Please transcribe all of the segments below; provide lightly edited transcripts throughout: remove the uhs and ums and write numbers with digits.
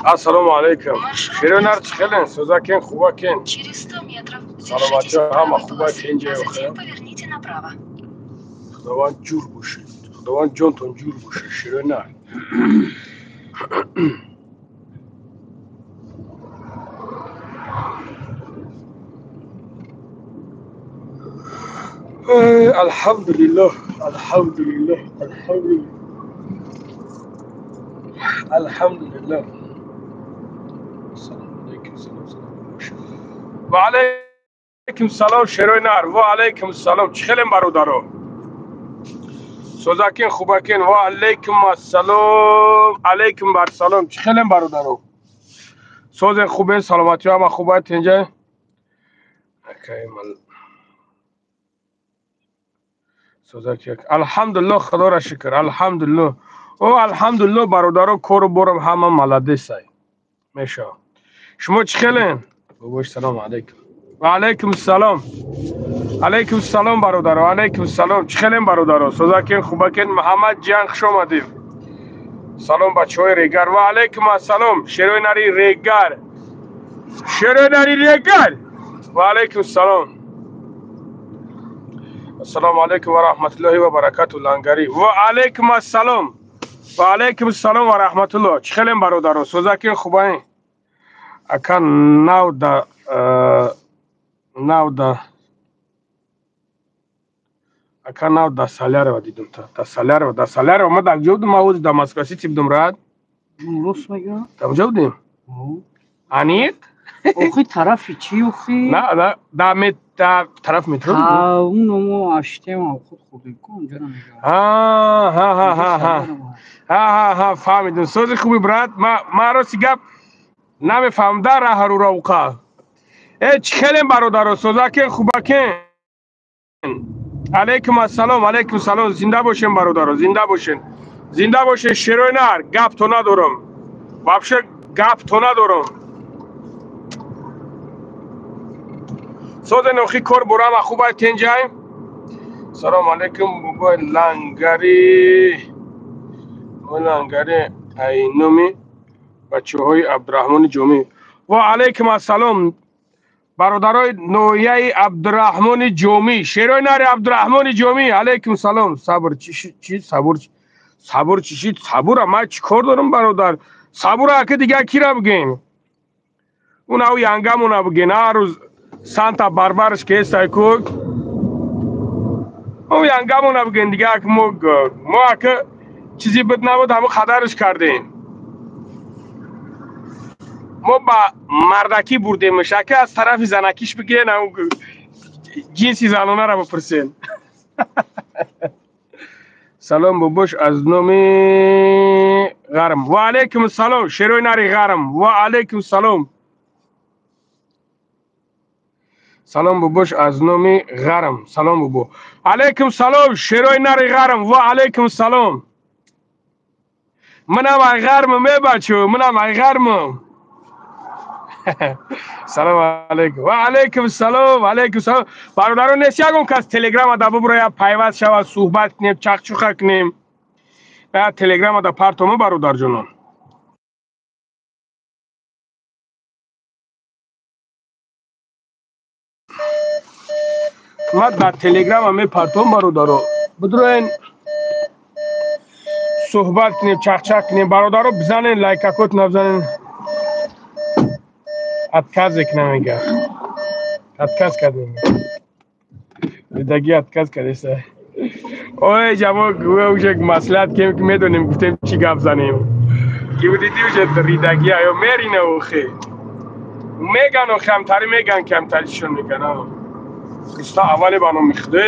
Ассалому алайкум. Широнар чихелен, созакен, хубакен. Через 100 метров Саломатӣ держитесь ҳама правой хуба полосы, тенҷа а затем охир. поверните направо. Худованд ҷур бошед. Худованд ҷонтон ҷур бошед, Широнар. Алҳамдулиллоҳ, алҳамдулиллоҳ, алҳамдулиллоҳ. Алҳамдулиллоҳ. Ассалому алайкум, салом, салом. Ва алайкум салом, шерои нар. Ва алайкум салом. Чӣ хелем бародаро? Созакин, хубакин. Ва алайкум ассалом. Алайкум барсалом. Чӣ хелем бародаро? Созен хубен, саломатӣ ҳама хуба тенҷа? Акай мал созак як. Алҳамдулиллоҳ, Худоро шукр. Алҳамдулиллоҳ. О, алҳамдулиллоҳ бародаро, кору борам ҳама маладесай. Мешава. Шумо чӣ хелен? Бобош, салом алайкум. Ва алайкум салом. Алайкум салом бародаро, алайкум салом. Чӣ хелен бародаро? Созакин, хубакин, Муҳаммад ҷан хуш омадед. Салом бачаҳои Регар. Ва алайкум ассалом. Шерои нари Регар. Шерои нари Регар. Ва алайкум салом. Ассалому алайкум ва раҳматуллоҳи ва баракату лангари. Ва алайкум ассалом. Ва алайкум ассалом ва раҳматуллоҳ. Чӣ хелен бародаро? Созакин, хубаин. Ака нав да нав да ака нав да Салярова дидум та. Да Салярова, да Салярова. Ма дар куҷо будум? Ма ҳозир дар Москва Сити будум рад. Рост мегӯям? Дар куҷо будем? Аниқ? Охи тарафи чӣ охи? На, на, да мет да тараф метро будем. Ҳа, уно мо аштем худ хӯрдем ку онҷо намегӯям. Ҳа, ҳа, ҳа, ҳа, ҳа. Ҳа, ҳа, ҳа, фаҳмидум. Сози хуби брат, ма рости гап намефаҳмам да раҳару равқа. Э, чӣ хелем бародаро, созакен, хубакен. Алайкум ассалом, алайкум салом. Зинда бошен бародаро, зинда бошен. Зинда бошен шерои нар, гап то надорам. Вообще гап то надорам. Созен охи кор бурама хубай тенҷай. Салом алайкум бобой лангари. Бобой лангари айноми бачаҳои Абдураҳмони Ҷомӣ. Ва алайкум ассалом. Бародарои ноҳияи Абдураҳмони Ҷомӣ, шерои нари Абдураҳмони Ҷомӣ, алайкум салом. Сабр чӣ чӣ сабр сабр чӣ шид? Сабура ман чӣ кор дорам бародар? Сабура ака дигар кира бигем? Уна ӯ янгамона бигем. Ҳар рӯз Санта Барбараш ки ҳестай ку. Ӯ янгамона бигем дигар ак мо ака чизи буд набуд ҳамон қадарш кардем. Мо ба мардакӣ бурдемш, ака аз тарафи занакиш бигирен, ҷинси занонара бипурсен. Салом бобош аз номи Ғарм. Ва алайкум салом, шерои нари Ғарм. Ва алайкум салом. Салом бобош аз номи Ғарм. Салом бобо. Алайкум салом, шерои нари Ғарм. Ва алайкум салом. Манам ай Ғармам, э бачо, манам ай Ғармам. Салом алайкум. Ва алайкум салом, алайкум салом. Бародарон, нест ягон кас телеграма да буброя пайваст шава, суҳбат кунем, чақчуқа кунем. Телеграма да партомо бародарҷонон. Ма дар телеграма мепартом бародаро. Бидроен суҳбат кунем, чақчақ кунем. Бародаро бизанен, лайкакот набзанен. Отказ мекунам мега. Отказ кардем. Ридаги отказ кардеса. Ой, ҷамо уже маслиҳат кем ки медонем, гуфтем чӣ гап занем. Ки диди уже ридаги аё мерина охе. Меган охе ҳамтари меган ки ҳамтаришон меган. Хиста аввале ба номи Худо.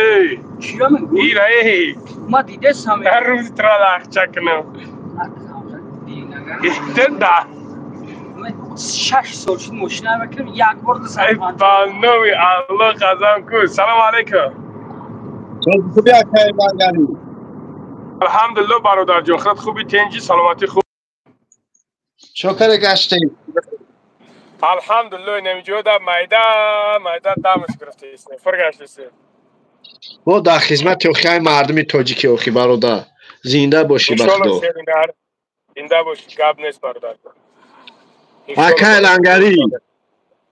Чиро мегӯӣ? Ира эй. Ма дидесам. Ҳар рӯз тра лахча кунам. Да. 6 сол шуд мошина мекунам, як бор Эй, ба номи Аллоҳ қасам ку. Салом алайкум. Хуби акаи Лангари. Алҳамдулиллоҳ бародарҷон, худат хуби, тенҷи, саломатӣ хуб. Чокаре гаштем. Алҳамдулиллоҳ, инамиҷо да майда майда дамаш гирифтаист. Фир гаштаист. Мо дар хизмати охиҳои мардуми тоҷики охи бародар. Зинда бошӣ ба Иншоаллоҳ Худо. шеринар. Зинда бошӣ, гап нест бародар. Акай Лангари,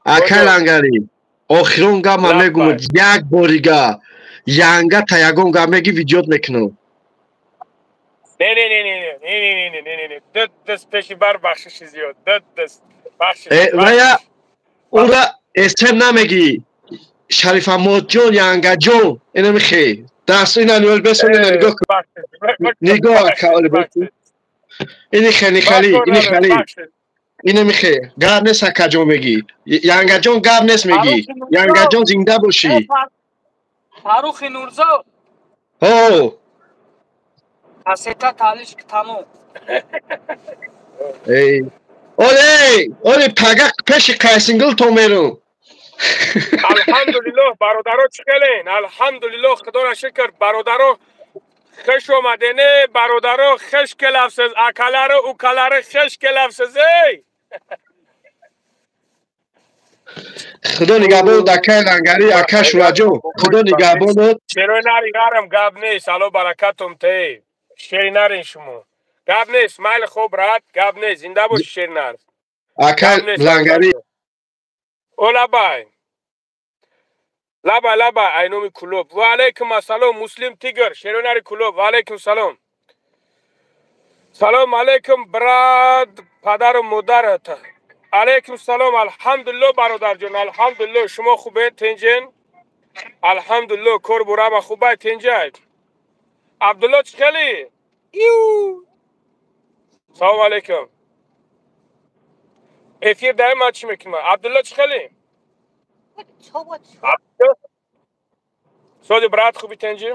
акай Лангари, охирон гап ман мегум, як борига янга та ягон гап меги, видеот мекунам. Не, не, не, не, не, не, не, не, не, не, ду даст пеши бар, бахшиши зиёд, ду даст, бахшиш. Вая ура эсем намегӣ, Шарифамодҷон, Янгаҷон, ина михе даст, ина ниёл бесон, ина нигоҳ кун, нигоҳ акаоли, ини хели хали, ини хали, ина михе гап нест, акаҷон мегӣ, Янгаҷон, гап нест мегӣ, Янгаҷон, зинда бошӣ. Фаррухи Нурзо. Ҳо. Кассета талиш тамом. Эй, оле, оле, пага пеши қайсингил то мерум. Алҳамдулиллоҳ, бародаро, чӣ хелен? Алҳамдулиллоҳ, худоро шукр, бародаро, хуш омадене, бародаро, хуш келавсиз, акалару укалари, хуш келавсиз, эй. Худо нигаҳбонот, акай Лангарӣ, ака Шураҷон, худо нигаҳбонот. Шерои нари гарм, гап нест, ало баракатум те. Шери нарин шумо. Гап нест, майли, хуб, рад, гап нест, зинда боши, шеринар. Ака Лангарӣ. О, лабай. Лабай, лабай, айноми Кулоб. Ва алайкум ассалом, Муслим Тигр, шеронари Кулоб, ва алайкум салом. Салом алайкум, брат, падару модарат. Алайкум салом, алҳамдулилло, бародарҷон, алҳамдулилло, шумо хубед, тинҷен? Алҳамдулилло, кор бурама хубай, тинҷай. Абдулло, чӣ хели? Иу. Салом алайкум. Эфир даем, ман чӣ мекунам? Абдулло, чӣ хели? Соди, брат, хуби, тинҷи?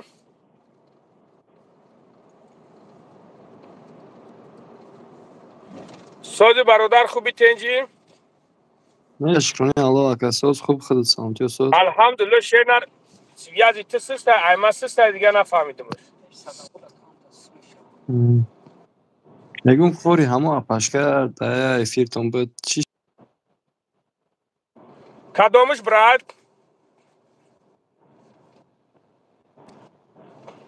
Соди, бародар, хуби, тинҷи? Не, шукрони Аллоҳ, ака, соз хуб, худат саломатиё, соз. Алҳамдулилло, шернар, связи ту систа, ай ман систа, дига нафаҳмидимш. Мегум, кори ҳамо апашка да эфиртон буд, чӣ? Кадомиш, брат?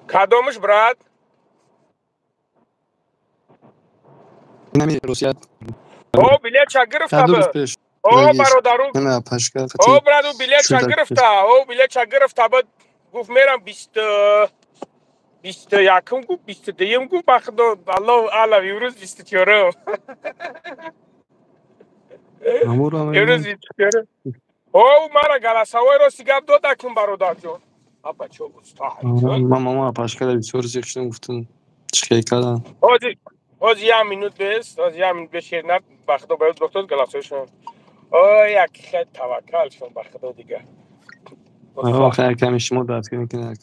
Кадомиш, брат? Инами Русия. О, билетча гирифта буд. О, бародару. О, браду, билетча гирифта. О, билетча гирифта буд. Гуфт, мерам 21-м, гуфт, 22-м, гуфт, ба худо, аллоҳ алам, имрӯз 24-м. Имрӯз 24-м. О, мара голосовой, рости гап, дод акун, бародарҷон. Аба, чо уста. Ман мама апашка да бисёр зиқ шудам, гуфтам, чӣ хел кардан. Ҳозир, ҳозир як минут бес, ҳозир як минут бес, шернар, ба худо, ба ёд дохтод голосовойшон. О, як хел таваккал шон, ба худо, дига. Охир ками шумо дастгирӣ мекунед.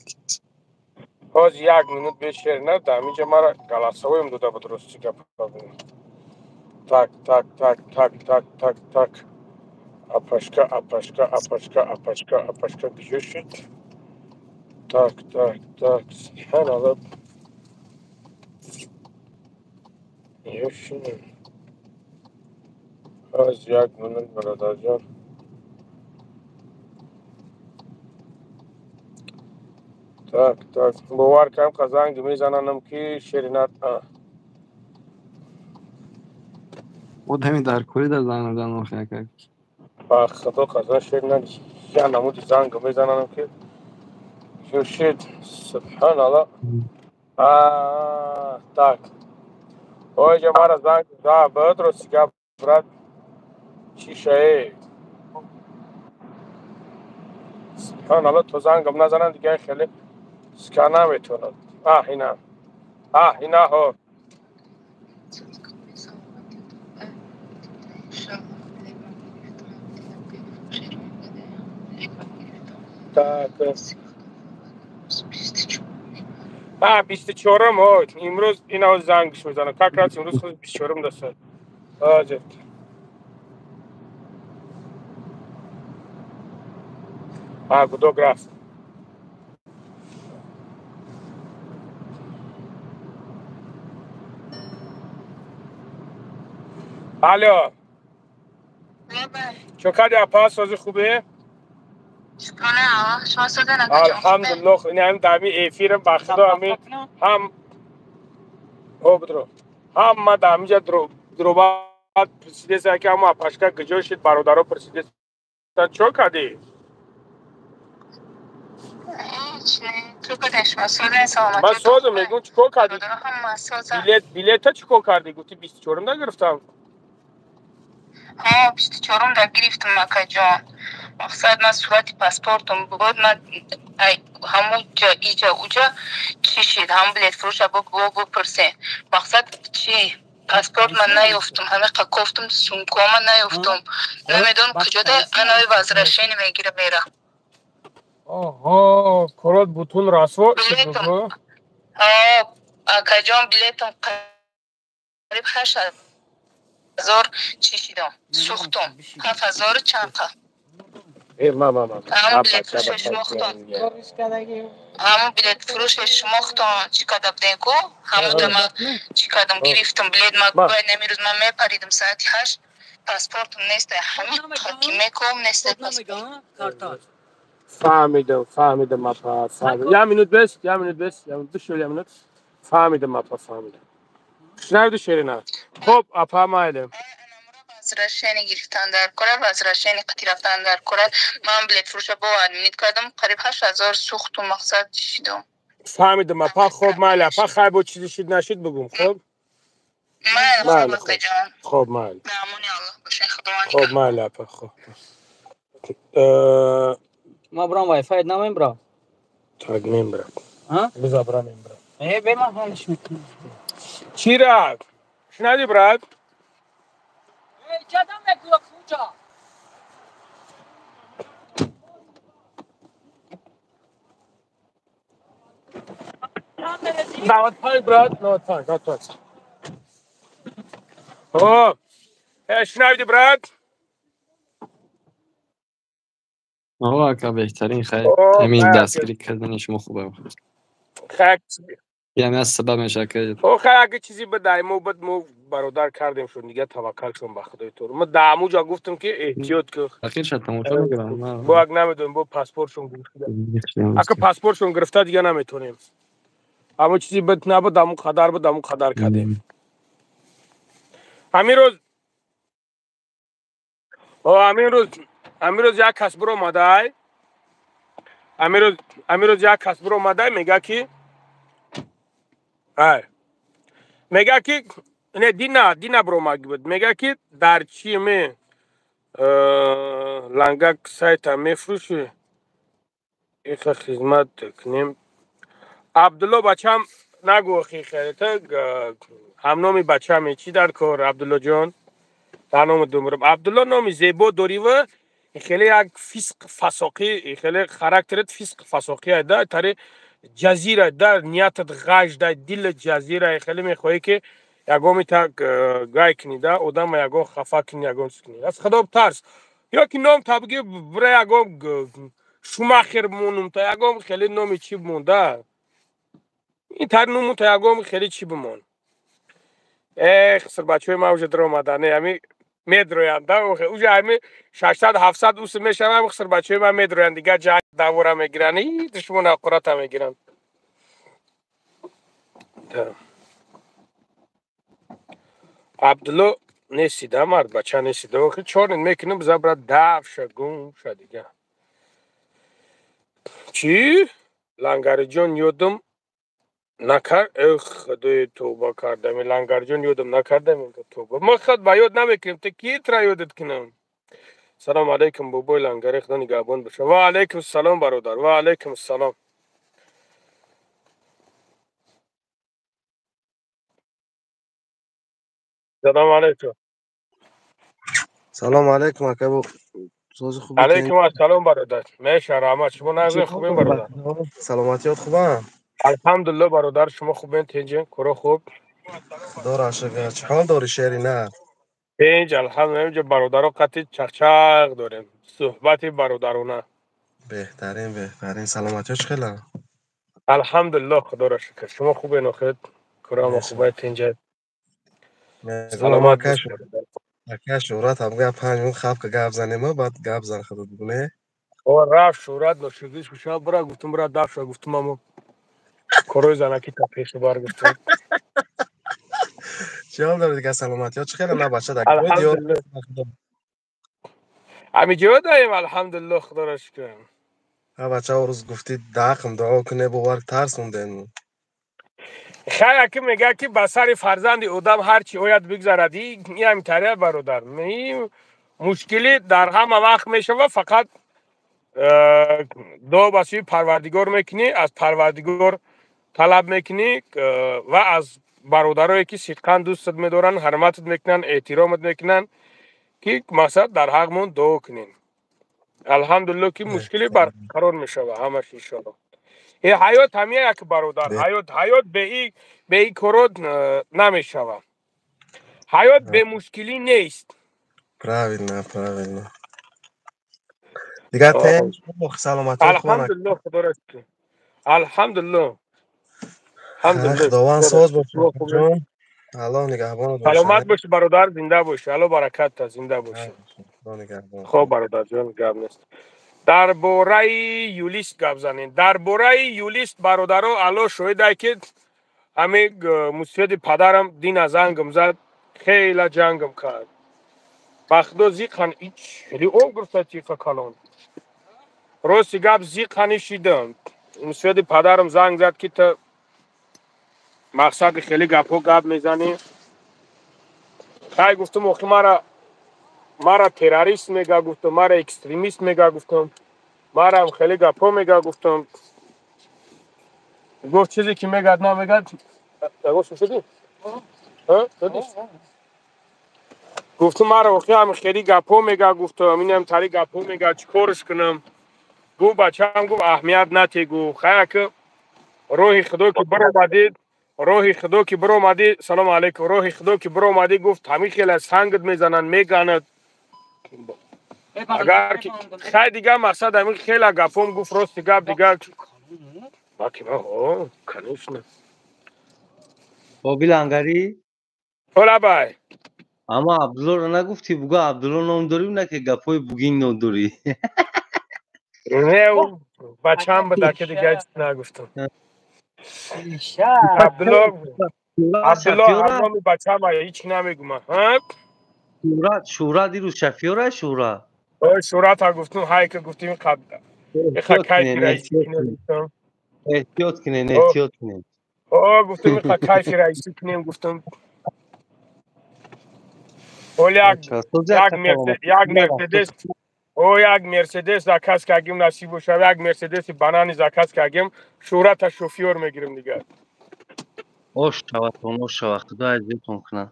Ҳозир як минут бес, шернар, дар ҳаминҷа мара голосовоем дода буд, рости гап. Так, так, так, так, так, так, так. Апашка, апашка, апашка, апашка, апашка куҷо шуд? Так, так, так, субҳаналлоҳ. Ёшин. Ҳозир як минут, бародарҷон. Так, так, бовар кам, занг мезананам ки шеринат. Одами дар кори дар занг мезанам, охир ака. Ба худо қасам, шеринат, я намуди занг мезананам ки шуд, субҳаналлоҳ. Так. Оҷа мара занг за буд, рости гап, брат, чӣ шае? Субҳаналлоҳ, то зангам назанам, дига хеле ска наметавонад. Аҳ, ина. Аҳ, ина, ҳо. Так. А, 24-м, ҳо, имрӯз ина зангш мезанам. Как раз имрӯз худ 24-м даса. Ҳозир. А, гудок рафт. Алло. Чо кардӣ, апа, сози, хубе? Алҳамдулиллоҳ, ин ҳам дар ҳамин эфирам, ба худо, ҳамин ҳам, ҳо, бидро, ҳама дар ҳаминҷа дроба. Пурсидеса ки ҳамо апашка куҷо шид, бародаро пурсидеса, чо кардӣ? Ман созам, мегӯм, чӣ кор кардӣ? Билета чӣ кор кардӣ? Гуфти 24-ум да гирифтам. Ҳа, 24-ум да гирифтам, акаҷон. Мақсад, ман сурати паспортум буд, ман ҳамун ҷа иҷа уҷа чӣ шид, ҳамун билетфурӯша бипурсен. Мақсад чи, паспорт ман наёфтум, ҳамиқа кофтум, сумкома наёфтум. Намедонам куҷода, анави возвращение мегира мера. Оҳо, корот бутун расво шуд. Ҳа, акаҷон, билетам қариб 8000 чӣ шидам, сӯхтум, 7000 чанд қа. Ҳамун билетфурӯше шумохтон, ҳамун билетфурӯше шумохтон, чӣ карда будем ку, ҳамун ман чӣ кардам, гирифтам билет. Ман бояд намирӯз ман мепаридам соати 8, паспортум неста, ҳамин ки меком неста паспорт. Фаҳмидам, фаҳмидам, апа, фаҳмидам. Як минут бес, як минут бес, душол, як минут. Фаҳмидам, апа, фаҳмидам. Шунавиду, Шерина? Хоб, апа, майлем. Возвращение гирифтан дар кора, возвращение қати рафтан дар кора. Ман билетфурӯша бо админит кардам, қариб 8000 сӯхту, мақсад чӣ шидам. Фаҳмидам, апа. Хоб, майли, апа, хай, бо чизе шид нашид бигум, хоб. Майли, акаҷон. Хоб, майли. Дар амони Аллоҳ бошед, Худованд. Хоб, майли, апа, хоб. Ма брам, вайфай намембра. Так, мембра. Биза бра, мембра. Э, бе, ман ҳалиш мекунам. Чира шунади, брат? Чадам мекула куҷа? 95, брат, 95, 95. Хоб, шунавиди, брат? Ака, беҳтарин, хайр, ҳамин дастгирӣ кардани шумо хуб, яъне аз сабаб мешавад ки Хай, аги чизи бидай, мо бад мо бародар кардем шуд, дига таваккал кун ба худои тур. Ма даамуҷа гуфтам ки эҳтиёт ку. Ахир шад тамошо мекунам. Бо ак намедонем, бо паспортшон гирифта, ака паспортшон гирифта, дига наметонем. Ҳамо чизи бад набуд, ҳамун қадар буд, ҳамун қадар кардем. Ҳамин рӯз, ҳамин рӯз як кас биромадай, ҳамин рӯз як кас биромадай, мега ки ай, мега ки не, дина биромад буд, мега ки дар чи ме лангак сайта мефурӯшӣ, иха хизмат кунем. Абдулло бачам, нагӯ, хелета ҳамноми бачаме, чӣ дар кор, Абдуллоҷон, дар номи думрам. Абдулло, номи зебо дорива, хеле як фисқ фасоқӣ, хеле характерат фисқ фасоқӣ да, тари ҷазира да, ниятат ғаж да, дила ҷазира, хеле мехоҳӣ ки ягон та гай кунӣ да, одама ягон хафа кунӣ, ягон чиз кунӣ. Аз худо тарс, ё ки ном та бигӣ, бира ягон Шумахер бимонум та, ягон хеле номи чӣ бимон да, ин тари нуму та, ягон хеле чӣ бимон. Эх, сирбачаҳои ман уже даромадане, ами медроянд да, уже ами 600 700 ус мешавам, хисрбачаҳои ман медроянд, дигар ҷа давора мегиранд, и душмон аққурата мегиранд. Абдулло неси да, мард бача неси да, охи чорнин мекунем, забра давша гум ша дига. Чӣ, Лангариҷон, ёдам накар, эх, худои, тавба кардам, Лангарҷон, ёдам накардам, тавба. Ма худ ба ёд намекунем, ту ки тра ёдат кунам? Салом алейкум, бобои Лангари, худо нигаҳбон боша. Ва алейкум салом, бародар, ва алейкум салом. Салом алейкум. Салом алейкум, ака, сози хуби? Алейкум ассалом, бародар, меша, раҳмат. Шумо нағзин, хубин, бародар? Саломатиёт хубам? Алҳамдулилло, бародар, шумо хубен, тинҷин, куро хуб? Худоро шукр. Чӣ ҳол дорӣ, шери нар? Тинҷ, алҳамдулилла, инҷо бародаро қати чақчақ дорем, суҳбати бародарона. Беҳтарин, беҳтарин. Саломатиёт чӣ хела? Алҳамдулилло, худоро шукр. Шумо хубен, охир курамо хубай, тинҷа? Саломат. Ака, Шӯҳрат ҳам гап, 5 минут хапка гап занема, баъд гап зан худат буне. О, рафт Шӯҳрат, ношукриш кушав, бира, гуфтум, бира дафша, гуфтум, амо корои занаки та пешу бар, гуфтум. Чӣ ҳол доред дигар, саломатиҳо чӣ хеле на бача дар Алҳамдулиллоҳ. Ҳамиҷо даем, алҳамдулиллоҳ, худоро шукр. Ҳа бача, рӯз гуфтӣ даҳқм дуо куне, бовар тарсонден. Хай, аки мега ки ба сари фарзанди одам ҳар чи ояд бигзарад, и ҳамитария бародар. Мушкилӣ дар ҳама вақт мешава, фақат дуо ба сӯи Парвардигор мекунӣ, аз Парвардигор талаб мекунӣ ва аз бародарое ки сидқан дӯстат медоранд, ҳурматат мекунанд, эҳтиромат мекунанд, ки мақсад дар ҳаққмон дуо кунем. Алҳамдулилло ки мушкилӣ барқарор мешава ҳамаш, иншоалло. Э ҳаёт ҳамия як бародар, ҳаёт бе и коро намешава. Ҳаёт бемушкилӣ нест. Правильно, правильно. Дигар саломатӣ. Алҳамдулилло, худоро шукр. Алҳамдулилло. Худованд соз бошад, ҷон. Аллоҳ нигаҳбонат бошад. Саломат бошӣ бародар, зинда бошӣ. Алло баракат, зинда бошӣ. Хоб бародарҷон, гап нест. Дар бораи юлист гап занем. Дар бораи юлист бародаро, Алло шоҳидай ки ҳами мусфеди падарам дина зангам зад, хела ҷангам кард. Ба худо зиқан ич хеле об гирифта тиқа калон. Рости гап зиқани шидам. Мусфеди падарам занг зад ки та мақсади хеле гапҳо гап мезанӣ. Хай гуфтам, охи мара террорист мега гуфтам, мара экстремист мега гуфтам, марам хеле гапҳо мега гуфтам. Гуфт чизе ки мегад намегад. Шудӣ? Гуфтам мара охи ҳам хеле гапҳо мега гуфтам, инам тари гапҳо мега, чӣ корш кунам? Гуфт бачаам, гуфт аҳамият нате, гуфт хай ки роҳи худо ки баромадӣ, роҳи худо ки баромадӣ, салому алайкум, роҳи худо ки баромадӣ, гуфт ҳамин хеле сангат мезананд, меганад. Агар ки хай дигар мақсад ҳамин хела гапҳом гуфт, рости гап дигар баки ма о, конечно. Бобил Ангарӣ? Ҳолабай. Ама Абдуллоро нагуфтӣ, бугӯ Абдулло ном дорӣ, на ки гапҳои бугин ном дорӣ. Не, бачаам буда ки дигар чиз нагуфтам. Абдулло, Абдулло ҳамроми бачаама, ҳеч намегумам. Шӯҳрат, Шӯҳрат дирӯз шафёра Шӯҳра. Ой, Шӯҳрата гуфтум, ҳай ки гуфтим иқа кайфи раисӣ кунем гуфтам. Эҳтиёт кунен, эҳтиёт кунен. О, гуфтум иқа кайфи раисӣ кунем гуфтум. Оли як Мерседес, о як Мерседес заказ кардем, насиб бошад, як Мерседеси банани заказ кардем, Шӯҳрата шофёр мегирем дигар. Ош шаватон, ош шава, худо азиятон кунад.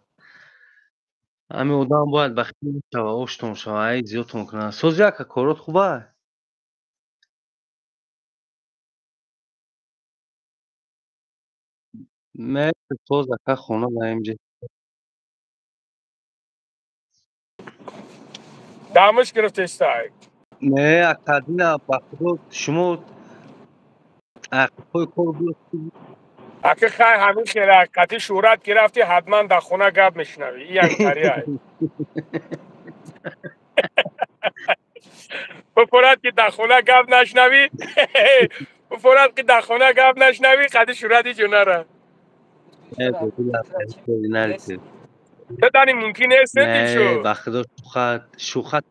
Ҳамин одам бояд ба хир шава, оштон шава, ай зиёдтон кунад. Сози ака, корот хуба? Ме соз ака, хона даемҷи. Дамаш гирифтестай. Не, ака, дина ба худо шумо ақиқҳои кор Аки хай ҳамин хеле қати шӯҳрат ки рафтӣ, ҳатман дар хона гап мешунавӣ. И ҳамтария. Бупорад ки дар хона гап нашунавӣ, бупорад ки дар хона гап нашунавӣ, қати шӯҳрат ҳеҷ нара. Дани мумкин нест дилшод. Ба худо шӯхат, шӯхат.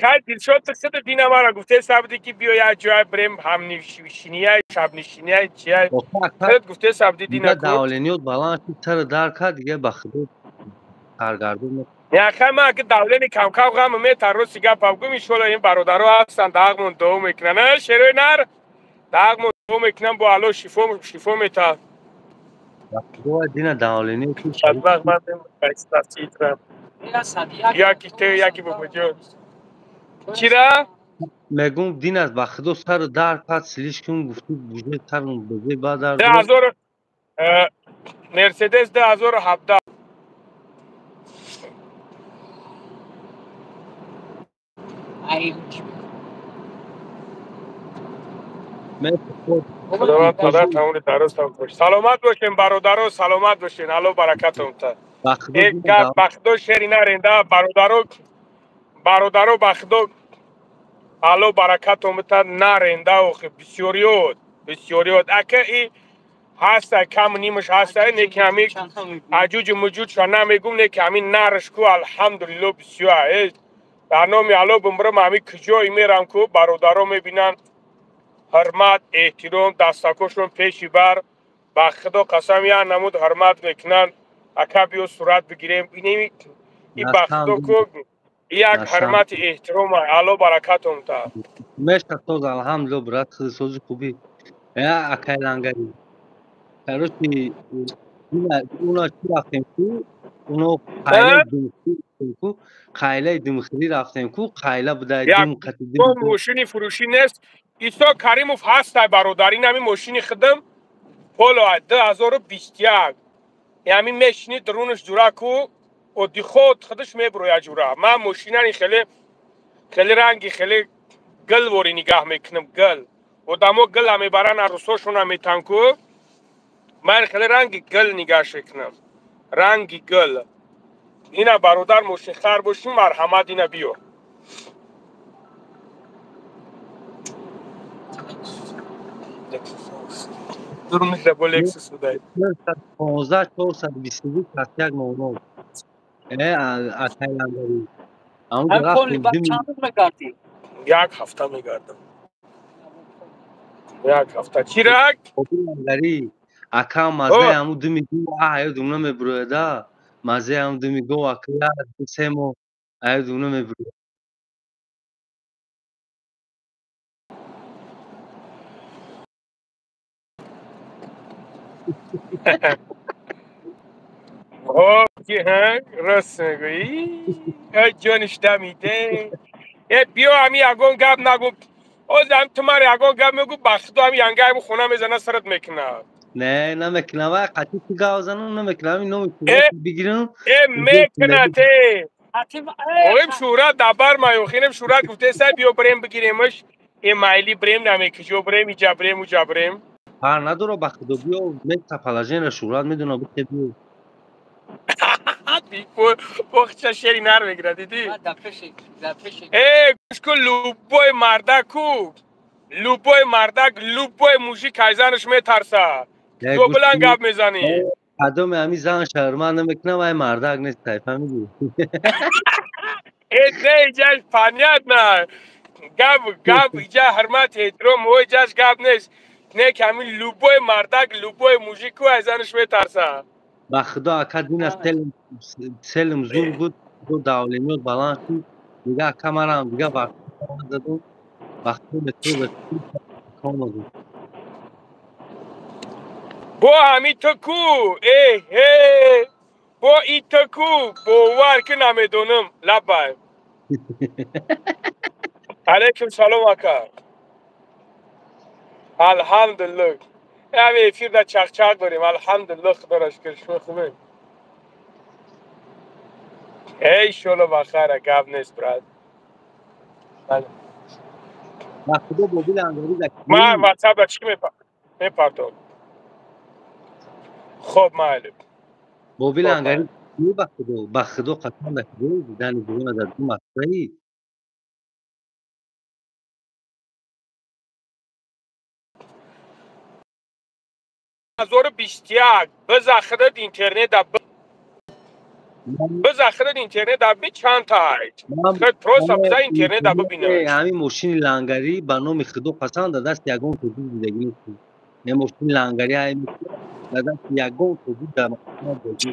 Хай дилшод, ту худ дина мара гуфте сабди ки биё як ҷой бирем ҳамнишиния, шабнишиния, чия. Худ гуфте сабди дина. Давлениёт баланд шуд, сара дар кард, дига ба худо саргардон. Я хай ма ки давлени камкам ғам метар, рости гапам гум, иншоалло ин бародаро ҳастанд, даҳақмон дуо мекунанд. Шерои нар даҳақмон дуо мекунанд, бо Алло шифо шифо метаҳад. Дина давлени яки ту, яки бобоҷон. Чира? Мегум дина ба худо сару дар кард, слишком гуфту буже сарум безе бадар. Мерседес 2017. Худованд падар тамоми дарозтон хуш. Саломат бошен бародаро, саломат бошен. Алло баракатон та. Як гап ба худо шери наренда бародаро, бародаро ба худо алло баракатон та наренда охи бисёриёт, бисёриёт. Ака и Ҳастай, кам нимаш ҳастай, не ки ҳами аҷуҷу муҷудша намегум, не ки ҳамин нараш ку, алҳамдулилло, бисёр. Дар номи Алло бимбирам, ҳами куҷое мерам ку, бародаро мебинанд, ҳурмат, эҳтиром, дастакошон пеши бар, ба Худо қасам, як намуд ҳурмат мекунанд. Ака, биё сурат бигирем. И ба Худо ку, як ҳурмати эҳтиром, Алло баракатон та. Меша соз, алҳамдулилло, брат, сози хуби. Акай Лангари. Короче, уна чӣ рафтем ку, уно ку, қайлаи димхирӣ рафтем ку, қайла будай дим қати дим. Мошини фурӯшӣ нест. Исо Каримов ҳастай, бародар, ин ҳами мошини худам, Поло 2021. Ҳами мешини дурунаш ҷура ку, одиход худаш мебуроя ҷура. Ман мошинани хеле хеле ранги хеле гилвори нигаҳ мекунам, гил. Одамо гила мебаранд, арӯсошона метан ку, ман хеле ранги гил нигаҳ мекунам. Ранги гил. Ина бародар, мошинхар бошӣ, марҳамат, ина биё. Бо Лексус будай. 15 422 61 00. Акай Лангари. Як ҳафта мегардам. Як ҳафта. Чирак? Лангари. Ака, мазаи ҳаму думи гов аёдум намебурояда. Мазаи ҳаму думи гов ака 3 моҳ аёдум намебурояд. Рост мегӯӣ, ҷониш дамиде. Биё, ҳами ягон гап нагӯ. Оз ҳам ту мара ягон гап мегӯ, ба Худо, ҳами янгаи хона мезана, сарат мекунад. Не, намекунам, вай қатӣ ту гап занам намекунам, ҳами номи бигирам. Э, мекунад, э. Оим Шӯҳрат дабар маёхинем, Шӯҳрат гуфтеса, биё бирем бигиремаш, э майли бирем, намекиҷо бирем, иҷа бирем, уҷа бирем. Фар надора, ба Худо, биё, места положение Шӯҳрат медонам, бите биё. Бохча шери нар мегирад, дидӣ? Э, гӯш кун, любой мардак ку, любой мардак, любой мужик ай занаш метарса. Ту билан гап мезанӣ. Кадоме ҳами зан шарман намекунам, ай мардак нестай, фаҳмидӣ? Э, не, иҷаш понятно. Гап, гап, иҷа ҳурмат, эҳтиром, иҷаш гап нест. Не ки ҳамин любой мардак, любой мужик ку ай занаш метарса. Ба Худо, ака, дина селим зур буд, давлениёт баланд шуд. Дига ака, марам дига вақт задум. Ба Худо, метро омадум. Бо ҳами ту ку, э э, бо и ту ку, бовар ки намедонам, лаббай. Алейкум салом, ака. Алҳамдулилло. Ҳами эфир да чақчақ дорем, алҳамдулилло, Худоро шукр, шумо хубе? Эй, иншолло бахайра, гап нест, брат. Ба Худо, бобили Ангари. Ман ватсап да чӣ мепартом. Хоб, майли. Бобили Ангари, ба Худо, ба Худо қасам, да Худо, дидани бугуна дар ду масраи. 2021 биза худат интернет биза, худат интернет би чанд тай худ просто биза интернет бибинад. Ҳамин мошини Лангарӣ, ба номи Худо қасам, дар дасти ягон тоҷик дидагӣ нест. Не, мошини Лангарӣ дар дасти ягон тоҷик дар бозӣ.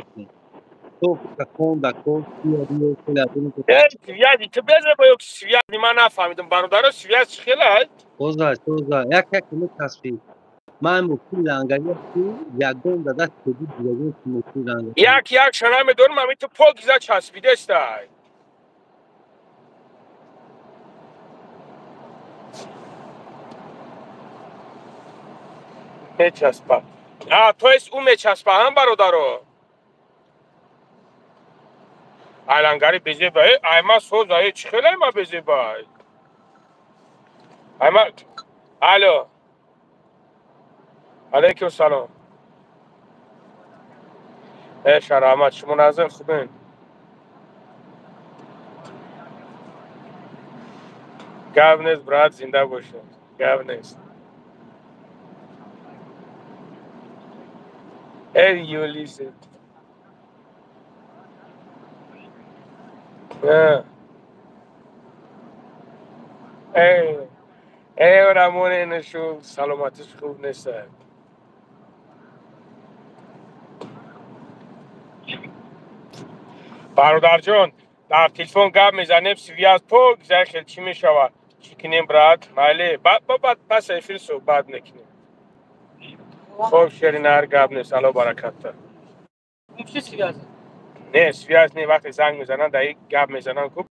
Связи ту беза бо связи, ман нафаҳмидам, бародаро, связь чӣ хела? Тоза, тоза, як як метасфи. Ман мошини Лангарӣ ягон дар дасти тоҷик дидагӣ нест, мошини Лангарӣ. Як як ша намедонам, ами ту покиза часпидестай. Мечаспа. А, то есть ӯ мечаспа ҳам, бародаро? Айлангари безеба, э, айма соза, э, чӣ хела айма безеба? Айма, алло. Алейкум салом. Э, шараҳмат, шумо назм хубен? Гап нест, брат, зинда бошед. Гап нест. Эй, Юлисе. Эй, эй, Рамон инашу саломатиш хуб нест. Бародарҷон, дар телефон гап мезанем, связь пок зай хел чӣ мешавад? Чӣ кунем, брат? Майли, баъд пас эфир суҳбат мекунем. Хоб, шеринар, гап нест, алло баракатта. Не, связь не, вақте занг мезананд, дар гап мезананд ку.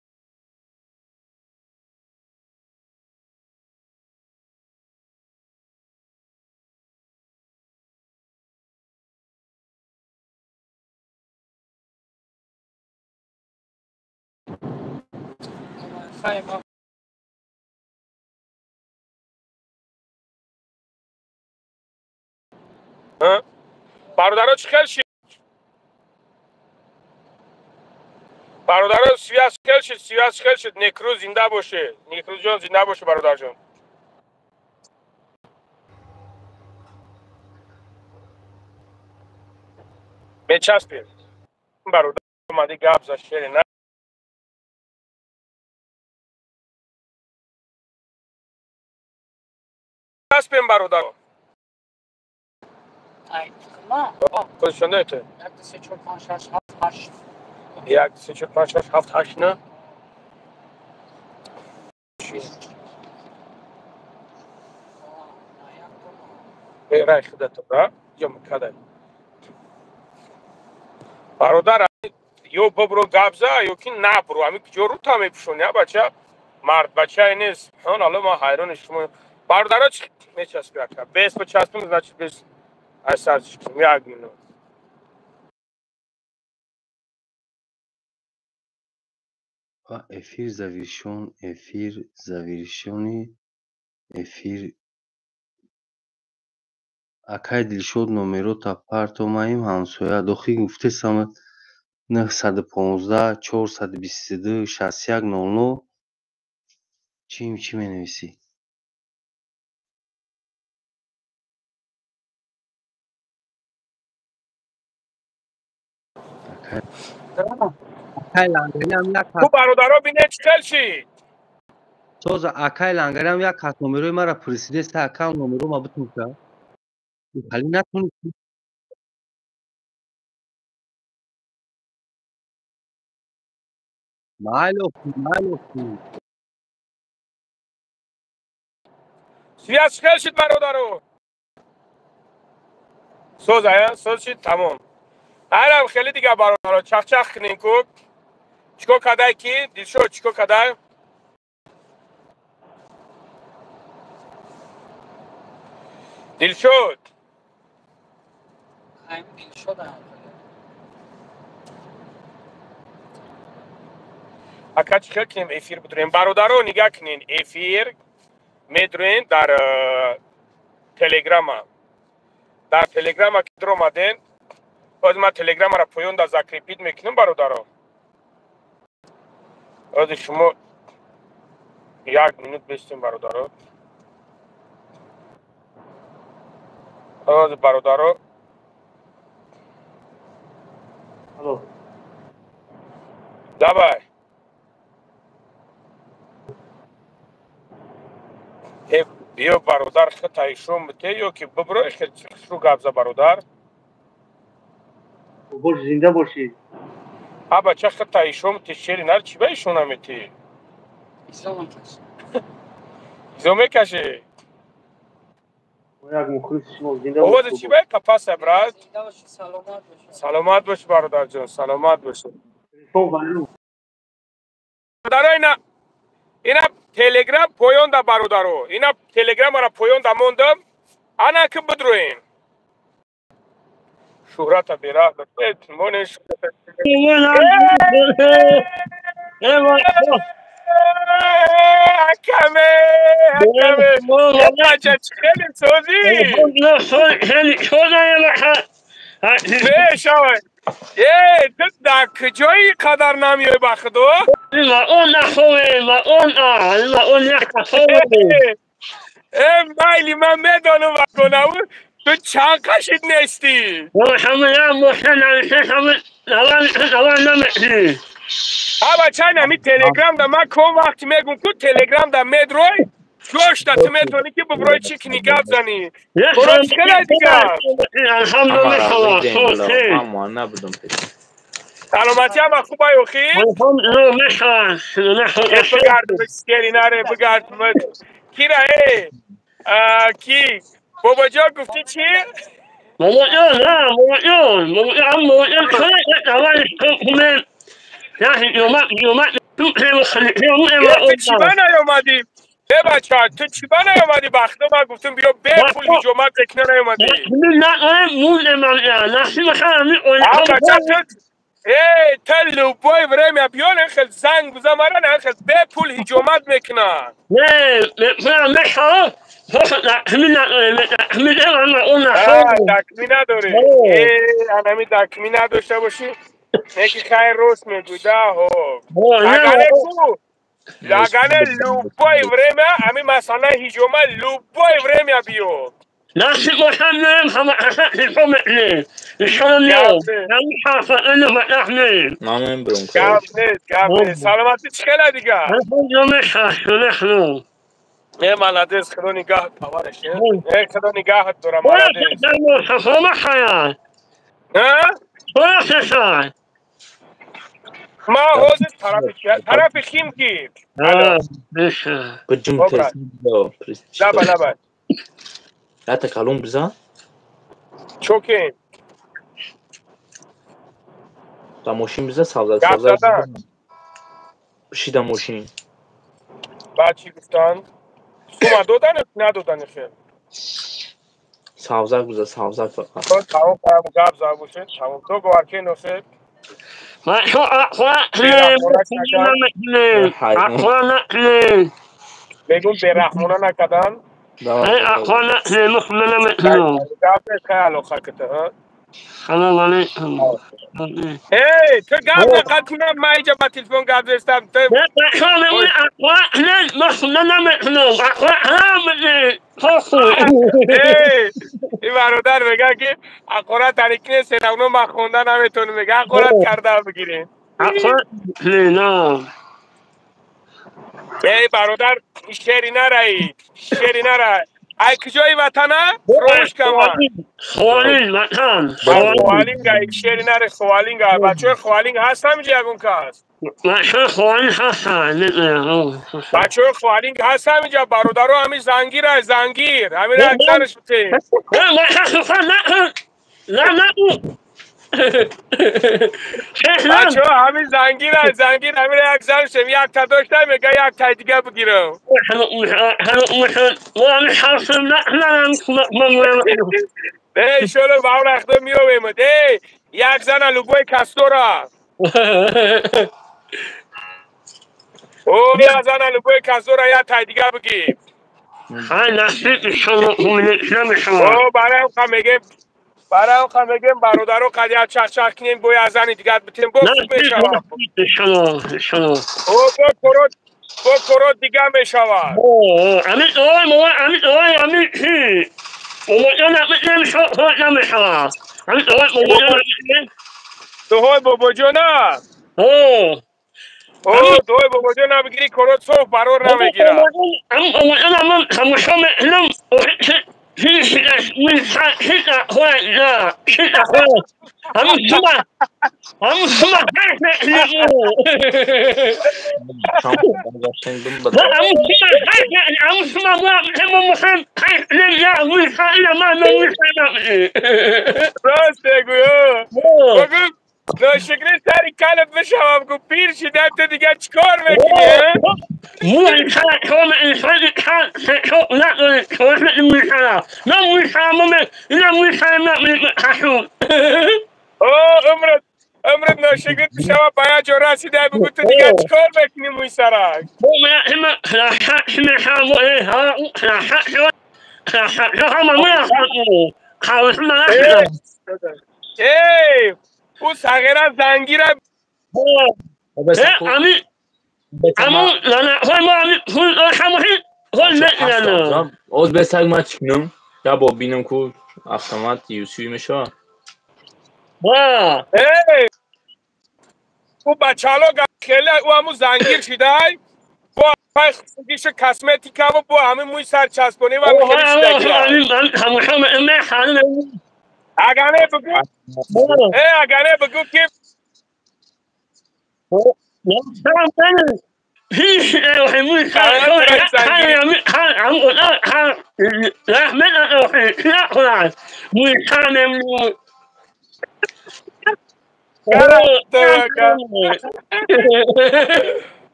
Бародаро чӣ хел шид? Бародаро связь хел шид, связь хел шид. Некрӯз зинда боше. Некрӯзҷон зинда боше, бародарҷон. Мечаспем. Бародар омади гап за шере на. Часпем, бародаро. Кодшон дорите? 1 2 3 4 5 6 7 8. 1 2 3 4 5 6 7 8 9. Рай худато, да? Ё кадай. Бародар, ё бибро гап за, ё ки набро. Ами куҷо рута мепӯшонӣ, а бача? Мард бачае нест. Ҳон, алло, ман ҳайрони шумо. Бародаро чӣ мечаспи ака? Без почаспим, значит без асарчик. Як минут. Ва эфир завершён, эфир завершёни, эфир. Акай Дилшод номерота партомаим ҳамсоя дохил гуфтесам 915 422 61 00. Чим чӣ менависӣ? Акай Лангариам як Ку бародаро бинед чӣ хел шид? Соза акай Лангариам як кас номерои мара пурсидеста, акам номеро ма бутунка. Хали натунисти. Майли охи, майли охи. Связь чӣ хел шид, бародаро? Соз ая, соз шид, тамом. Ҳарам хеле дига бародаро чахчах кунем ку. Чикор кадай ки? Дилшод чикор кадай? Дилшод. Ака чӣ хел кунем эфир бидурем? Бародаро нигаҳ кунен, эфир медурем дар телеграма. Дар телеграма ки дуромаден, ҳозир ман телеграмаро поён да закрепить мекунам, бародаро. Ҳозир шумо як минут бестем, бародаро. Ҳозир бародаро. Алло. Давай. Э, биё бародар, хита ишон бите ё ки бибро хел шу гап за бародар. Бош, зинда бошӣ. А бача хита ишон бите, шери нар чӣ ба ишон наметӣ? Изо мекашӣ? Як мухлиси шумо, зинда Овози чӣ ба қапаса, брат? Зинда бошӣ, саломат бошӣ. Саломат бош, бародарҷон, саломат бош. Телефон валю. Бародаро, ина телеграм поён да, бародаро. Ина телеграмара поён да мондам. Ана ки бидроем. Шӯҳрата бераҳ монен. Акаме, акаме. Бача чӣ хеле созӣ? Мешавад. Э, ту дар куҷои қадар намеои ба худо? Э, майли, ман медонам вагонаву Ту чанд қашид нестӣ? Ҳа бача, нами телеграм да ман ком вақти мегум ку телеграм да медрой, ҷошта ту метавонӣ ки буброи чӣ кунӣ, гап занӣ. Боро чӣ хелай дигар? Саломатӣ ҳама хубай охир? Бигардум, скери наре, бигардум. Кира, э? Ки? Бобоҷон гуфтӣ чӣ? Бобоҷон, на, бобоҷон, бобоҷон, бобоҷон, ту чиба наёмадӣ? Э бача, ту чиба наёмадӣ? Бахто ман гуфтам биё бепул ҳиҷомат бекна наёмадӣ. Бача, ту э ту любое время биё, хел занг бизан мара, хел бепул ҳиҷомат мекунад. Дакмӣ надорӣ. Анами дакмӣ надошта бошӣ, неки хайр рост мегӯй, да, ҳо. Агане ку, агане любое время ами масъалаи ҳиҷома любое время биё. Гап нест, гап нест. Саломатӣ чӣ хела дигар? Э, молодец, худо нигаҳат товарищ. Э, худо нигаҳат дора, молодец. Ма ҳозир тарафи Химки. Лаба, лаба. Ята калон бизан. Чокем. Да мошин бизан, савза, савза. Биши да мошин. Баъд чӣ гуфтанд? Сума додан ё надодан хел? Савзак бизан, савзак фақат. Тамом, гап зад бошед, тамом. То говарке носед. Мегум бераҳмона накардан. Эй, ту гап нақад кунам, ман инҷа ба телефон гап зестам. Ин бародар мегӯяд ки ҳақорат тариқи нест, серавно ман хонда наметавонам, мега ҳақорат карда бигирем. Эй бародар, шери нараи, шери нара. Ай куҷои ватана? Фурӯш кама. Хвалин ватан. Хвалинга, шери наре Хвалинга. Бачаҳои Хвалинга ҳаст ҳаминҷа ягон кас? Бачаҳои Хвалин ҳастанд. Бачаҳои Хвалинга ҳаст ҳаминҷа, бародаро, ҳамин зангир ай, зангир. Ҳамин аксараш бутем. Бачаҳо, ҳамин зангир ай, зангир, ҳамин як зан шем, як та дошта, мега як тай дига бигирам. Эй, шоло ба он рахто меовем. Эй, як зана любой кас дора. О, як зана любой кас дора, як тай дига бигир. О, барои ҳам мегем, барои ҳам мегем бародаро, қад як чахчах кунем, бо як зани дигар битем, бо хуб мешавад. О, бо корот, бо корот дига мешавад. Дуҳои бобоҷона. О, дуҳои бобоҷона бигирӣ, корот соф барор намегирад. Рост мегӯй. Бигӯ ношукрӣ сари калат бишавам, гӯ пир шидам, ту дигар чӣ кор мекунӣ? О, умрат, умрат ношукрӣ бишавам, ба як ҷо расидай, бигӯ ту дигар чӣ кор мекунӣ, мӯи сарак? Эй, ӯ сағира зангира. Оз бесаг ман чӣ кунам? Я бо бинам ку Автомат юсуи мешавад? Эй! Ӯ бачало хеле ӯ ҳамун зангир шидай, бо пай хусугиша косметикаву бо ҳамин мӯи сар часпонӣ ва хеле шидагия. Агане бигӯ, э агане бигӯ ки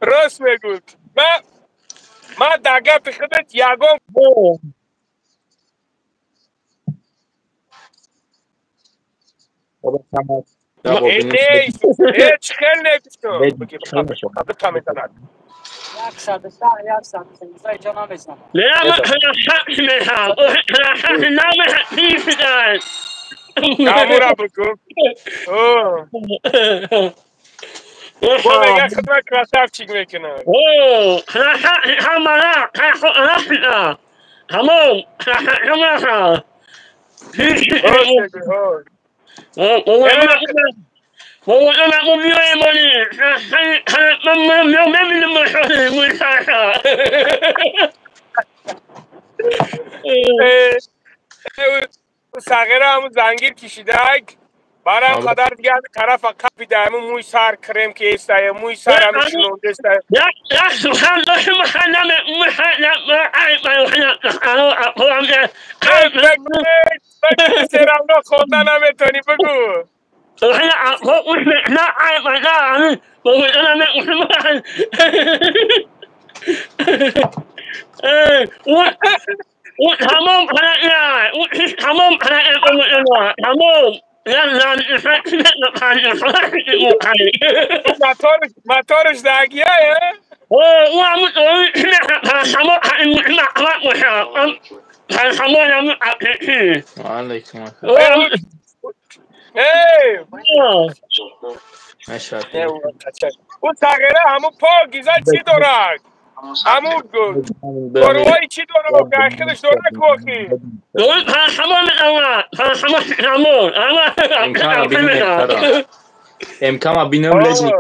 рост мегӯд. Ман дар гапи худат ягон ҳеҷ хел негуфтум. Метанад. 110, 115 ҷо намезанад. Камура бигӯ. Бо мега худма красавчик мекунад. Сағира ҳамун зангир кишидак, барам қадар дига ҳами тарафа қапида, ҳамун мӯи сар крем ки эстая, мӯи сар ҳами шинонда эстая. Серамно хонда наметонӣ, бигӯ. Моторш дагия? Ӯ тағйира ҳамун покиза чӣ дорад? Ҳамун доруҳои чӣ дорад? Худаш дорад кохи. Эмкама бинам лежник.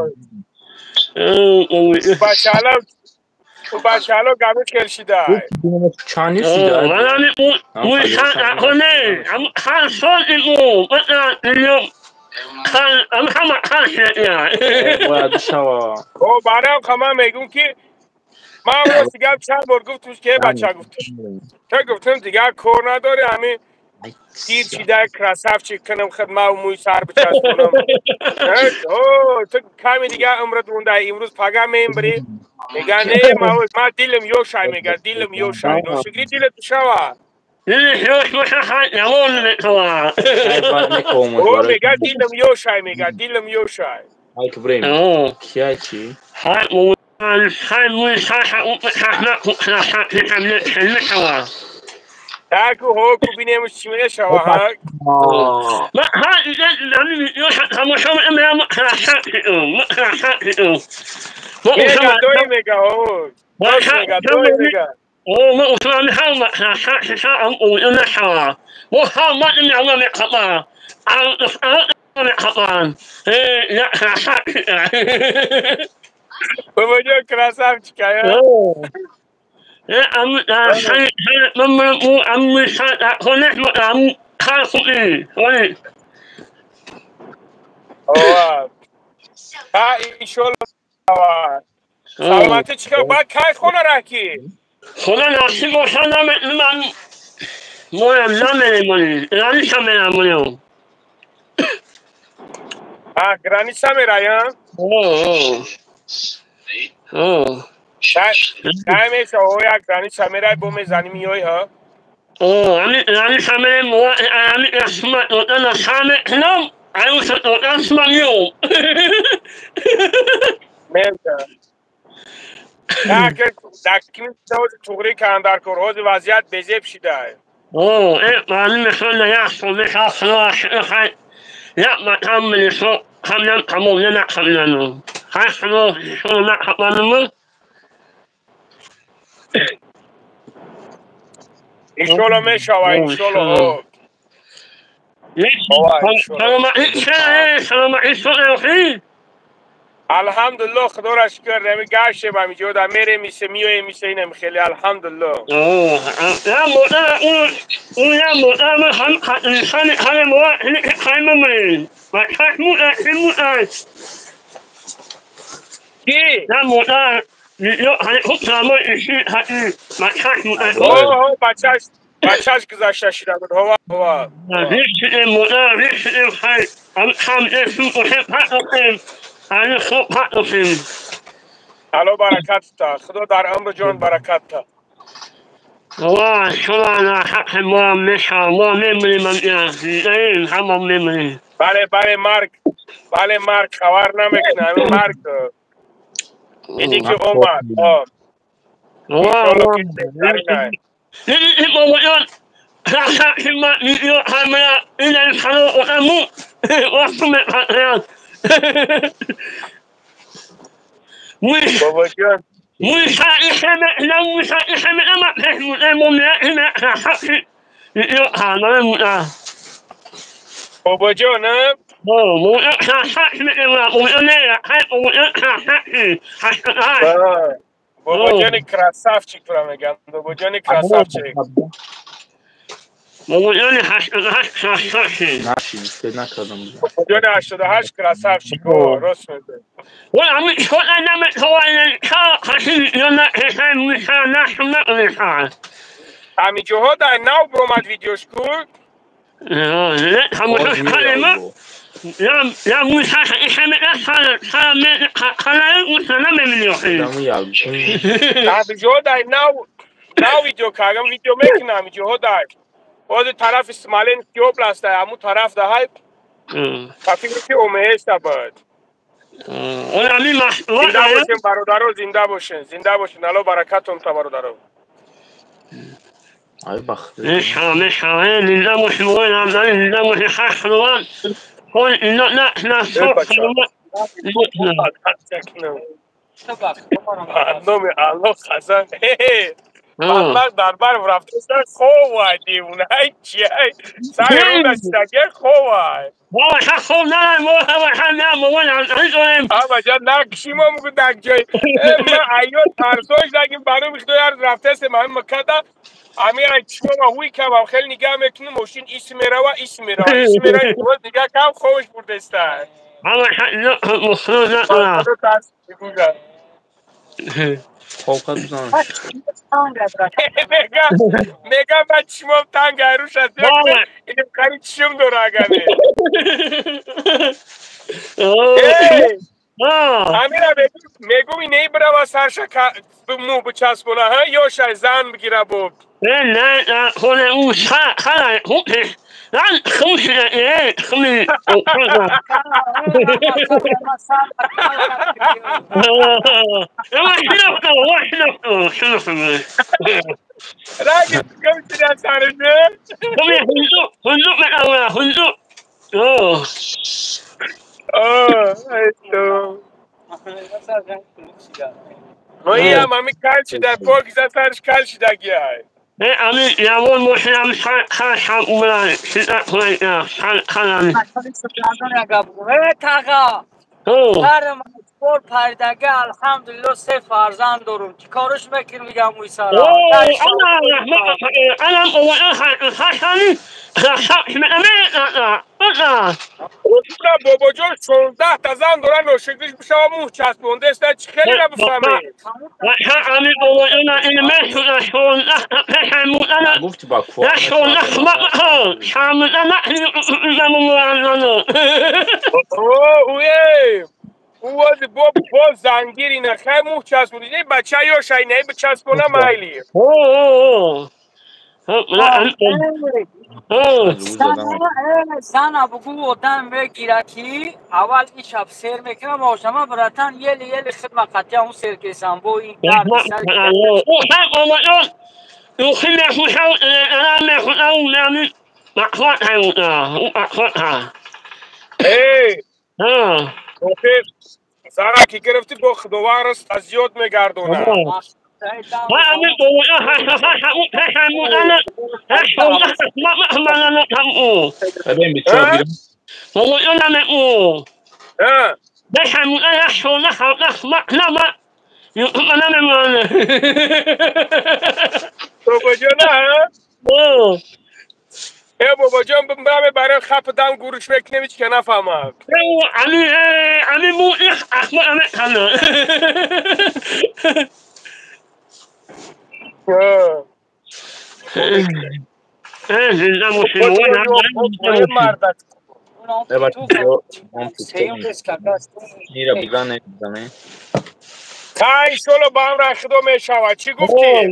Бачало гами хел шида. Чанд шида? Барам хама мегӯм ки ман рости гап чанд бор гуфтум ки бача гуфтум. Та гуфтум дигар кор надори, ҳамин дир шида красавчик кунам худ ман мӯи сар бичаспонам. Ту ками дигар умрат монда, имрӯз пага мембирӣ. Мега не, ман дилам ёшай, мега дилам ёшай. Ношукрӣ дилат шава. Мега дилам ёшай, мега дилам ёшай. Айк брем. Кия чи? Таку ҳоку бинем чӣ мешава, ҳа? Мега дой мега ҳо. Мега дой мега. Бобоҷон красавчик ая. Ҳа иншолло. Саломатӣ чӣ хел? Баъд кай хона раҳкӣ? Хона насиб боша ман моям намеремонӣ, граница мерамонем. А граница мерая? Кай меша оя граница мерай бо мезанӣ миёй ҳа? Граница мерем, Меша. Туғри кан дар кор ҳозир вазъият безеб шидае. Иншолло мешава, иншолло. Алҳамдулиллоҳ, худоро шукр, нами гаштем ҳамиҷо да мерем мисе миёем мисе инам хеле алҳамдулиллоҳ. Ки? Бачаш гузашта шуда буд. Ҳова ҳова. Алло баракат та. Худо дар умр ҷон баракат та. Бале бале марг. Бале марг хабар намекунад. Ҳамин марг. Иди ки омад. Бобоҷон, бобоҷони красавчик ро мегам. Бобоҷони красавчик. Бобоҷони 88. Наши, накардам. Бобоҷони 88 красавчик. Рост мегӯяд. Ҳамиҷоҳо дар нав биромад видеош ку? Ҳамиҷоҳо дар нав видео кардам, видео мекунам ҳамиҷоҳо дар. Бози тарафи Смоленский област ҳамун тараф даҳай. Ба фикр ки омеҳеста бад. Зинда бошен бародаро, зинда бошен, зинда бошен. Алло баракатон та бародаро. Ай бахт. Номи Алло хазан. Бадбахт дар барф рафтааст, ховай девонаи чиай? Сари рӯда чидаге ховай. Абаҷа накшимо мугу дар ҷой. Ма айё тарсош дагим барои худо яр рафтаастем ҳамин макада. Ами ай чишмама ҳуй кавам хеле нигаҳ мекунем мошин ис мерава ис мерава ис мерава боз нигаҳ кам ховаш бурдеста. Мегам ман чишмом танг айрӯш аст. Инем қари чишм дора агане. Амира мегум иней бирава сарша мӯ бичаспона ҳа ё шай зан бигира бо. Алҳамдулилло се фарзанд дорум. Чӣ корш мекунӣ мегам уй сара? Бобоҷон 16 та зан дора ношукриш бишава мӯ часпондеста чӣ хеле ра бифаҳмед? Уози бо зангири нахай мӯ часпонди. Не бача ёшай не бичаспона майли. Зана бугу одам мегира ки аввал ин шаб сер мекунам ошама братан ели ели хидма қатъия он сер кесам бо ин Зара ки гирифтӣ бо худованд рост аз ёд мегардонад. ای بابا جان برم برای خپ دم گروش بکنم هیچ که نفهمم. علی علی مو اخ انا انا تا ایشالله با هم را خدا میشود. چی گفتی؟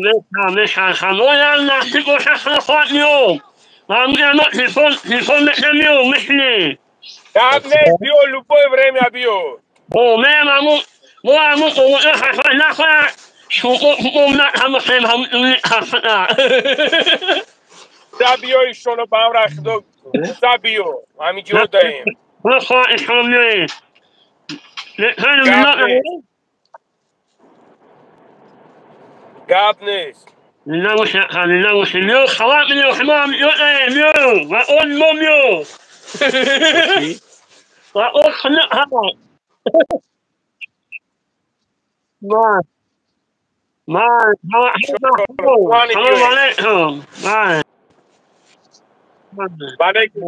بیو لوپوی время بیو. دا بیو ایشالله با هم را خدا دا بیو همینجور داریم. گپ نیست.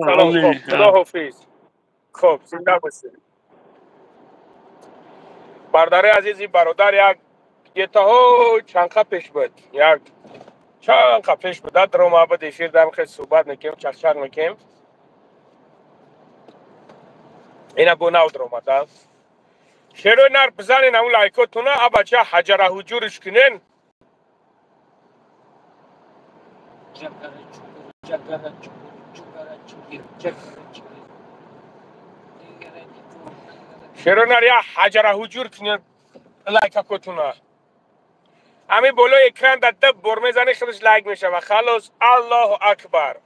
سلام. خدا حافظ. خب زنده باشید. برادر عزیزی، برادر یک یه چند پیش بود، یک چند پیش بود در ما بود افیر دم خیلی صحبت میکنیم، چخچخ میکنیم. اینا بو ناو در اومده شیرو نر بزنین اون لایکاتونه ا بچه حجره حجورش کنین. شیرو نر یا حجره حجور کنین لایکاتونه. امی بالای اکران در دب بر میزنی خودش لایک میشه و خلاص. الله اکبر.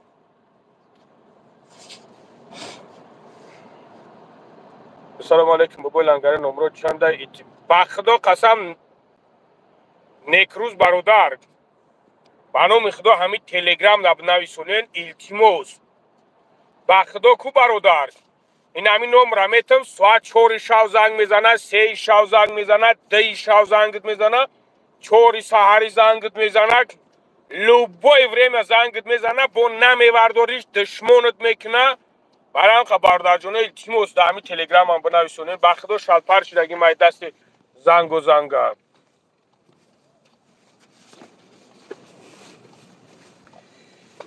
السلام علیکم بابا لنگر نمره چنده؟ با خدا قسم نیکروز برادر با نام خدا همین تلگرام نویسونین التیموس. با خدا کو برادر این همین نمره میتم ساعت 4 شب زنگ میزنه، 3 شب زنگ میزنه، 10 شب زنگ میزنه، 4 سحری زنگت میزنه، любое время زنگت میزنه، با نمیورداریش دشمنت میکنه. برام برادر جون التیموس در همین تلگرام هم بنویسونین. با خدا شلپر شدگی مای دست زنگ و زنگا.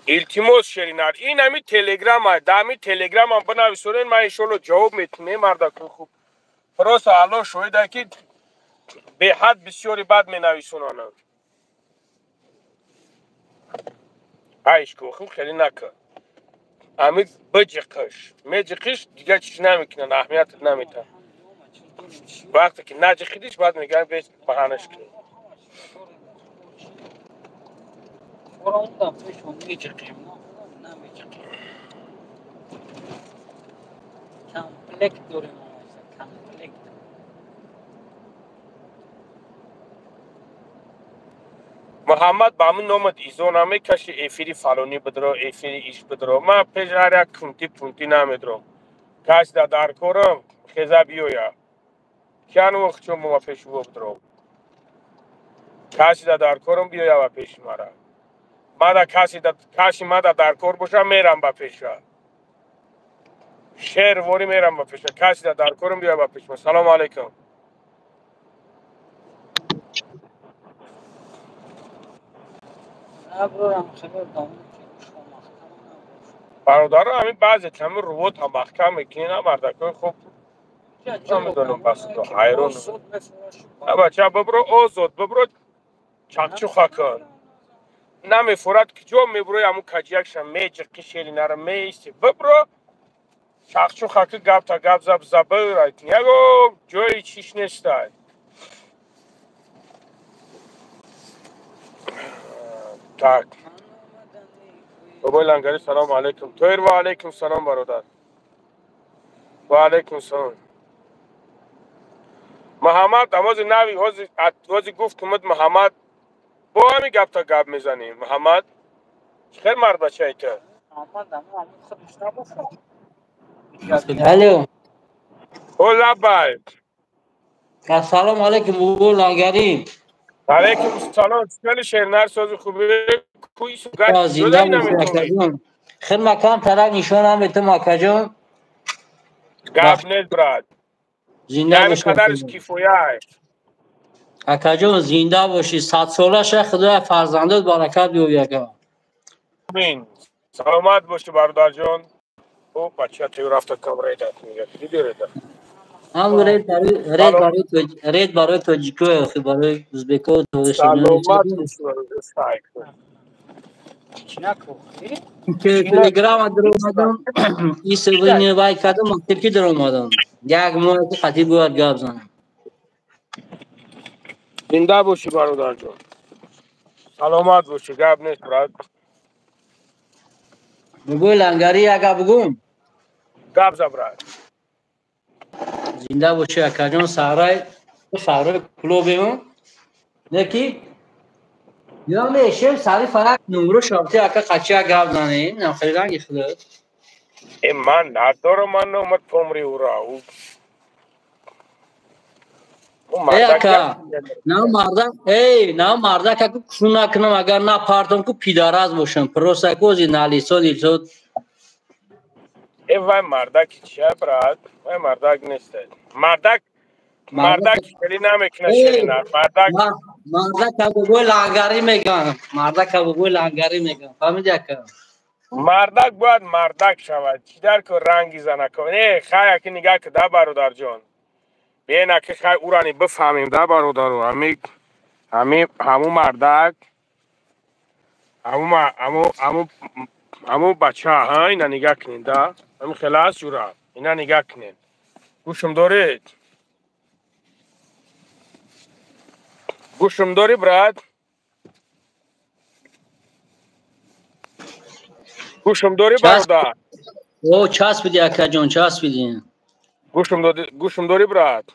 التیموس شیرینار این همین تلگرام های در همین تلگرام هم بنویسونین. من انشالله جواب میتونیم مردکون خوب. پروسا الله شویده که به حد بسیاری بد می نویسونانم. ایش کو خب خیلی نکن. امی بجقش میجقش دیگه چیز نمیکنن، اهمیت نمیتن. وقتی که نجقیدیش بعد میگن به بهانش کن. محمد با من نامد ایزو نمیکشی افیری فلانی بدرو افیری ایش بدرو. من پیش هر یک کنتی پونتی نمیدرم. کس در کارم خیزه بیویا کیان وقت چون ما پیش او بدرو. کسی در کارم بیویا و پیش مرا. ما کسی ما در کار باشه میرم با پیش. شعر وری میرم با پیش. کسی در کارم بیویا با پیش. سلام علیکم. برادر همین بعضی کمی روت هم محکم میکنین هم مردکای خوب نمیدونم بس تو حیرون. بچه ببرو آزاد ببرو چکچو خاکن نمیفورد کجا میبروی همون کجیکشم میجقی شیری نره میستی ببرو چکچو خاک گپ تا گپ زب زبر یگو جای چیش نیست. Так. بابای لنگری سلام علیکم. تویر و علیکم سلام برادر. و علیکم سلام. محمد اماز نوی هوزی گفت که محمد Бо ҳамин гапта гап мезанӣ, Муҳаммад. Хел мардбачаи ту. Алло. О, лаббай. Ассалому алайкум, бобо Лангари. Алайкум салом. Хеле шернар сози хубе. Куи сугат. Зинда бошӣ, акаҷон. Хел макам тарак нишонам бетум, акаҷон. Гап нест, брат. Зинда бошӣ. Қадарш кифоя. Акаҷон, зинда бошӣ. Садсола ша, Худоя фарзандот баракат биёбӣ, ака. Амин. Саломат бошӣ, бародарҷон. О, бача ту рафта камреда мегӯяд. Дидиреда. Ҳам ред барои тоҷико, барои ӯзбеко. Саломат бошӣ, Телеграма даромадам, исвини вай кардам, мактаб ки даромадам. Як моҳ ки хатиб бояд гап занам. Зинда бошӣ, бародарҷон. Саломат бошӣ, гап нест, брат. Бобои Лангари, як гап бугум? Гап за, брат. Зинда бошӣ, акаҷон. Саҳраи клубем. Неки я мешем сари фарак номро шабти, ака, қача гап занем. Нам хеле ранги худо. Э, ман надорам, ман номер помри ура. Э, ака, на марда, эй, на марда как кушу накунам, агар на партом ку пидараз бошам. Просто кози на лицо лицо. Э, вай мардак чия, брат? Вай мардак нест. Мардак мардак хеле намекунад, шеринар. Мардак мардак бобои Лангари меган. Мардак бобои Лангари меган. Фаҳмиди, ака? Мардак бояд мардак шавад. Чӣ дар ко ранги занако? Не, хай, аки нигаҳ ки да, бародарҷон. Бен, аки, хай, урани бифаҳмем да, бародару. Ҳами ҳами ҳаму мардак, ҳаму ҳаму ҳаму ҳаму бача, ҳа, ина нигаҳ кунед да. Ҳами хела аст, ҷура. Ина нигаҳ кунед. Гӯшум доред? Гӯшум дорӣ, брат? Гӯшум дорӣ, бародар? О, часпиди, акаҷон, часпиди. Гӯшум дорӣ, брат?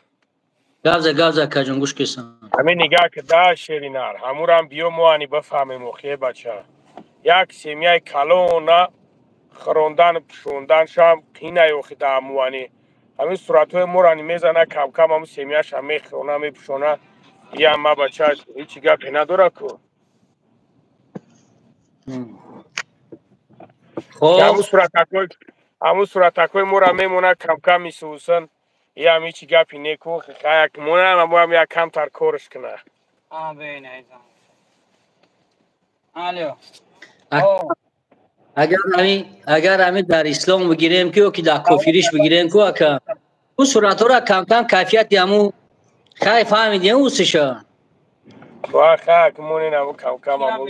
Гавза, гавза, акаҷон, гӯш кесам. Ҳамин нигаҳ ки да, шеринар, ҳамурам биё мо ани бифаҳмем, охе, бача. Як семьяи калона хӯрондан пӯшонданшам қинай, охи, да ҳамуани. Ҳамин суратҳои морани мезана, камкам ҳаму семьяша мехӯрона, мепӯшона. Я ма бача ҳечи гапе надора ку. Ҳамун суратакҳои мора мемона, камкам мисӯсан. Ям ҳечи гапи неку, хаяк монам, амоам як камтар корш куна. Агар ҳами дар ислом бигирем ки ё ки дар кофириш бигирем ку, ака, ӯ суратҳоро камкам кайфияти ҳамун хай фаҳмидем усиша. Ва хак монен ҳамун камкам ҳамун.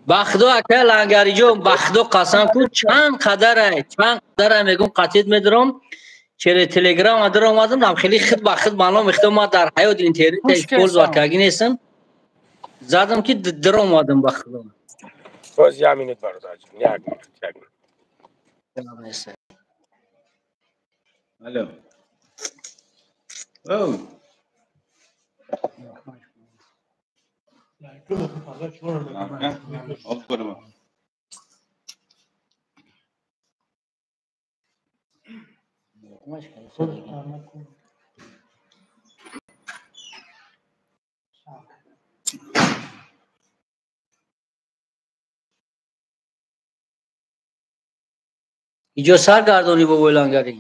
Ба худо, ака Лангариҷон, ба худо қасам ку, чанд қадарай, чанд қадарай мегум, қатид медорам. Через телеграма даромадам, нам хеле худ ба худ маълум мехто, ма дар ҳаёт интернет пользоваться карги нестам. Задам ки даромадам, ба худо. Боз як минут, бародарҷон, як минут, як минут. Алло. Оу. Иҷо сар гардонӣ, бобои Лангарӣ.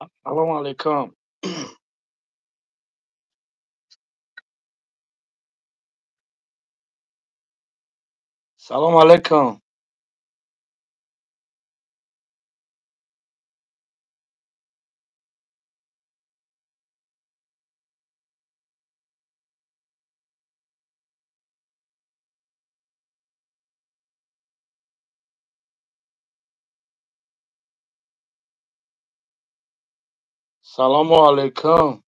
Салому алейкум. Салому алейкум. Салому алейкум.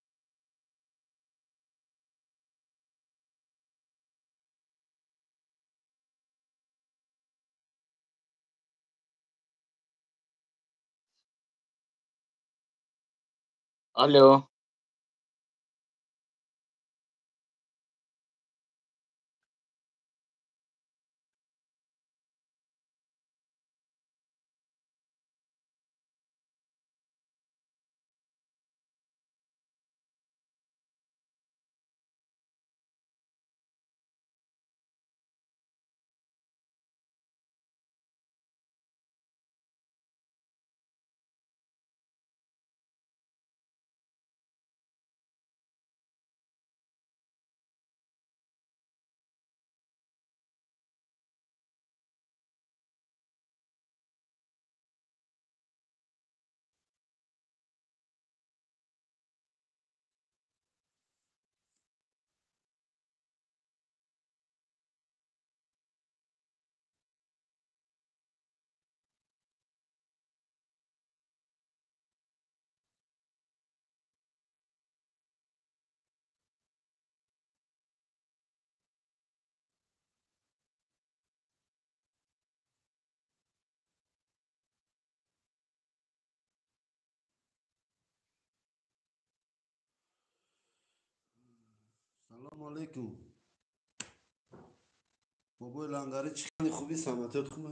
Алло. Салом алейкум. Бобои Лангари, чӣ хеле хуби, саломатият хубе?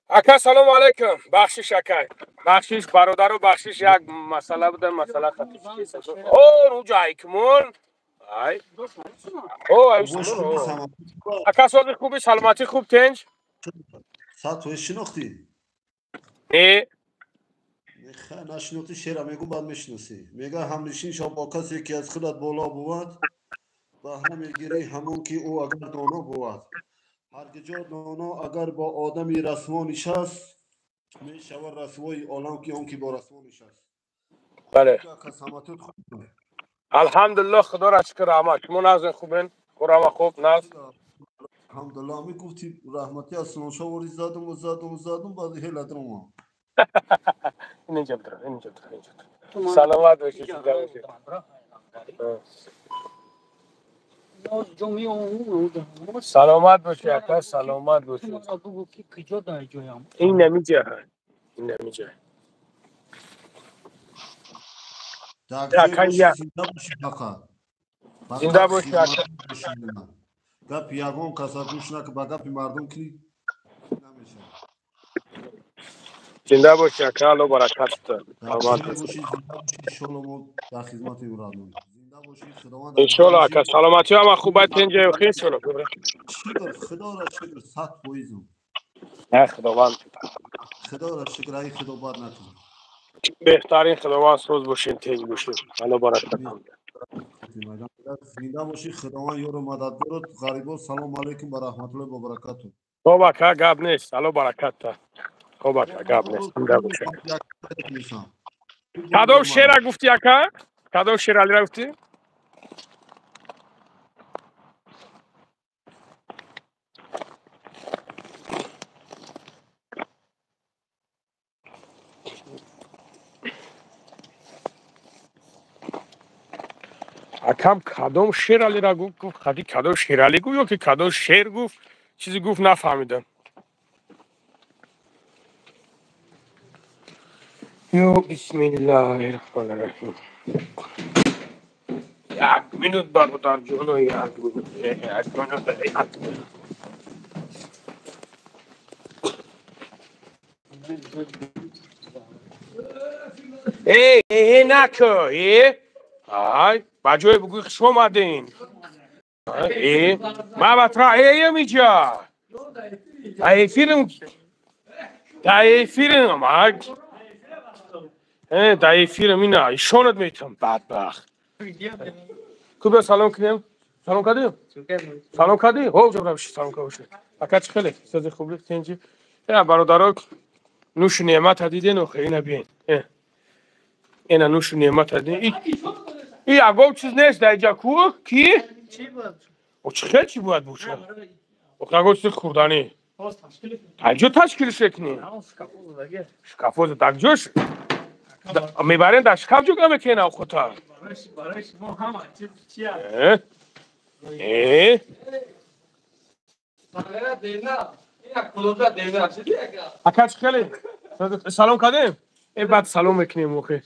Ака, салому алейкум. Бахшиш, акай, бахшиш, бародару, бахшиш, як масъала буда, масъала хатиф. О, рӯҷайкмон. Ай. О, ай. Ака, сози хуби, саломатӣ хуб, тенҷ? Сад тои шинохтӣ? Не. Нашинохтӣ, шера мегӯ, баъд мешиносӣ. Мега: ҳамнишин шав бо касе, ки аз худат боло бувад, баҳра мегирӣ ҳамон, ки ӯ агар доно бувад. Ҳаргиҷо доно агар бо одами расво нишаст, мешавад расвои олам, ки он ки бо расво нишаст. Бале. Саломатият хуб? Алҳамдулиллоҳ, худоро шукр, раҳмат. Шумо нағзен, хубен? Хурама хуб, нағз? Алҳамдулиллоҳ. Мегуфти раҳматӣ аз суноншо вори задуму задуму задум, баъд ҳела даромам. Инҷа бидро, инҷа бидро, инҷа бидро. Саломат бошед, зинда бошед. Саломат бошед, ака, саломат бошед. Ин намиҷа, ин намиҷа. Зинда бошед, ака. Гапи ягон каса гӯш нака, ба гапи мардум ки намешавад. Зинда бошед, ака, Алло баракат диҳад. Саломат бошед. Иншолло, мо дар хизмати родной. Зинда бошед, худованд. Иншолло, ака, саломатӣ ҳама хуб, баъд тенҷаю иншолло. Шукр, худоро шукр, 100%. Не, худованд. Худоро шукр, ай худо бад накунад. Беҳтарин, худованд, соз бошед, тенҷ бошед. Алло баракат диҳад. Зинда бошӣ, худованд ёру мададгорот. Ғарибо, салому алайкум ва раҳматуллоҳи ва баракатуҳ. Хоб ака, гап нест, ало баракатта. Хоб ака, гап нест. Кадом шера гуфти ака? Кадом Шералира гуфти? Акам кадом Шералира гуфт? Гуфт хади кадом Шерали гуфт ё ки кадом шер гуфт? Чизе гуфт нафаҳмидам. Ё бисмиллаҳи раҳмони раҳим. Як минут бародарҷоно, як минут, як минут, як минут. Э, э, нако, э. Ай, ба ҷое бугӯй хуш омадин. Э, ма батра э миҷа. Да эфирим, да эфирим, ай. Э, да эфирим ина, ишонат метам, бадбахт. Ку биё салом кунем. Салом кардем? Салом кардӣ? Ҳо, ҷо биши салом кардӣ. Ака чӣ хеле? Сози хуб тинҷи. Э, бародаро, нӯши неъмата диден охе, ина биен. Э. Ина нӯши неъмата диден. И ягон чиз нест дар инҷа ку? Ки? О чӣ хел чӣ бояд бошад? Охе ягон чизи хӯрданӣ. Дар ҷо ташкилш мекунӣ? Шкафо дар ҷош мебарем, дар шкаф ҷо мекунем авхота. Э? Э? Ака чӣ хеле? Салом кардем? Э, баъд салом мекунем охе.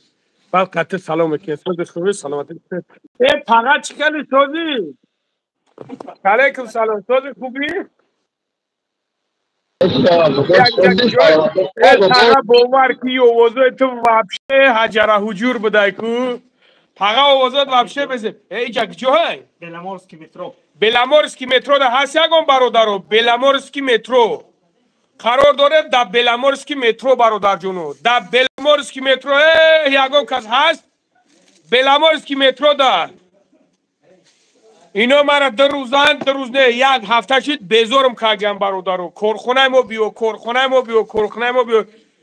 Баъд қатъи салом мекунем. Сози хуби, саломатӣ. Э, пага чӣ хеле сози? Алейкум салом. Сози хуби? Пага бовар ки овозои ту вообще ҳаҷара ҳуҷур будай ку. Пага овозот вообще безе. Э, иҷа куҷо ҳай? Беломорский метро. Беломорский метро да ҳаст ягон бародаро? Беломорский метро. Қарор дорем дар Беломорский метро бародарҷоно. Дар Беломорский метро э ягон кас ҳаст? Беломорский метро да. Ино мара 2 рӯзан, 2 рӯз не, як ҳафта шид безорм кардям бародаро. Корхонаи мо биё, корхонаи мо биё, корхонаи мо биё.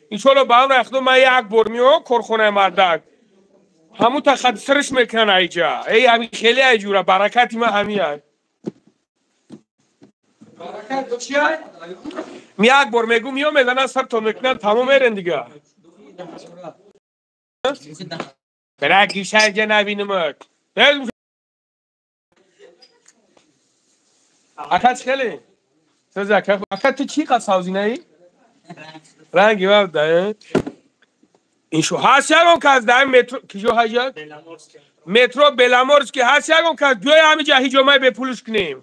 Иншоалло ба амри Худо ман як бор меоям корхонаи мардак. Ҳамун та хат сирш мекунан айҷа. Эй ҳамин хеле айҷура, баракати ман ҳамин ай. Ми як бор мегӯ миё мезанан сартон мекунан тамом мерен дига. Бира гишайҷа набинамак. Ака чӣ хеле? Сози ака, ака ту чӣ қад савзинаӣ? Ранги вабда, э? Иншо ҳаст ягон кас дар метро киҷо ҳаҷа? Метро Беломорский ҳаст ягон кас биёй ҳамиҷа ҳиҷомаи бепулш кунем.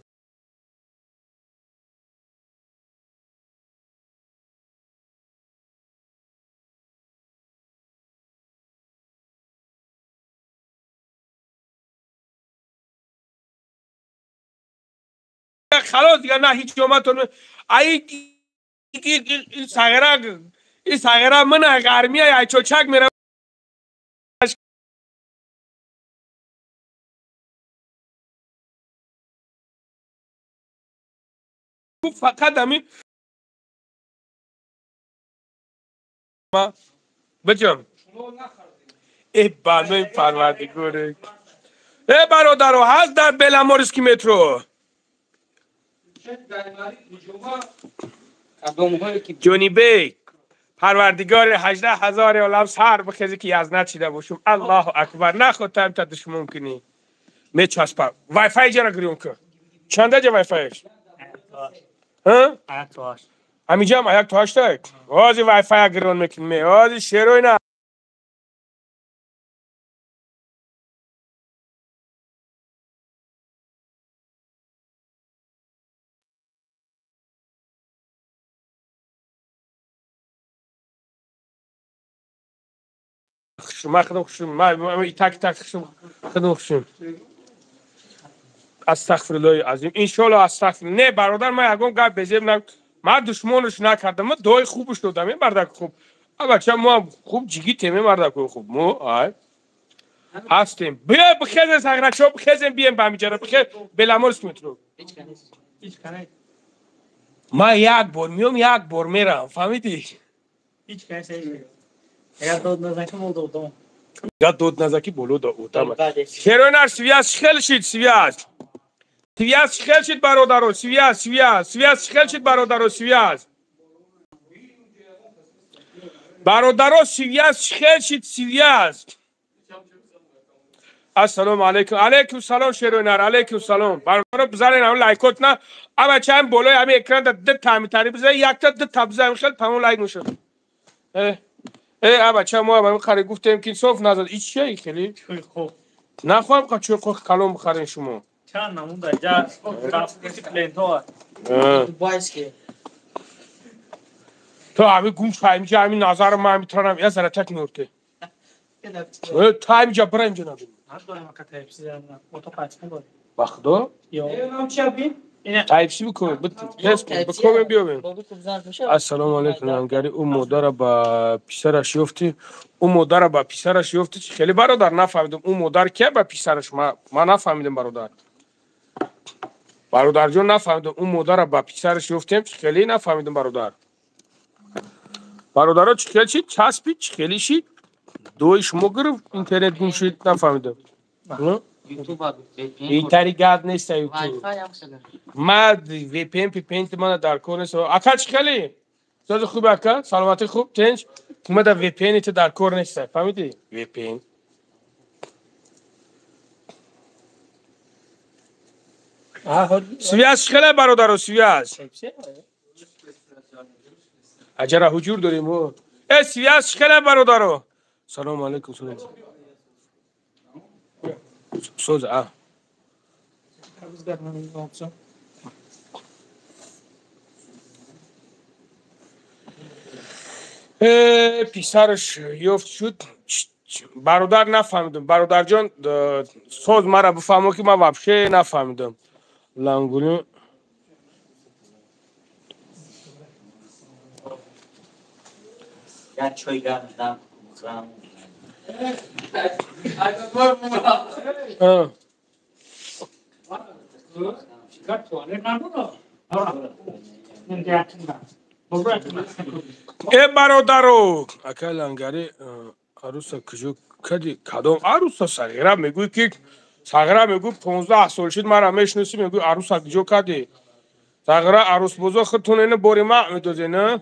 خلاص دیگه نه هیچ جمعتون ای سغرا ای سغرا من غرمی ای چوچک میره فقط همین ما بجام ای بانوی پروردگار ای برادرو هست در بلامورسکی مترو جونی بیگ پروردگار 18,000 عالم سر بخیزی که از نچیده باشم. الله اکبر. نخود تایم تا دشمن کنی میچسبم. وای فای جرا گریون که چنده جا وای فایش؟ ها؟ 1 تا 8. همینجا هم 1 تا 8 آزی وای فای گریون میکنی آزی شیروی نه. ما خدم خوشم ما تک تک خوشم خدم خوشم. استغفر الله عظیم. انشالله استغفر. نه برادر من یگم گپ بزنم نه من دشمنش نکردم، من دعای خوبش دادم. این مردک خوب بچه ما خوب جیگی تیمه مردک خوب ما آی هستیم. بیا بخیز سغرچا بخیزم بیام به همینجا بخیز بلامورس مترو. Ман як бор миём, як бор мерам, фаҳмидӣ? Ҳеҷ кас агар дод назаки боло одам. Я дод назаки боло одам. Шеронар связь хел шид, связь. Связь хел шид бародаро, связь, связь, связь хел шид бародаро, связь. Бародаро, связь хел шид, связь. Ассалому алайкум. Алайкум салом шеронар, алайкум салом. Бародаро бизанен ҳамон лайкотна. Ама чанд болои ҳамин экранда ду тамитари бизан, якта ду та бизан хел тамом лайк мешад. Э, бача мо ҳам хари гуфтем ки инсоф назад. И чия хеле? Чойхоқ. Нахоҳам ка чойхоқ калон бихарен шумо. Чанд намуда ҷа рафти клиентҳо. Дубайский. То ҳами гум шай инҷа ҳами назар ма ҳами таранам я зара так меурте. Э, та инҷа бира инҷа набин. Надорем ака тайпси ото қачма дорем. Ба худо? Ё. Тайпси бикун, тест кун, бикобем биёбем. Ассалому алайкум, лангари. Ӯ модара ба писараш ёфтӣ? Ӯ модара ба писараш ёфтӣ? Чӣ хеле бародар нафаҳмидам. Ӯ модар кия ба писараш? Ман нафаҳмидам бародар. Бародарҷон нафаҳмидам. Ӯ модара ба писараш ёфтем? Чӣ хеле нафаҳмидам бародар. Бародаро чӣ хел шид? Часпид? Чӣ хеле шид? Дуои шумо гирифт, интернет гум шид, нафаҳмидам. Итари гап неста ютуб. Ма VPN PPN мана дар кор нест. Ака чӣ хеле? Сози хуб ака? Саломатӣ хуб? Тенч? Ма да VPN ту дар кор неста. Фаҳмидӣ? VPN. Связь чӣ хеле бародаро, связь? Аҷара ҳуҷур дорем. Э, связь чӣ хеле бародаро? Салому алайкум, салом. Соз, а. Э, писараш ёфт шуд. Бародар нафаҳмидам. Бародарҷон, соз мара бифаҳмо ки ман вообще нафаҳмидам. Лангули як чой гарм дам бихӯрам. Э бародаро, акай лангари аруса куҷо кади? Кадом аруса? Сағира мегӯй ки сағира мегӯй 15 сол шид мара мешиносӣ, мегӯй аруса куҷо кади? Сағира арусбозо худтон ина бори ма медозен, а?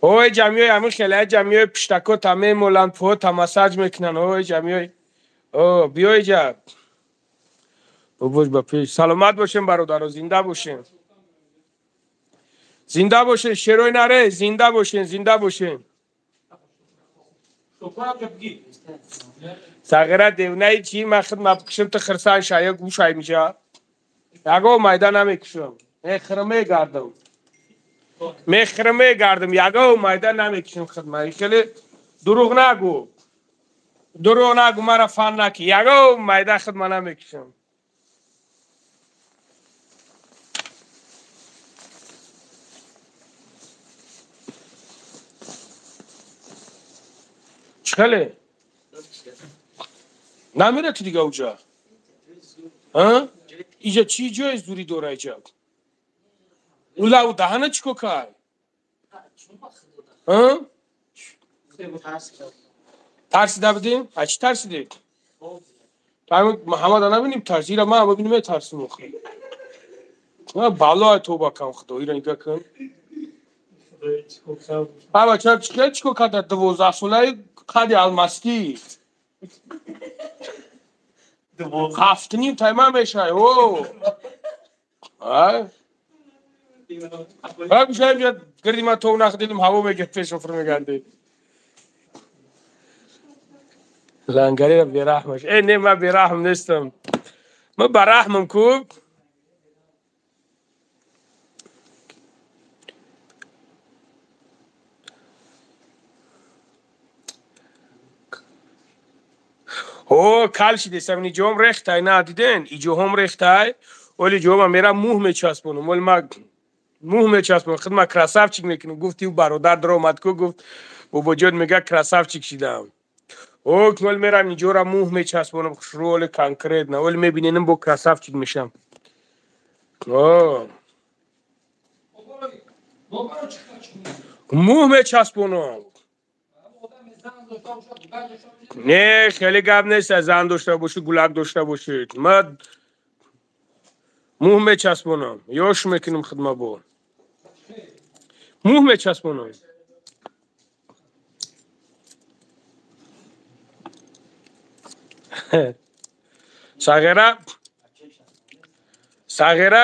Ой ҷамъиёи ҳамин хеле ҷамъиёи пиштако та мемоланд, пӯҳо та массаж мекунанд. Ой ҷамъиёи о биёй ҷа. Бобош ба пеш. Саломат бошем бародаро, зинда бошем. Зинда бошен, шерои наре, зинда бошен, зинда бошен. Сағира девнаи чӣ ман худ мабкушам ту хирсан шая гӯшай миша. Ягон майда намекушам. Мехӯрам мегардам. Мехӯрам мегардам. Ягон майда намекушам хидма. Хеле дурӯғ нагӯ. Дурӯғ нагӯ, мара фан накӣ. Ягон майда хидма намекушам. Чӣ хеле? Намера ту дига уҷа? А? Иҷа чӣ ҷое зурӣ дора иҷа? Ула у даҳана чӣ кор кард? А? Тарсида будем? А чӣ тарсидед? Муҳаммада набинем тарс, ира ман бибинем метарсим охир. Бало ай тоба кам худо, ира нигаҳ кун. А бача чӣ чӣ кор кард дар 12 солаи қади алмастӣ? 7.5 тайма мешай. О. Ай. Ай бушай гирди ма то нах дидим ҳаво мегирд пешофр мегарди. Лангарира бераҳмаш. Э, не, ман бераҳм нестам. Ман бараҳмам ку. О, кал шидесам, ини ҷоҳом рехтай, на диден? И ҷоҳом рехтай. Оли ҷоҳома мера мӯҳ мечаспонам. Оли ма мӯҳ мечаспонам. Худ ма красавчик мекунам. Гуфти ӯ бародар даромад ку, гуфт бобоҷон мега красавчик шидам. Ок, мол мерам инҷора мӯҳ мечаспонам хушрӯ, оли конкретно. Оли мебиненам бо красавчик мешам. Мӯҳ мечаспонам. Не, хеле гап нест, зан дошта бошӣ, гулак дошта бошӣ. Ма мӯҳ мечаспонам, ёш мекунам хидмабо. Мӯҳ мечаспонам. Сағира, сағира,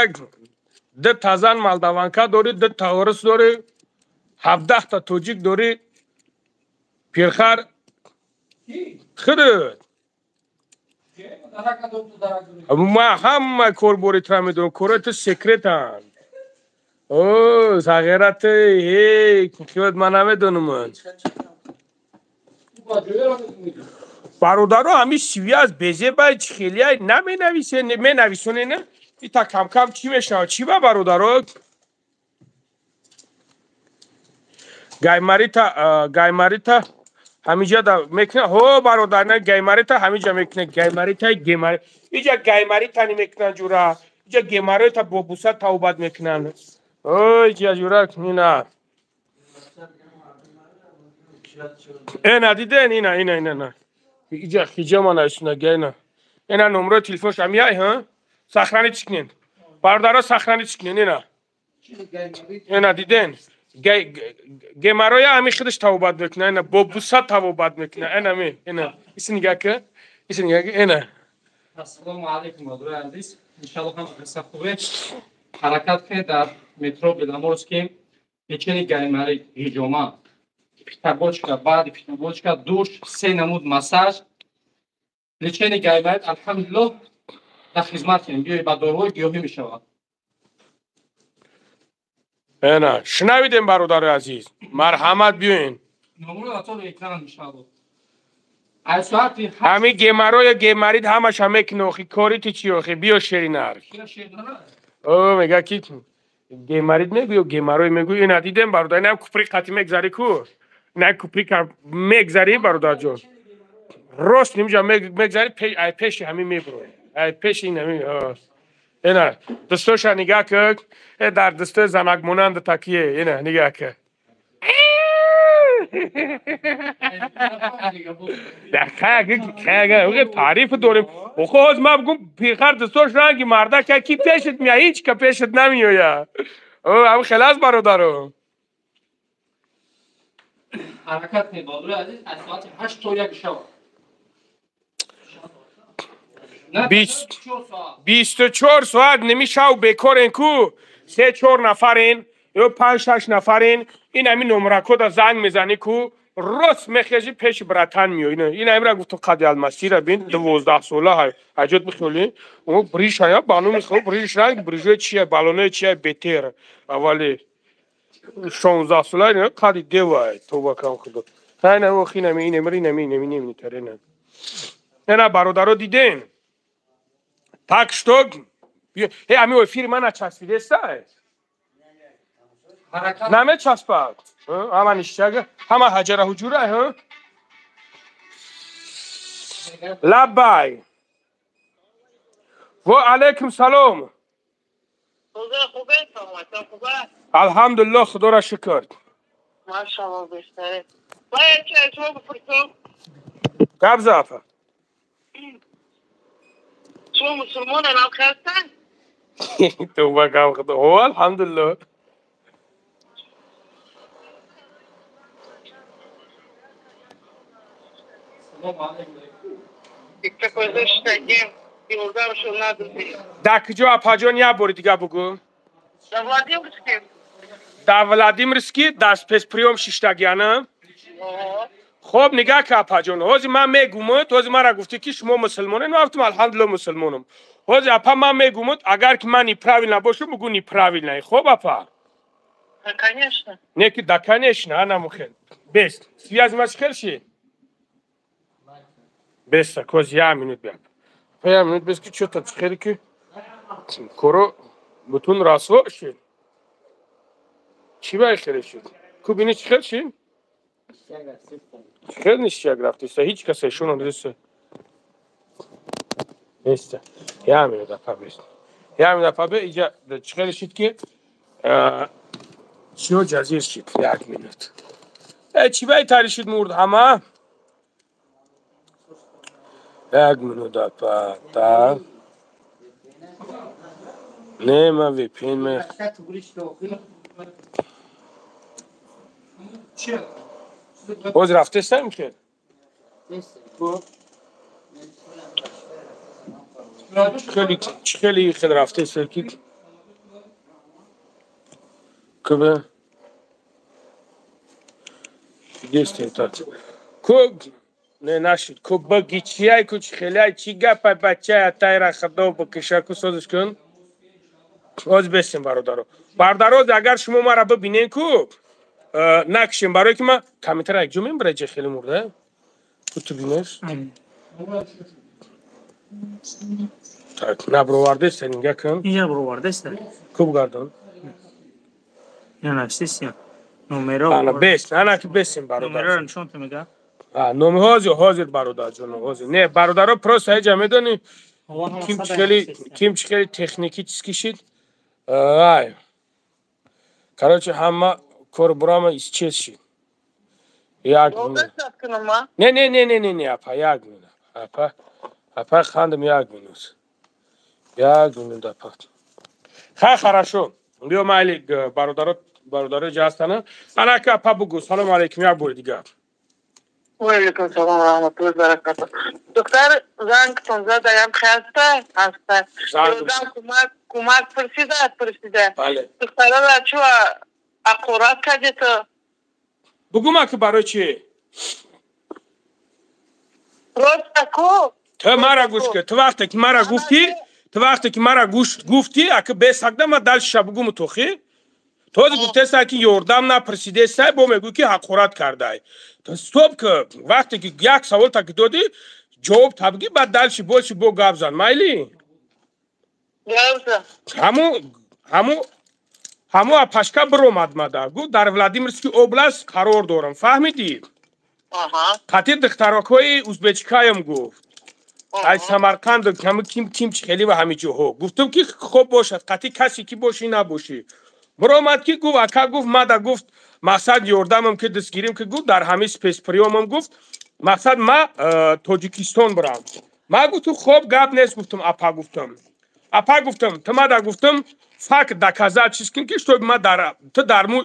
ду та зан молдаванка дорӣ, ду та орус дорӣ, 17 та тоҷик дорӣ, пирхар худут. Ма ҳама корбори тра медонам, корои ту секретанд. О, сағира ту, ҳей, хиёт ман намедонам. Бародаро, ҳами связь безебай чихелияй наменависе, менависоне, не? Ита камкам чӣ мешавад? Чӣ ба бародаро? Гаймарита, гаймарита ҳамиҷа да мекуна. Ҳо, бародар, на гаймарита ҳамиҷа мекуна. Гаймарита, гемари. Иҷа гаймарита мекунан ҷура. Иҷа гемарита бо буса тавбат мекунанд. Ой, иҷа ҷура ина. Эна диден, ина, ина, ина, ина. Иҷа хиҷама нависуна гайна. Ина номрои телефонш ҳамияй, ҳа? Сохранить кунед. Бародаро, сохранить кунед, ина. Ина диден. Геморроя ҳами худаш тавбат мекуна, ина бо буса тавбат мекуна. Ина ми, ина. Иси нигаҳ ки, иси нигаҳ ки, ина. Ассалому алайкум, бародарои азиз. Иншаллоҳ ҳама қисса хубе. Ҳаракат кунед, дар метро Беломорский лечение гайморит, ҳиҷома, фитобочка, баъди фитобочка, душ, се намуд массаж, лечение гайморит, алҳамдулиллоҳ, дар хизматем. Биёед, ба доруҳои гиёҳӣ мешавад. Ена, шунавидем, бародари азиз. Марҳамат, биёен. Номро атор экран, иншаллоҳ. Аз соати Ҳами геморроя, геморрит ҳамаша мекуна, охи кори ту чи охи? Биё, шеринар. О, мега ки геморрит мегӯ, геморрой мегӯ. Ина дидем, бародар, ина купри қати мегзари ку. Ина купри мегзари, бародарҷон. Рост нимҷа мегзари, ай пеши ҳами мебурои. Ай пеши ин ҳами. Ина, дӯстоша нигаҳ кун. Э, дар дӯстои занак монанда такие. Ина, нигаҳ кун. Таъриф дорем. Охо, ҳоз ман бигум, пирхар дӯстош ранги мардак, ки пешат мея, ҳеҷ ка пешат намеоя. Ҳам хеле аст, бародаро. Ҳаракат кунед, бародарои азиз, аз соати 8 то 1 шаб. 24 соат ними шав бекорен ку, се чор нафарен ё панҷ шаш нафарен, ин ҳами номракода занг мезанӣ ку, рост мехежи, пеши братан меои. Ин ҳамира гуфту қади алмасира бин, 12 сола ҳаҷот бихёли бриш ҳая бануми хо бриш ранг брижои чия балонои чия бетер аввали 16 сола қади девай тоба кам худо хайна охинами инемри инами инеми инеми тарена. Ена, бародаро, диден, так что э ами эфири ман начаспидеста, намечаспад, ҳама ништяга, ҳама ҳаҷара ҳуҷура. Лаббай, ва алайкум салом. Алҳамдулиллоҳ, худоро шукр. Машалло, беҳтаре. Бояд чи аз шумо бипурсам? Гап зафа. Шумо мусулмонен, ам ҳастанд? Тавба кам худо. О, алҳамдулиллоҳ. Салому алайкум. Икта шитагем, ёрдамшон надодем. Дар куҷо, апаҷон, як бори дига бугӯ. Дар Владимирский. Дар Владимирский, дар спецприём шиштагиана. Хоб, нигаҳ ка, апаҷон, ҳозир ман мегумуд, ҳозир мара гуфтӣ ки шумо мусулмонед, ман гуфтам алҳамдулиллоҳ, мусулмонам. Ҳозир, апа, ман мегумуд, агар ки ман неправильно бошам, бугӯ неправильно. Хоб, апа? Да, конечно. Не ки да, конечно, ана мухел. Бест. Связь ма чӣ хел шид? Беста, коз як минут биап. Як минут бес ки чё-то чӣ хеле ки коро бутун расво шид. Чӣ бай хеле шуд? Ку бини, чӣ хел шид? Хел ништяк рафтеста, ҳеҷ кас эшон нест. Нест. Я минут апа бест. Я минут апа бе иҷа чӣ хеле шид ки чиё ҷазир шид. Як минут. Чӣ бай тари шид мурд ҳама? Як минут апа. Так. Не, ма VPN ме. Боз рафтестам ки? Хеле хел рафтеста ки? Кубе? Дестем так. Куб не нашид. Куб баги чияй ку хелай чи гапай бачая тайра хадо бакиша ку созиш кун? Оз бесем бародаро. Бародаро, агар шумо мара бибинен ку накшем барои ки ма комментария як ҷо мебара ҷа хеле мурда. Ку ту бинеш? Так, набровардеста нигоҳ кун. Инҷа бровардеста. Куб гардон. Ина навиштест номеро. Ана бес, ана ки бесем бародар. Номеро нишон ту мега. Номи ҳозир, ҳозир бародар ҷон, ҳозир. Не, бародаро просто ҳеҷа медонӣ ким чӣ хеле техникически шид. Ай. Короче, ҳама кор бурама исчез шид. Як минут. Не, не, не, не, не, не, апа, як минут. Апа, апа хандам як минут. Як минут апа. Ха, хорошо. Биё майли бародаро, бародаро ҷастана. Анака апа бугу. Салом алейкум, як бори дигар. Ва алейкум салом ва раҳматуллоҳи ва баракатуҳ. Доктор, зангтон задаям хаста, хаста. Ёрдам кӯмак пурсида. Бале. Духтарара чӯ ақурат кардед? Бугу ма ки барои чӣ? Просто ку? Ту мара гӯш кун. Ту вақте ки мара гуфтӣ, ту вақте ки мара гӯш гуфтӣ, аки бесагда ма дальше бугуму тохи. То гуфтеса ки ёрдам напурсидесай, бо мегӯй ки ҳақорат кардай. Стоп ки вақте ки як савол та ки додӣ, ҷавоб та бигӣ, баъд дальше больше бо гап зан. Майли? Ҳаму апашка биромад мада. Гуфт дар Владимирский област қарор дорам. Фаҳмидӣ? Қатъи духтаракҳои узбечкаям гуфт. Ай Самарқанд ҳами ким чӣ хеле ва ҳами ҷоҳо. Гуфтам ки хоб бошад, қатъи касе ки бошӣ набошӣ. Биромад ки гуфт, ака гуфт, мада гуфт, мақсад ёрдамам ки дастгирим ки гуфт, дар ҳами спецприёмам гуфт, мақсад ма Тоҷикистон бирам. Ма гуфтам хоб гап нест, гуфтам апа гуфтам. Апа гуфтам, ту мада гуфтам, факт доказать чиз кун ки чтоб ма дар ту дарму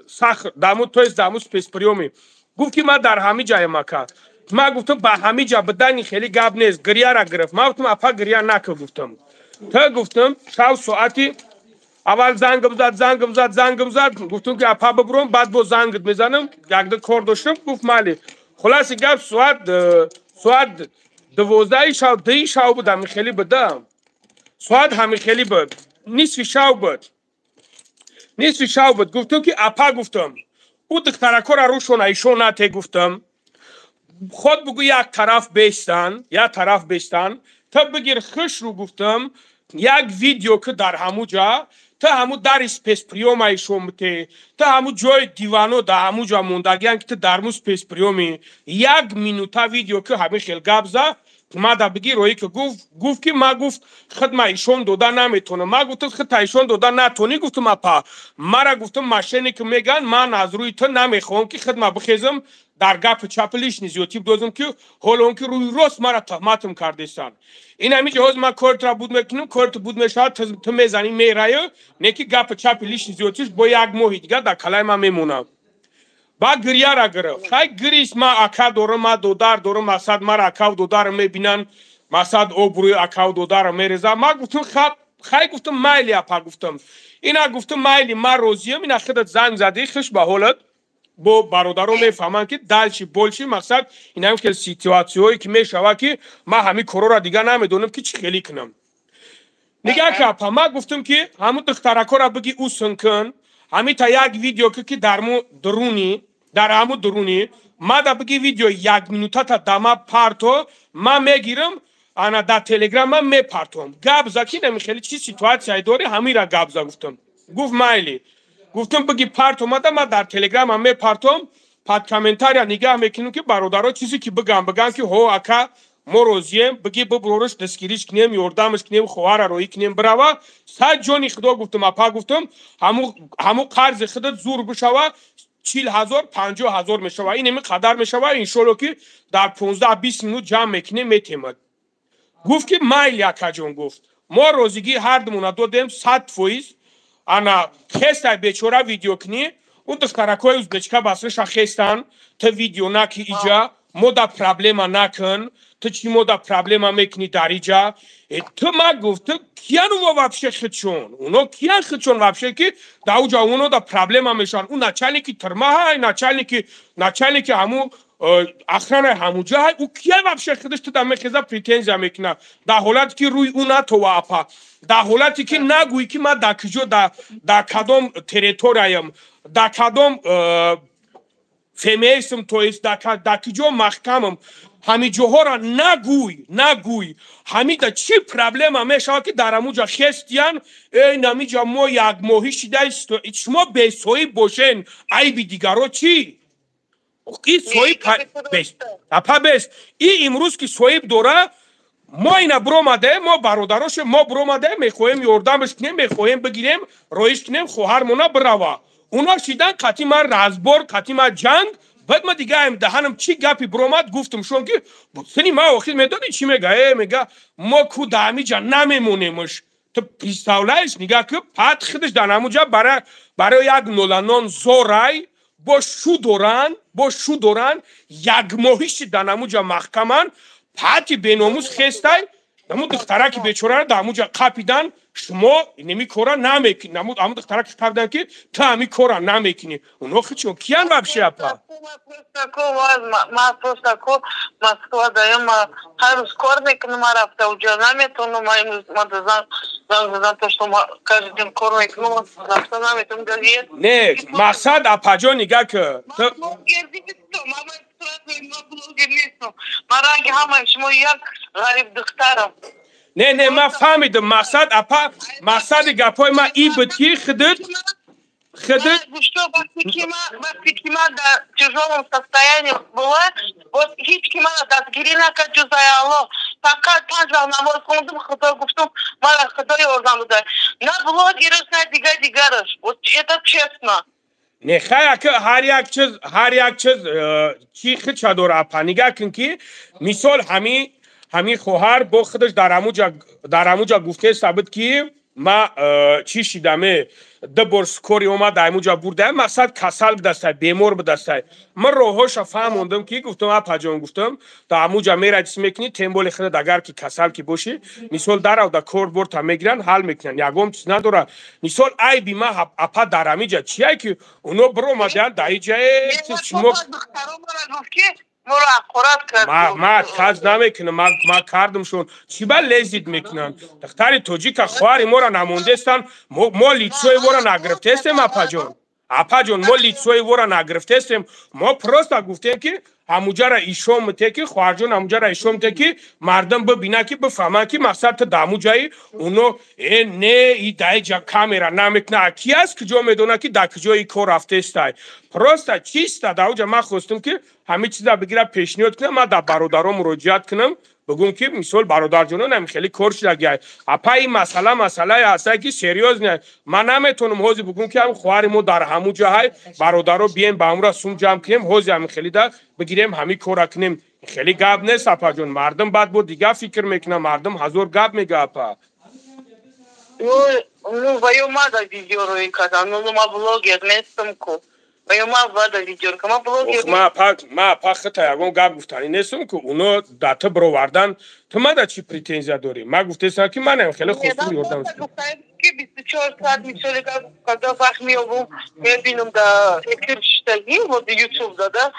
сах даму то есть даму спецприёми. Гуфт ки ма дар ҳами ҷаям ака. Ма гуфтам ба ҳами ҷа бидани хеле гап нест, гиряра гирифт. Ма гуфтам апа гиря накун гуфтам. Ту гуфтам шав соати аввал зангам зад, гуфтам ки апа бибурам, баъд бо зангат мезанам, якда кор доштам, гуфт майли. Хулоси гап соат 12 шав, 2 шав буд, ҳами хеле будам. Соат ҳами хеле буд, нисфи шав буд. Гуфтам ки апа гуфтам, ӯ духтаракора рӯшон айшон нате гуфтам. Худ бугӯ як тараф бестан, ту бигир хиш рӯ гуфтам, як видео ки дар ҳаму ҷа, ту ҳаму дари спецприёма ишон бите, ту ҳаму ҷои дивано дар ҳаму ҷа мондагиян ки ту дарму спецприёми, як минута видео ки ҳамин хел гап за, мада бигир роӣ ки гуфт ки ма гуфт хидма ишон дода наметонам. Ма гуфтам хидта ишон дода натонӣ, гуфтам апа, мара гуфтам мошенник меган, ман аз рӯи ту намехоҳам ки хидма бихезам дар гапи чапи лишний зиёдтӣ бидозам ки ҳоло он ки рӯи рост мара туҳматам кардестанд. Ин ҳамин ҷо ҳозир ман кортра буд мекунам, корт буд мешавад, ту мезанӣ мераю, не ки гапи чапи лишний зиёдтиш бо як моҳи дигар дар калаи ман мемонам. Баъд гиряра гирифт. Хай гирист, ман ака дорам, ман додар дорам, мақсад мара акаву додарам мебинанд, мақсад обрӯи акаву додарам мерезам. Ман гуфтам хай гуфтам майли апа гуфтам. Ина гуфтам майли, ман розиям, ина худат занг задӣ, хуш ба ҳолат. Бо бародаро мефаҳманд ки дальше больше мақсад инам хел ситуатсияҳое ки мешавад ки ман ҳамин корора дигар намедонам ки чӣ хеле кунам. Нигаҳ ки апа, ман гуфтам ки ҳамун духтаракора бигӣ усын кун, ҳамита як видео ки дарму дуруни, дар ҳаму дуруни, мада бигӣ видео як минутата дама парто, ман мегирам, ана дар телеграм ман мепартом. Гап за ки нами хеле чӣ ситуатсияе дорӣ, ҳамира гап за гуфтам. Гуфт майли. Гуфтам бигӣ партом, мада ман дар телеграмам мепартом, Под комментария нигаҳ мекунем, ки бародаро чизе ки биган, ки ҳо, ака, мо розием, биги бибурориш, дастгириш кунем, ёрдамаш кунем, хоҳара роҳӣ кунем, бирава. Сад ҷони худо гуфтум, апа, гуфтум, ҳаму қарзи худат зур бишава, 40 000, 50 000 мешава, ин ами қадар мешава, иншолло, ки дар 15-20 минут ҷамъ мекунем, метемад. Гуфт, ки майли, акаҷон, гуфт, мо розигии ҳардумона додем 100%. Ана хестай бечора видео кунӣ, ӯ духтаракҳои узбечка басраша хестан, ту видео наки, иҷа мо да проблема накун, ту чӣ мо да проблема мекунӣ дар иҷа? Ту ма гуфт, ту киян уво вообще худшон, уно киян худшон вообще, ки дар уҷа уно да проблема мешаванд? Ӯ начальники тюрьма ҳай, начальники ҳамун охранаи ҳамуҷа ҳай, ӯ кия вообще худаш ту да мехеза, претензия мекуна, дар ҳолате ки рӯи ӯ натова, апа, дар ҳолате ки нагӯӣ, ки ман дар куҷо, дар кадом территорияям, дар кадом ФМСм, то есть дар куҷо маҳкамам, ҳамин ҷоҳоро нагӯй, нагӯй. Ҳамида чӣ проблема мешавад, ки дар ҳамуҷа хестиян, эй, намиҷа мо якмоҳӣ шида, шумо бесоҳиб бошен, айби дигаро чӣ? И соҳиб апа бес, и имрӯз ки соҳиб дора, мо ина биромадаем, мо бародароше, мо биромадаем, мехоҳем ёрдамаш кунем, мехоҳем бигирем, роиш кунем, хоҳармона бирава. Уно шидан қати ман разбор, қати ман ҷанг. Баъд ма дига даҳанам чӣ гапи биромад, гуфтум шон, ки сини ма охир медонӣ чӣ мега? Э, мега, мо ку да ҳамиҷа намемонемш. Ту представляешь, нигаҳ ки пат худаш дар ҳамуҷа барои як ноланон зорай бо шу доран, бо шу доран, якмоҳӣ шид дар ҳамуҷа маҳкаман. Пати беномус хестай, наму духтараки бечораро дар ҳамуҷа қапидан, шумо неми кора намекунӣ. Ҳаму духтараки қапидан, ки ту ҳами кора намекунӣ. Оно хичо киян вообще, апа? Ма просто ку Москва даем, ма ҳар рӯз кор мекунам, ма рафта уҷа наметавонам. Ма имрӯз ма занг задан, то что ма каждый день кор мекунам, рафта наметавонам. Не, мақсад, апаҷон, нигаҳ ки Блогер нестам, ма ранги ҳамаи шумо як ғариб духтарам. Не, не, ман фаҳмидам мақсад, апа. Мақсади гапҳои ман и буд, ки худут Вақте ки ман дар тяжелом состоянии была, вот ҳеҷ ки мана дастгирӣ накард ҷузай Аллоҳ. Фақат панҷ вақт намоз хондум, Худо гуфтум, мана Худо ёрдам дода, на блогераш, на дигар дигараш, вот это честно. Не, хай, ака, ҳар як чиз чӣ хича дора, апа. Нигаҳ кун, ки мисол ҳами хоҳар бо худаш дар ҳамуҷа гуфтеста буд, ки ма чӣ шидаме, ду бор скорый омад, ҳамуҷа бурда, мақсад касал будастай, бемор будастай. Ман роҳҳоша фаҳмондам, ки гуфтам, апаҷон, гуфтам, дар ҳамуҷа мера, чиз мекунӣ, тем более худат агар ки касал ки бошӣ, мисол, дарав да кор борта мегиранд, ҳал мекунанд, ягон чиз надора. Мисол, айби ма, апа, дар ҳамиҷа чия, ки оно биромадаянд дар иҷае шумо Моро ҳақорат кард. Ма отказ намекунам, ма кардамшон. Чӣ ба лезить мекунанд? Духтари тоҷика, хоҳари моро намондестанд. Мо лицои вора нагирифтестем, апаҷон, апаҷон, мо лицои вора нагирифтестем. Мо просто гуфтем, ки ҳамуҷара ишон мите, ки хоҳарҷон, ҳамуҷара ишон мите, ки мардум бибинанд, ки бифаҳманд, ки мақсад ту дар ҳамуҷаи уно. Э, не, и даиҷа камера намекуна, ки аст куҷо медонад, ки дар куҷои кор рафтестай. Просто чисто дар уҷа ман хостум, ки ҳамин чиза бигира, пешниҳод кунам, ман дар бародарон муроҷиат кунам, бигӯм, ки мисол, бародарҷонон, ҳамин хеле кор шудагиай, апа. Ин масъала масъалае ҳастае, ки серьёзный. Ман наметавонам ҳозир бигӯм, ки ҳамин хоҳари мо дар ҳамун ҷаҳай, бародаро, бием, ба ҳамура сум ҷамъ кунем, ҳозир ҳамин хелида бигирем, ҳамин кора кунем. Хеле гап нест, апаҷон. Мардум баъд бо дигар фикр мекунам, мардум ҳазор гап мега, апа. Ну, ва мада видеоро кардам, ну, ма блогер нестам ку. Ма, апа, хита ягон гап гуфтанӣ нестам, ку уно да ту бировардан, ту мада чӣ претензия дорӣ? Ма гуфтестам, ки манам хеле хостум ёрдам. Ки 24 соат, мисоли, когда вақт меёбум, мебинам, да эфир шиштагӣ, вот ютуб да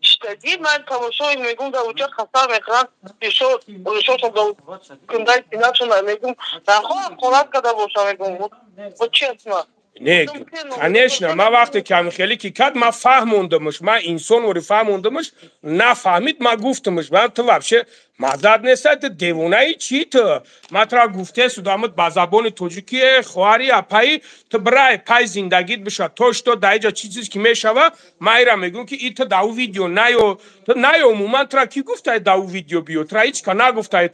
шиштагӣ, ман тамошо мегум, да уҷа хасар мехӯрам, решошон да кундай синашон, мегум, нахоҳам ҳақорат карда бошам, мегум, вот честно. Не, конечно, ма вақте ки ҳамин хеле ки кард, ма фаҳмондамаш, ма инсонвори фаҳмондамаш, нафаҳмид, ма гуфтамаш, ма ту вообще маззат нестай, ту девонаи чӣ ту? Ма тура гуфтесу дамад ба забони тоҷикӣ, хоҳари апаи, ту бирай пай зиндагит биша, то что дар иҷа чӣ чиз ки мешава, ма ира мегӯм ки и ту дар ӯ видео наё, ту наё умуман тура кӣ гуфтай дар ӯ видео биё, тура ҳеҷ ка нагуфтай.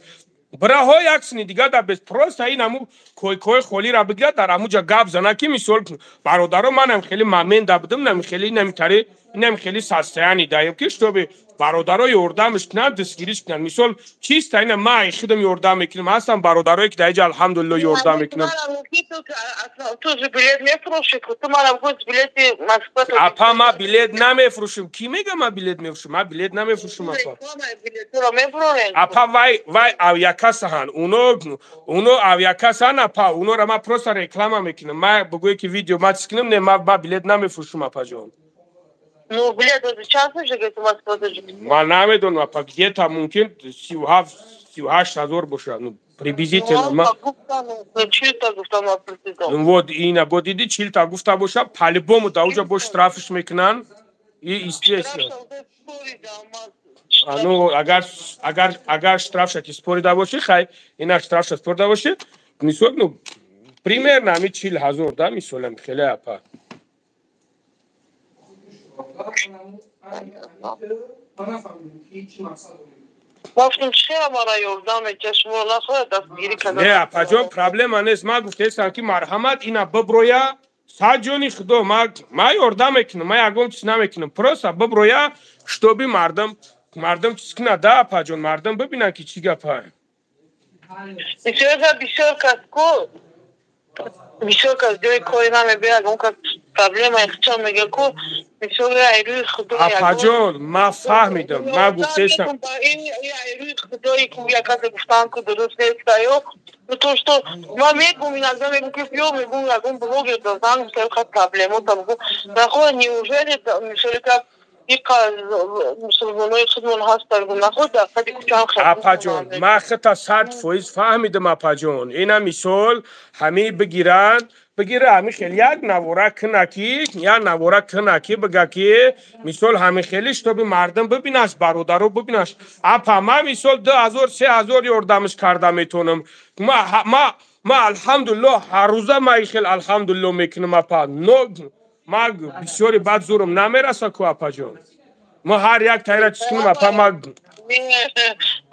Бираҳо як сини дига да без просто ин ҳаму койкои холиро бигирад, дар ҳамуҷа гап зана ки мисол бародаро манам хеле момента будам, нами хеле намитари инам хеле состояние даем ки чтобы бародаро ёрдамш кунанд, дастгириш кунанд. Мисол чиста ина ма худам ёрдам мекунам, ҳастам бародарое ки дар иҷа алҳамдулилло ёрдам мекунам. Апа, ма билет намефурӯшам. Кӣ мега ма билет мефурӯшам? Ма билет намефурӯшам апа. Апа, вай вай авиакассаҳанд, уно авиакассаҳанд апа, унора ма просто реклама мекунам. Ма бигӯе ки видео ма чиз кунам, не, ма билет намефурӯшам апаҷон. Ну, билет уже час уже, говорит, у Москвы тоже. Ма намедонам, апа, где-то мумкин 37-38 ҳазор бошад, ну, приблизительно. Ма Ну вот, ина бо диди чилта гуфта боша, по-любому да уҷа бо штрафш мекунанд, и естественно. Ну, агар штрафша ки спорида бошӣ, хай, ина штрафша спорида бошӣ, мисол, ну, примерно ҳами 40 ҳазор, да, мисолам хеле апа. Не, апаҷон, проблема нест. Ма гуфтаестам ки марҳамат ина биброя, сад ҷони худо, ма ёрдам мекунам, ма ягон чиз намекунам. Просто биброя, чтобы мардум чиз кунад, да, апаҷон, мардум бибинанд ки чӣ гапа. Бисёр кас ку бисёр кас ҷои кори намебиёд, он кас проблема ихтисор мега ку мисол айрӯи худо. Апаҷон, ма фаҳмидам, ма гуфтестам. Айрӯи худои ку як касе гуфтан ку дуруст нестаё. Ну то что ма мегум иногда мегум ки ё мегум ягон блогер да занг мисол хат проблемота бугу нахо неужели мисоли как мусулмонои худмон ҳастанд нахо дар қади кучан. Апаҷон, ма хита 100% фаҳмидам апаҷон. Ина мисол ҳамин бигиранд, бигира ҳамин хел як навора куна ки як навора куна ки бига ки мисол ҳамин хели чтобы мардум бибинаш, бародаро бибинаш. Апа, ма мисол 2000 3000 ёрдамш карда метонам. Ма алҳамдулилло ҳаррӯза ма и хел алҳамдулилло мекунам апа, но ма бисёри бад зурам намераса ку апаҷон. Ма ҳар як тайра чиз кунам апа, ма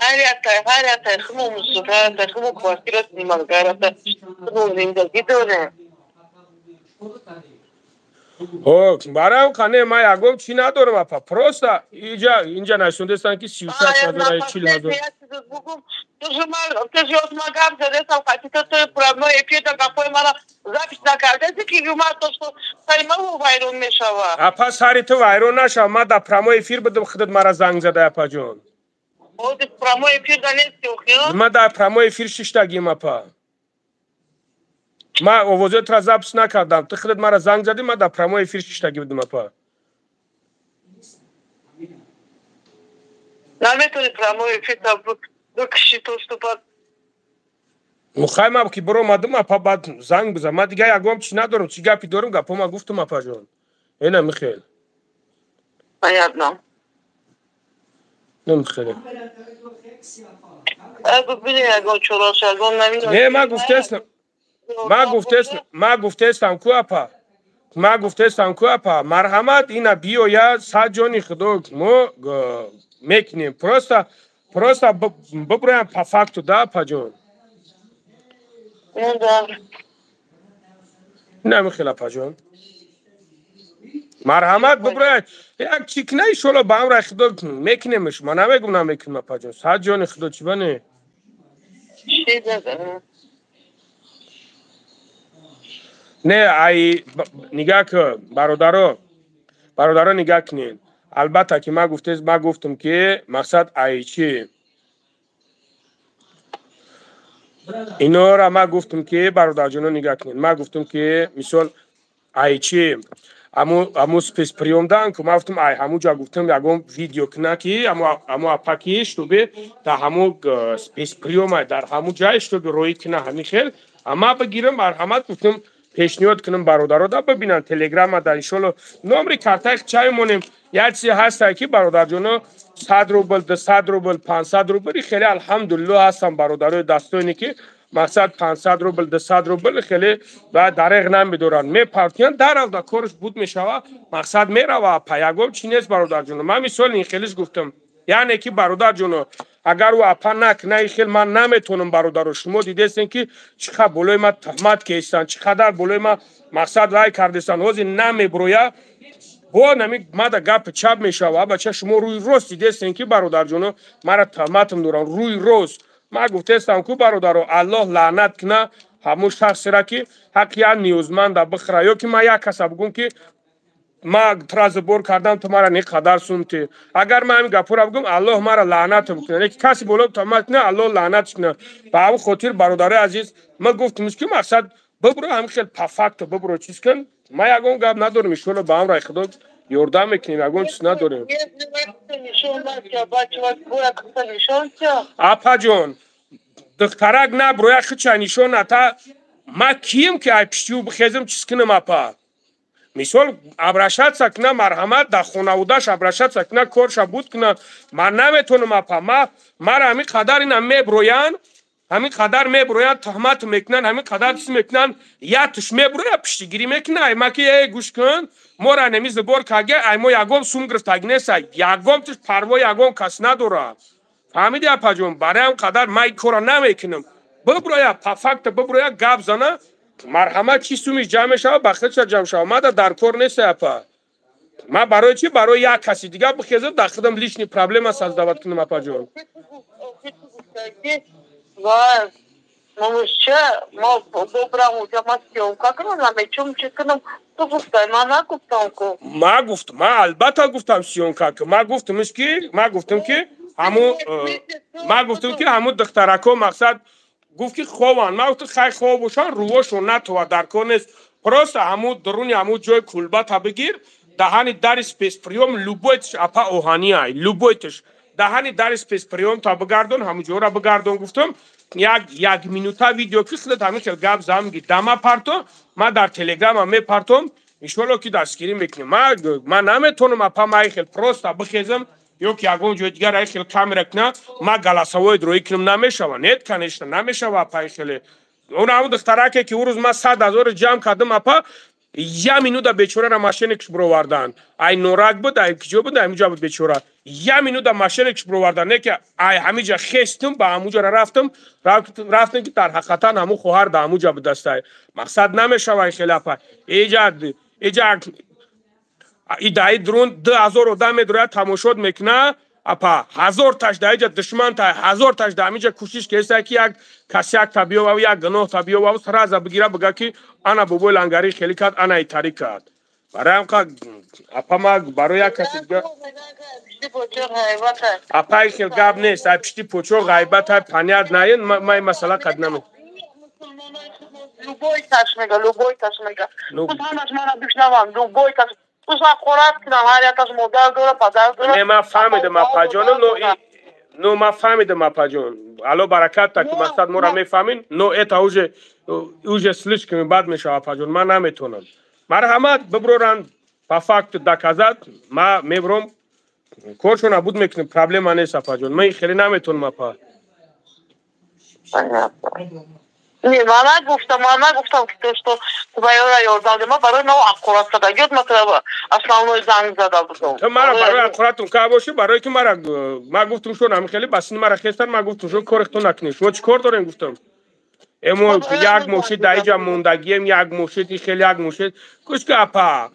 ҳар яктай, ҳар яктай хумо мусофир, ҳар яктай хумо квартира снимал, ҳар яктай хумо зиндагӣ дорем. Хо, барам қане ма ягон чӣ надорам апа, просто иҷа инҷа нашундестан ки 36 ҳазор 40 ҳазор. Тоже от ма гап задесам, хати то той прямой эфир да гапои мара запись накардаси ки ма то что сари ма вайрон мешава. Апа, сари ту вайрон нашава, ма дар прямой эфир будам, худат мара занг задай апаҷон. Прямой эфир да нести охир? Ма дар прямой эфир шиштагим апа. Ма овозотро запись накардам, ту худат мара занг задӣ, ма дар прямой эфир шиштагӣ будам апа. Наметони прямой эфир та бикши то что бад. Хай, ма ки биромадам апа, баъд занг бизан. Ма дига ягон чиз надорам, чӣ гапи дорам, гапо ма гуфтам апаҷон. Ина михел. Понятно. Намихеле. Не, ма гуфтестам, ма гуфтестам ку апа, ма гуфтестам ку апа, марҳамат ина биёя, сад ҷони худо мо мекунем, просто биброям по факту, да, апаҷон. Намихел апаҷон, марҳамат биброяд, як чӣ кина, иншолло ба амраи худо мекунемш. Ма намегум намекунем апаҷон, сад ҷони худо, чӣ ба не. Не, ай нигаҳ ку бародаро, бародаро, нигаҳ кунед. Албатта ки ма гуфтес, ма гуфтам ки мақсад ай чӣ инора ма гуфтам ки бародарҷоно нигаҳ кунед, ма гуфтам ки мисол ай чӣ аму спецприём дан ку, ма гуфтам ай ҳамуҷа гуфтам ягон видео куна ки аму апаки чтобы дар ҳаму спецприёма дар ҳаму ҷай чтобы роӣ куна ҳамин хел ама бигирам, марҳамат гуфтам. Пешниҳод кунам бародаро да бибинанд телеграма да, иншолло номри картаи чай монем. Як чизе ҳастае ки бародарҷоно, 100 рубл, 200 рубл, 500 рубл, хеле алҳамдулилло ҳастам бародарои дастоине ки мақсад 500 рубл, 200 рубл хеле ва дареғ намедоранд, мепартиянд, дарав да корш буд мешава, мақсад мерава. Апа, ягон чи нест, бародарҷоно. Ман мисол ин хелиш гуфтам, яъне ки бародарҷоно, агар ӯ апа накна, и хел ман наметонам. Бародаро, шумо дидестен ки чӣ қадр болои ман туҳмат кестанд, чӣ қадар болои ман мақсад вай кардестанд. Ҳозир намеброя бо нами мада гапи чап мешава. Бача, шумо рӯи рост дидестен ки бародарҷоно мара туҳматам доранд рӯи рост. Ман гуфтестам ку бародаро, Аллоҳ лаънат куна ҳамун шахсера ки ҳаққи як ниёзманда бихӯра, ё ки ман як каса бигӯм ки ма тра забор кардам, ту мара не қадар сумти. Агар ман ҳамин гапҳоро бигӯм, Аллоҳ мара лаънат бикунад. Лекин касе боло туҳмат кунад, Аллоҳ лаънатш кунад. Ба ҳамин хотир, бародарои азиз, ма гуфтимш ки мақсад бибро, ҳамин хел по факту бибро, чиз кун. Ма ягон гап надорем, иншолло ба амраи Худо ёрдам мекунем, ягон чиз надорем. Апаҷон, духтарак наброя, хича нишон ната. Ма кием ки ай пиштиу бихезам, чиз кунам, апа? Мисол, обращаться куна, марҳамат, дар хонаводаш обращаться куна, корша буд куна. Ман наметонам, апа. Ма мара ҳамин қадар ина меброянд, ҳамин қадар меброянд, туҳмат мекунанд, ҳамин қадар чиз мекунанд, ятуш меброя, пиштигирӣ мекуна. Ай ма ки э гӯш кун, мора неми забор каге, ай мо ягон сум гирифтаги неста, ягон туш парво ягон кас надорад. Фаҳмиди, апаҷон? Барои ҳам қадар ман ин корро намекунам. Биброя, по факту биброя, гап зана, марҳамат, чӣ сумиш ҷамъ мешава, ба худша ҷамъ шава. Мада дар кор неста, апа. Ман барои чӣ барои як каси дигар бихезам, дар худам лишний проблема создавать кунам, апаҷон? Ва момушча, мо бобрам уҷа, ма съёмка кунам, намечум чӣ кунам. Ту гуфтай, ман нагуфтам ку. Ма гуфт, ма албатта гуфтам съёмка ку. Ма гуфтамш ки ма гуфтам ки ҳамун, ма гуфтам ки ҳамун духтарако мақсад гуфт ки хованд. Ма гуфтам, хай, хов бошанд, рувошон натова, дар кор нест. Просто ҳамун дуруни ҳамун ҷои кулбата бигир, даҳани дари спецприём, любойтш, апа, оҳани ай, любойтш даҳани дари спецприём та бигардон, ҳамун ҷора бигардон, гуфтам. Як минута видео ки худат ҳамин хел гап зам ги, дама парто, ма дар телеграма мепартом, иншолло ки дастгирӣ мекунем. Ма наметонам, апа, ма ай хел просто бихезам ё ки ягон ҷои дигар ай хел камера куна, ма голосовой дроӣ кунам, намешава. Нет, конечно, намешава, апа. Ай хеле он ҳамун духтараке ки ӯ рӯз ма 100 000 ҷамъ кардам, апа, я минута бечорара мошенникш бировардан. Ай Норак буд, ай киҷо буд, ай муҷа буд бечора. Я минута мошенникш бировардан. Не ки ай ҳамиҷа хестум, ба ҳамуҷара рафтам, рафтем ки дар ҳақиқатан ҳамун хоҳар да ҳамуҷа будастай. Мақсад намешава ай хеле, апа. Иҷа идаи дрон 2000 одам медрояд, тамошод мекуна, апа, ҳазорташ да иҷа душман та, ҳазорташ да ҳамиҷа кӯшиш кеста ки як касяк та биёвав, як гуноҳ та биёвав, сразу бигира, бига ки ана бобои Лангарӣ хеле кард, ана итарӣ кард. Барои ҳам, апа, ма барои як каси дига, апа, ин хел гап нест. Ай пишти почо ғайбат ай понят наен. Ма ин масъала қад наме Любой таш мега, любой таш мега. Ҳамаш мана бишнавам, любой таш хӯрак кунам, ҳар якаш модар дора, падар дора. Не, ман фаҳмидам, апаҷону, но ман фаҳмидам, апаҷон, алло баракат та ки мақсад моро мефаҳмин, но это уже слишком бад мешава, апаҷон. Ман наметонам. Марҳамат, биброранд, по факту доказать, ма мебром, коршона буд мекунем, проблема нест, апаҷон. Ман хеле наметонам, апа. Не, ман нагуфтам, ман нагуфтам ки то что ту ба ёра ёрдам дем. Ман барои нав аққурат задагиёт, ма основной занг зада будам. Ту мара барои аққуратум ка бошӣ, барое ки мара ма гуфтум, шо нами хеле ба сини мара хестан, ма гуфтум, шо корихтон накунед, шумо чӣ кор дорем, гуфтам. Эмо як мошид дар иҷа мондагием, як мошид и хеле як мошид. Гӯш ки, апа,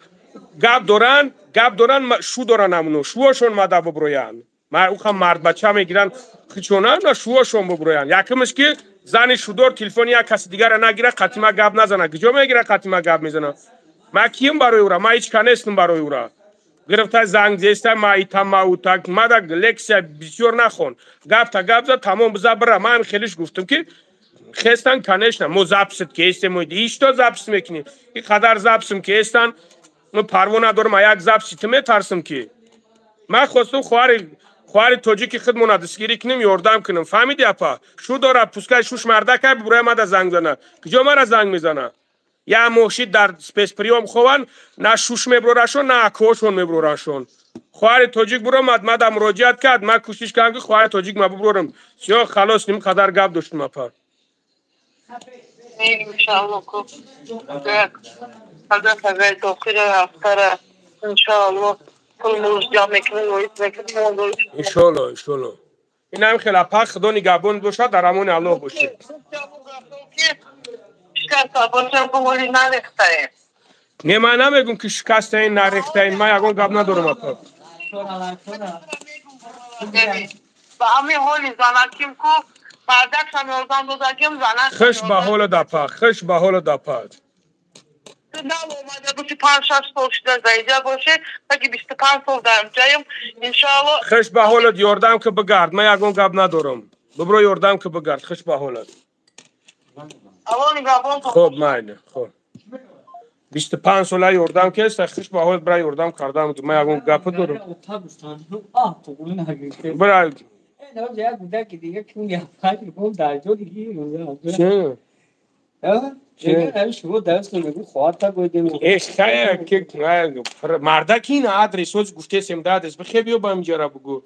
гап доранд, гап доранд, шу доранд, ҳамуно шуошон мада буброянд. Ма уха мардбача мегиранд, хичонанд ва шуошон буброянд. Якумш ки зани шудор телефони як каси дигара нагира, қатима гап назана. Куҷо мегира, қатима гап мезана? Ма кием барои ура? Ма ҳеч ка нестам барои ура. Гирифта занг зеста, ма ита, ма ута, мада лексия бисёр нахон. Гапта гап за, тамом, биза, бира. Ман хелиш гуфтам ки хестан, конечно, мо записит ки естем, ишто запись мекунем. И қадар записим ки естан, мо парво надорам, а як записи ту метарсам ки. Ман хостум хоҳари тоҷики худмона дастгирӣ кунем, ёрдам кунем. Фаҳмиди, апа? Шу дора, пускай шуш мардакай, буроя мада занг зана. Куҷо мара занг мезана? Я моҳшид дар спецприём хованд, на шуш меброрашон, на акоҳошон меброрашон. Хоҳари тоҷик буромад, мада муроҷиат кард, ман кӯшиш кардам ки хоҳари тоҷик ма буброрам. Всё, халос, ним қадар гап доштум апа. Иншалло ку ҳазрат ҳазрат охири ҳафтара иншалло пул мулш ҷамъ мекунем, воис мекунем. Иншалло, иншалло. Инам хеле апа, худо нигаҳбон бошад, дар амони Аллоҳ бошед. Не, ман намегум ки шикастаин, нарехтаин, ман ягон гап надорам апа. Ба ҳамин ҳоли занаким ку мардакшам ёрдам додагим занак. Хуш ба ҳолат апа, хуш ба ҳолат апа. Ту нав омада боши, 5-6 сол шуда заиҷа боши, таги 25 сол дар ҷаем, иншоалло. Хуш ба ҳолат, ёрдам ки бигард, ман ягон гап надорам. Бибро ёрдам ки бигард, хуш ба ҳолат. Алло нигаҳбон. Хуб, майли, хуб. 25 сола ёрдам кест, хуш ба ҳолат бира ёрдам кардам, ман ягон гап дорам. Бира мардак ин адрес оз гуфтесем да адрес бихе биё ба инҷара бугӯ.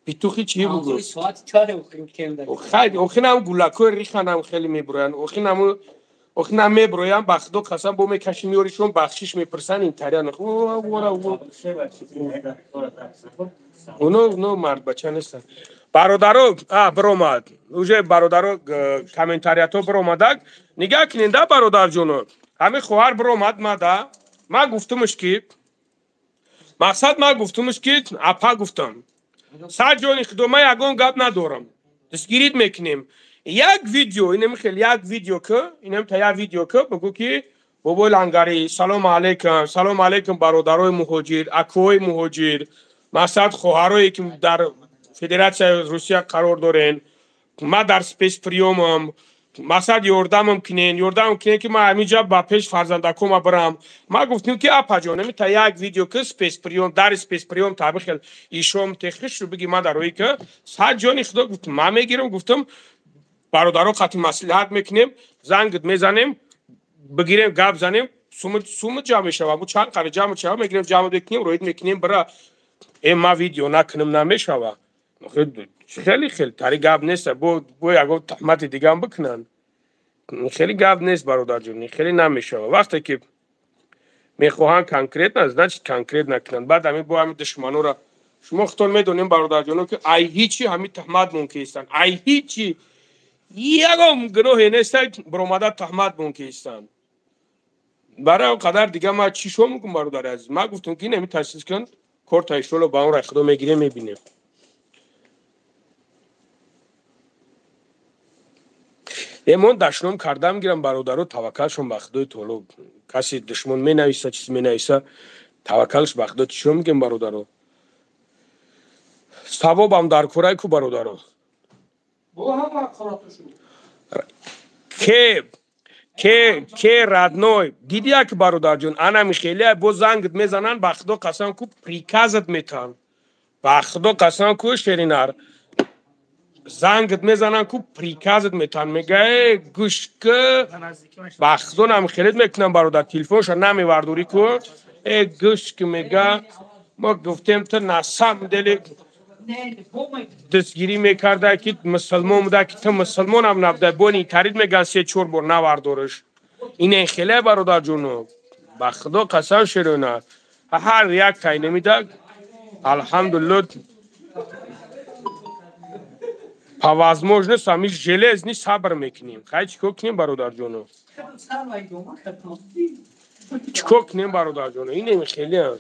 Петухи чӣ бугӯ? Охинам гулакҳои риханам хеле мебуроянд. Охинам мебуроянд, ба худо қасам бо мекаши меёришон, бахшиш мепурсанд интарян. Оно мардбача нестанд. Бародаро, биромад. Уже бародаро комментариятҳо биромадак. Нигаҳ кунед да бародарҷоно. Ҳамин хоҳар биромад мада. Ман гуфтумш ки мақсад, ман гуфтумш ки апа гуфтам. Сар ҷони худо, ман ягон гап надорам. Дастгирид мекунем. Як видео, инам хел як видео ки, инам та як видео ки бигӯ ки бобои Лангари, салом алейкум, салом алейкум бародарои муҳоҷир, акои муҳоҷир, мақсад хоҳарое ки дар Федератсияи Русия қарор дорен, ман дар спецприёмам, мақсад ёрдамам кунен, ёрдамам кунен ки ман ҳаминҷа ба пеш фарзандакома бирам. Ман гуфтем ки апаҷон, ҳамин та як видео ки спецприём, дар спецприём таби хел ишом техишу биги ман дар рӯи ки сад ҷони худо гуфтам, ман мегирам, гуфтам бародаро қати маслиҳат мекунем, зангит мезанем, бигирем гап занем, сума ҷамъ мешава, бу чанд қадар ҷамъ мешава, мегирем ҷамъ мекунем, роид мекунем, бира ма видео накунам намешава. Хеле хеле тари гап нест, бо ягон таҳмати дигам бикунанд. Хеле гап нест бародарҷон, хеле намешава. Вақте ки мехоҳанд конкретно, значит конкретно кунанд. Баъд ҳамин бо ҳамин душманора шумо худтон медонем бародарҷоно ки ай ҳичи ҳамин таҳмат мумкин истанд. Ай ҳичи ягон гуноҳе нест, биромада таҳмат мумкин истанд. Барои он қадар дига ман чӣ шо мекунам бародари азиз? Ман гуфтам ки ин ташхис кун, корта иншоалло ба он рай худо мегирем, мебинем. Эмон дашном кардам гирам бародаро, таваккалшон ба худои таоло. Касе душмон менависа, чиз менависа, таваккалш ба худо. Чиро мегем бародаро? Савобам дар корай ку бародаро. Ке родной, диди як бародарҷон, анами хеле бо зангт мезананд, ба худо қасам ку приказат метан. Ба худо қасам ку шеринар. Зангт мезананд ку приказат метан. Мега э гӯш ки ба худо нам хелет мекунам бародар, телефонша намевардорӣ ку. Э гӯш ки мега мо гуфтем ту на самом деле дастгирӣ мекарда ки мусулмон буда, ки ту мусулмонам набуда, бони тарид меган 3-4 бор навардориш. Ин хеле бародарҷоно, ба худо қасам шерона. Ҳар як тай намида, алҳамдулилло по возможности ҳамин железный сабр мекунем. Хай чӣ кор кунем бародарҷоно? Чӣ кор кунем бародарҷоно? Ин хеле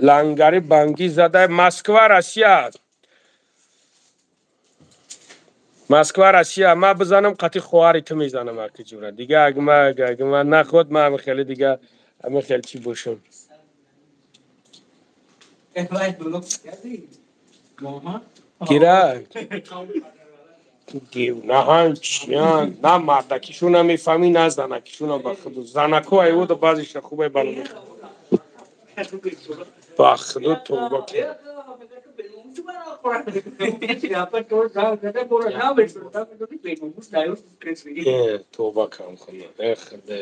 Лангари банги зада Москва, Россия. Москва, Россия. Ма бизанам қати хоҳари ту мезанам аки ҷура. Дига агма наход ма ами хеле дига ами хеле чӣ бошам. Кира наҳан чиян, на мардакишо намефаҳмӣ, на занакишо, на ба худу. Занако айвода баъзеша хубай бало мехӯрад. Ба худо тавба кун. Тавба кун худо. Э худо.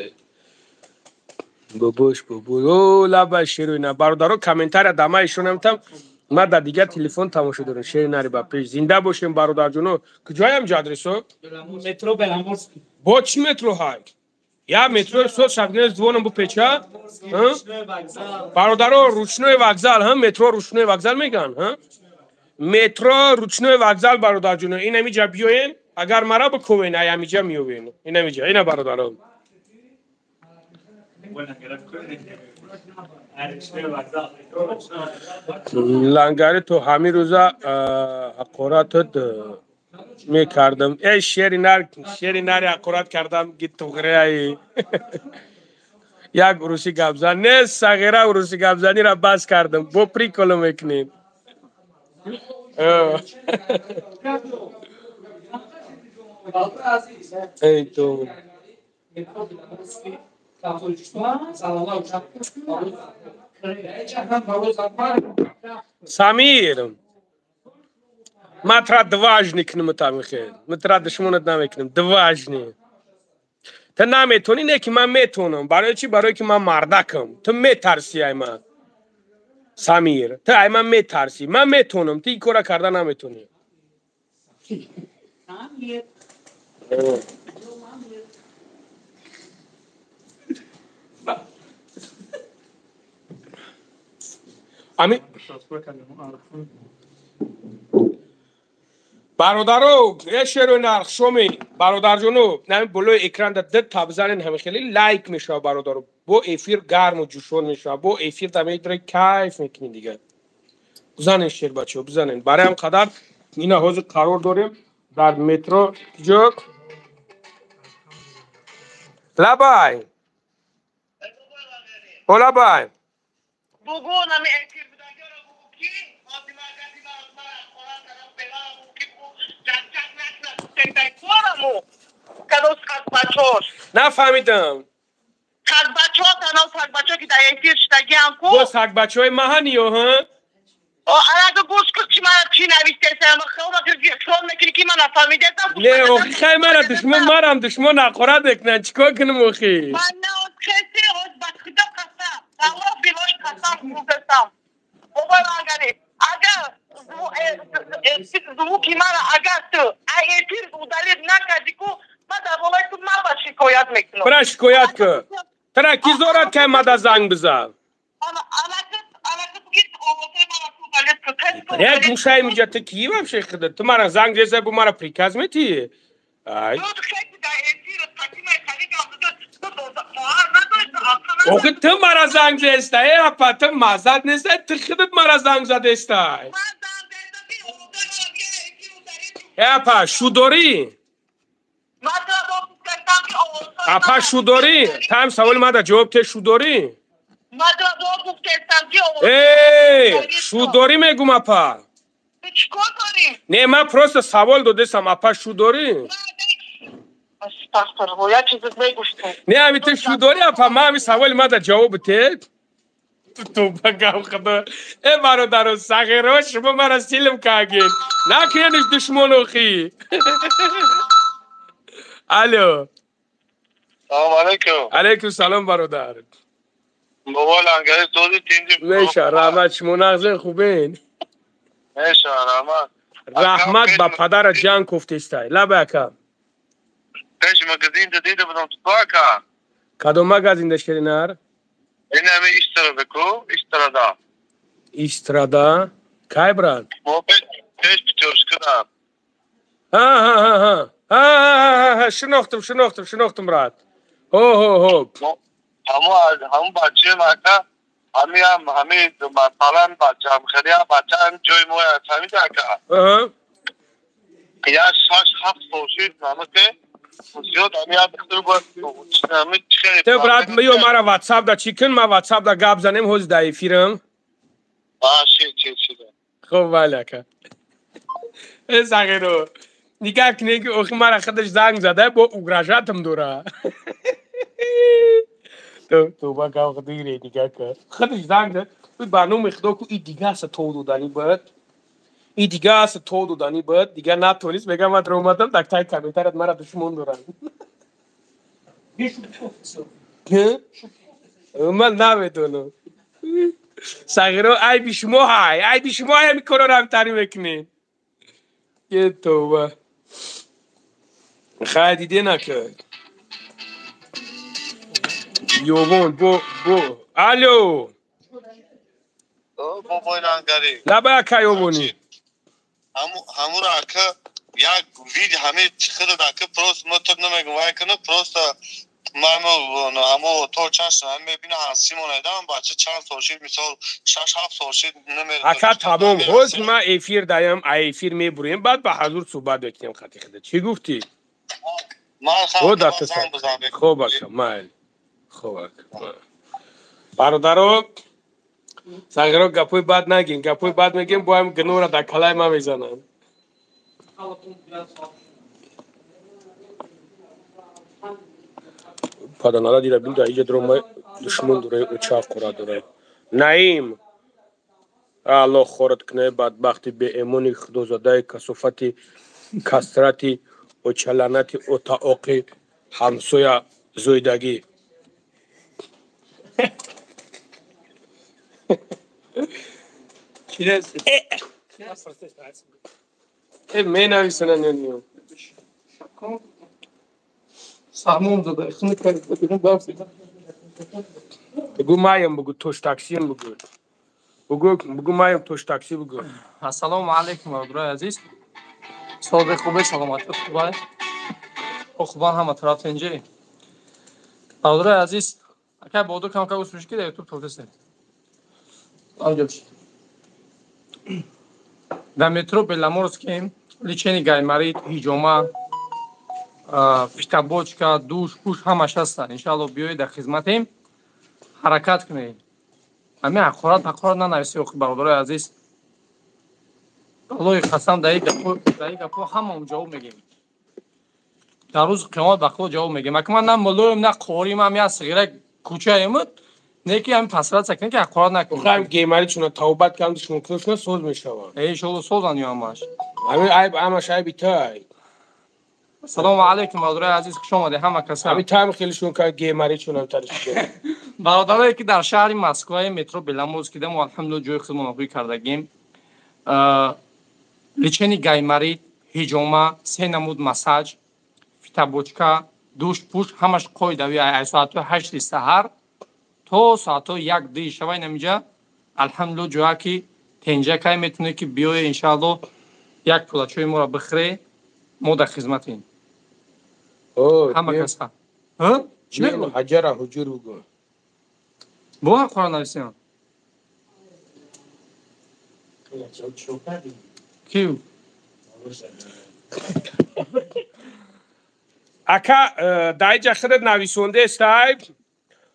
Бобош бобо. О лаба шеруина. Бародаро комментария дама ишонам там. Ма дар дигар телефон тамошо дорам. Шери нари ба пеш. Зинда бошем бародарҷоно. Куҷоям ҷадресо? Метро Беломорский. Бо чӣ метро ҳай? Я метро со шабгине звоном бу печа? Бародаро ручной вокзал, ҳа? Метро ручной вокзал меган, ҳа? Метро ручной вокзал бародарҷоно. Ин ҳамиҷа биёен, агар мара бикувен, ай ҳамиҷа меёвен. Ин ҳамиҷа, ина бародаро. Лангари то ҳамин рӯза ҳақоратат мекардам. Эй шери нар, шери нари ҳақорат кардам, ги туғреаи. Як уруси гапзан. Не, сағира уруси гапзаниро бас кардам. Бо приколо мекунем. Эй ту. Самир, ма тра дважни кунам тамихе. Ма тра душмонат намекунам. Дважни. Ту наметонӣ, не ки ман метонам. Барои чӣ? Барои ки ман мардакам. Ту метарсӣ ай ман. Самир, ту ай ман метарсӣ. Ман метонам, ту ин кора карда наметонӣ. Ами бародаро, э шерои нархшоми бародарҷоно, нами болои экранда д та бизанен, ҳами хеле лайк мешава бародаро. Бо эфир гарму ҷӯшон мешава, бо эфир да медаре кайф мекунӣ дигар. Бизанен шер бачаҳо, бизанен. Барои ҳам қадар ина ҳозир қарор дорем дар метро ҷо. Лабай. О лабай. Бугу нами эфир будагиро бугу ки ҳозир гади мара хора тараф бевара бугу ки бугу ҷанҷак накунад сендай кораму кадо сагбачош. Нафаҳмидам. Сагбачо тано сагбачо ки дар эфир шудагиам ку. Бо сагбачои маҳаниё, ҳа? О араго гӯш кун чи мара чӣ навистесам, хиёл мекунӣ ки ман нафаҳмидесам. Не, охи хай мара душмон, марам душмон ҳақорат мекунанд, чӣ кор кунам охи? Ман на хеси оз ба худо қасам, валлоҳ билоҳи қасам хӯрдасам. Бобои Лангари, агар звуки мара агар ту ай эфир удалить накардӣ ку, ман дар болои ту ман ба шикоят мекунам. Бира шикоят кун. Тара ки зорад кай мада занг бизан? Як гӯшаи миҷа ту кӣ вообще худат? Ту мара занг зеза бу мара приказ метиҳӣ? Ай. Охи ту мара занг зеста, э апа, ту маззат неста, ту худат мара занг задестай. Э апа, шу дорӣ? Апа, шу дорӣ? Таам саволи мада ҷавоб те, шу дорӣ? Э, шу дорӣ мегум апа. Не, ман просто савол додесам, апа, шу дорӣ? Не, ами ту шу дорӣ апа, ман ами саволи мада ҷавоб те. Ту багам худо. Э бародаро, сағиро, шумо мара силм кардед. Накунедш душмон охи. Алло. Салом алейкум. Алейкум салом бародар. Бобо Лангари сози тинҷи. Меша, раҳмат, шумо нағзен хубен? Меша, раҳмат. Раҳмат ба падара ҷанг кофтестай. Лаба ака. Пеш магазин да дида будам ту ака. Кадом магазин да шеринар? Ин ҳами Истрада ку, Истрада. Истрада? Кай брат? Мо пеш Петёршка да. Ҳа ҳа ҳа ҳа. Ҳа ҳа ҳа, шинохтам, шинохтам, шинохтам брат. Ҳо ҳо ҳо. Ҳамон бачаем ака, ҳами ҳам ҳами масалан бачаам хеле ҳам бача ҳам ҷои мо фаҳмида ака. Я 6-7 сол шуд намаке зиёд ҳами як духтур бояд ҳами хеле. Ту брат ё мара WhatsApp да чӣ кун, ман WhatsApp да гап занем, ҳозир да эфирам. А, ши чи чи. Хуб, бале ака. Э сағиро, нигоҳ кунед ки охи мара худаш занг зада бо угрожатам дора. Тоба гав дигре дига ка. Худаш занг зад. Ба номи Худо ку и дига са то додани бад. И дига са то додани бад. Дига натонист. Мегам ман омадам дар таи комментарият мара душмон доранд. Ман намедонам. Сағиро айби шумо ҳай. Айби шумо ҳай ҳамин корро ҳамтарӣ мекунед. Е тоба. Хай диде накард. Ёвон бо бо. Алло. Бобои Лангарӣ. Лаба ака Ёвонӣ. Ҳамура ака як вид ҳами худат ака просто мо ту намегум вай кунам просто ман ҳамо то чанд ҳам мебинам ҳасимон айдам бача чанд сол шид мисол 6-7 сол шид намерад. Ака тамом ҳоз ма эфир даям, а эфир мебурем, баъд ба ҳазур суҳбат мекунем хати худа. Чӣ гуфтӣ? Ман хам хоб ака, майли. Хоб ака. Бародаро, сағиро гапои бад нагин, гапои бад мегем, бо ҳам гнора дар калаи ма мезананд. Паданала дира бин дар иҷа дро ма душмон дора, оча қора дора. Наим Аллоҳ хорат кунае бадбахти беэмони худозадаи касофати касрати очаланати отаоқи ҳамсоя зоидагӣ. Менависонанд ё бугу маям бугу тош таксиям бугу. Бугу маям тош такси бугу. Ассалому алайкум бародарои азиз. Сози хубе, саломатӣ хубай. Хубан ҳама тараф инҷи. Бародарои азиз, ака боду кам ка усмиш ки дар YouTube тофтасе. Анҷо. Дар метро Беломорским лечение гайморит, ҳиҷома, фитобочка, душ, пуш ҳамаш ҳастанд. Иншаалло биёед дар хизматем, ҳаракат кунед. Ҳамин ҳақорат ҳақорат нанависед охи бародарои азиз. Аллоҳи қасам дар ин гапҳо ҳамаон ҷавоб мегӯем. Дар рӯзи қиёмат ба Худо ҷавоб мегӯем. Ака ман на муллоем, на қорим, ҳам як сиғира кӯчаем, не ки ҳамин пасратса кунед ки ҳақорат накунед. Хай геймари чуна тавбат кардам душмон кунад соз мешавад. Э иншоалло созанд ё ҳамаш. Ҳамин айб ҳамаш айби тай. Ассалому алайкум бародарои азиз, хуш омадед ҳама каса. Ҳамин тайм хеле шун ка геймари чунам тариш. Бародарое ки дар шаҳри Москваи метро Беломорский дамо алҳамдулиллоҳ ҷои худмон обрӯй кардагим. Лечение гайморит, ҳиҷома, се намуд массаж, фитобочка, душ, пуш ҳамаш қоидави аз соатҳои 8 саҳар то соатҳои 1-2 шава инаминҷа алҳамдулиллоҳ ҷоя ки тенҷакай метавонед ки биёед иншааллоҳ як пулачои моро бихӯре, мо дар хизматем. Ҳама каса. Ҳаҷара ҳуҷур бугӯ. Бо ҳақора нависем. Ки? Ака дар иҷа худат нависондестай,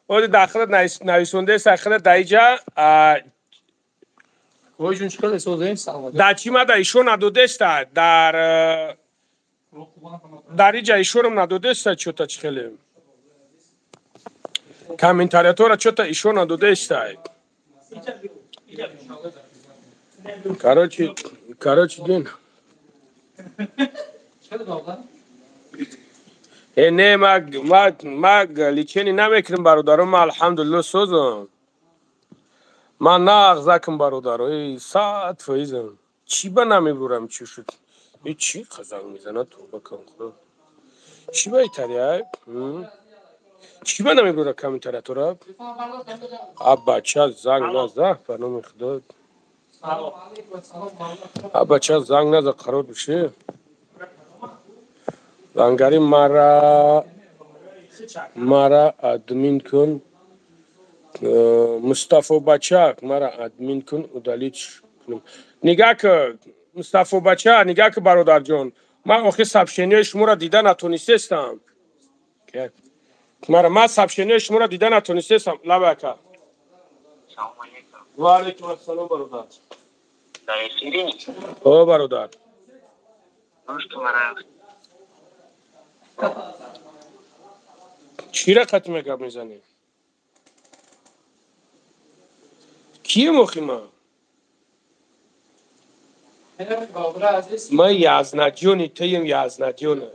оди дар худат нависондестай, худат дар иҷа Ой ҷун чӣ хеле созем? Саломат. Дар чӣ ма дар ишон надодестай, дар иҷа ишонам надодестай, чӯта чӣ хеле. Комментариятора чӯта ишон надодестай. Короче, дин. Э не, ма лечение намекунам бародаро, ма алҳамдулиллоҳ созам. Ман нағзакам бародаро, э 100%. Чӣ ба намебурам чӣ шуд? Э чӣ қазанг мезанад тоба кун худо. Чӣ ба итария? Чӣ ба намебурам комментариятора? А бача занг наза, ба номи худо. А бача занг наза қарор биши. Лангари мара админ кун. Мустафо бача мара админ кун, удалить кунам. Нигаҳ ки Мустафо бача, нигаҳ ки бародарҷон, ман охир сообщениҳои шуморо дида натонистестам. Мара ман сообщениҳои шуморо дида натонистестам. Лаба ака. Ва алайкум ассалом бародар. Дар эфири? О бародар. Чӣ рақати мегап мезанӣ? Кием охи ма? Ма язнаҷони туем, язнаҷона.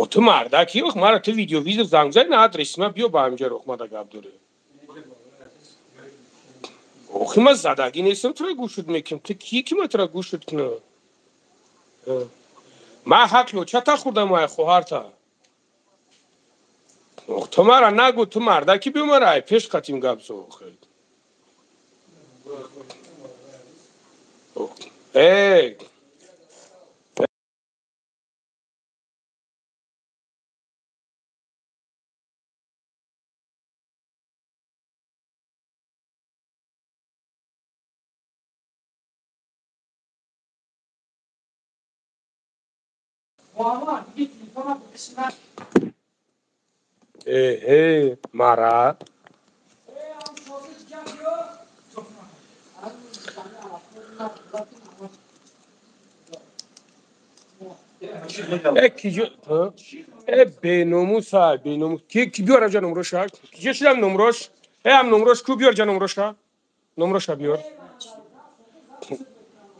О, ту мардаки ох, мара ту видео занг зани на адреси ма, биё ба ҳамҷа рох мада гап дорӣ. Охи ма задагӣ нестам, тура гӯшуд мекунам. Ту кие ки ма тура гӯшуд кунам? Ма ҳаққи очата хӯрдам, ай хоҳарта. Ох, ту мара нагӯ, ту мардаки биё мара ай пеш қатим гап зо охи. Эй! Эй, мара. Э, беномуса, беномус. Ки биёр аҷа номроша? Ки шидам номрош? Э, ам номрош ку биёр ҷа номроша? Номроша биёр.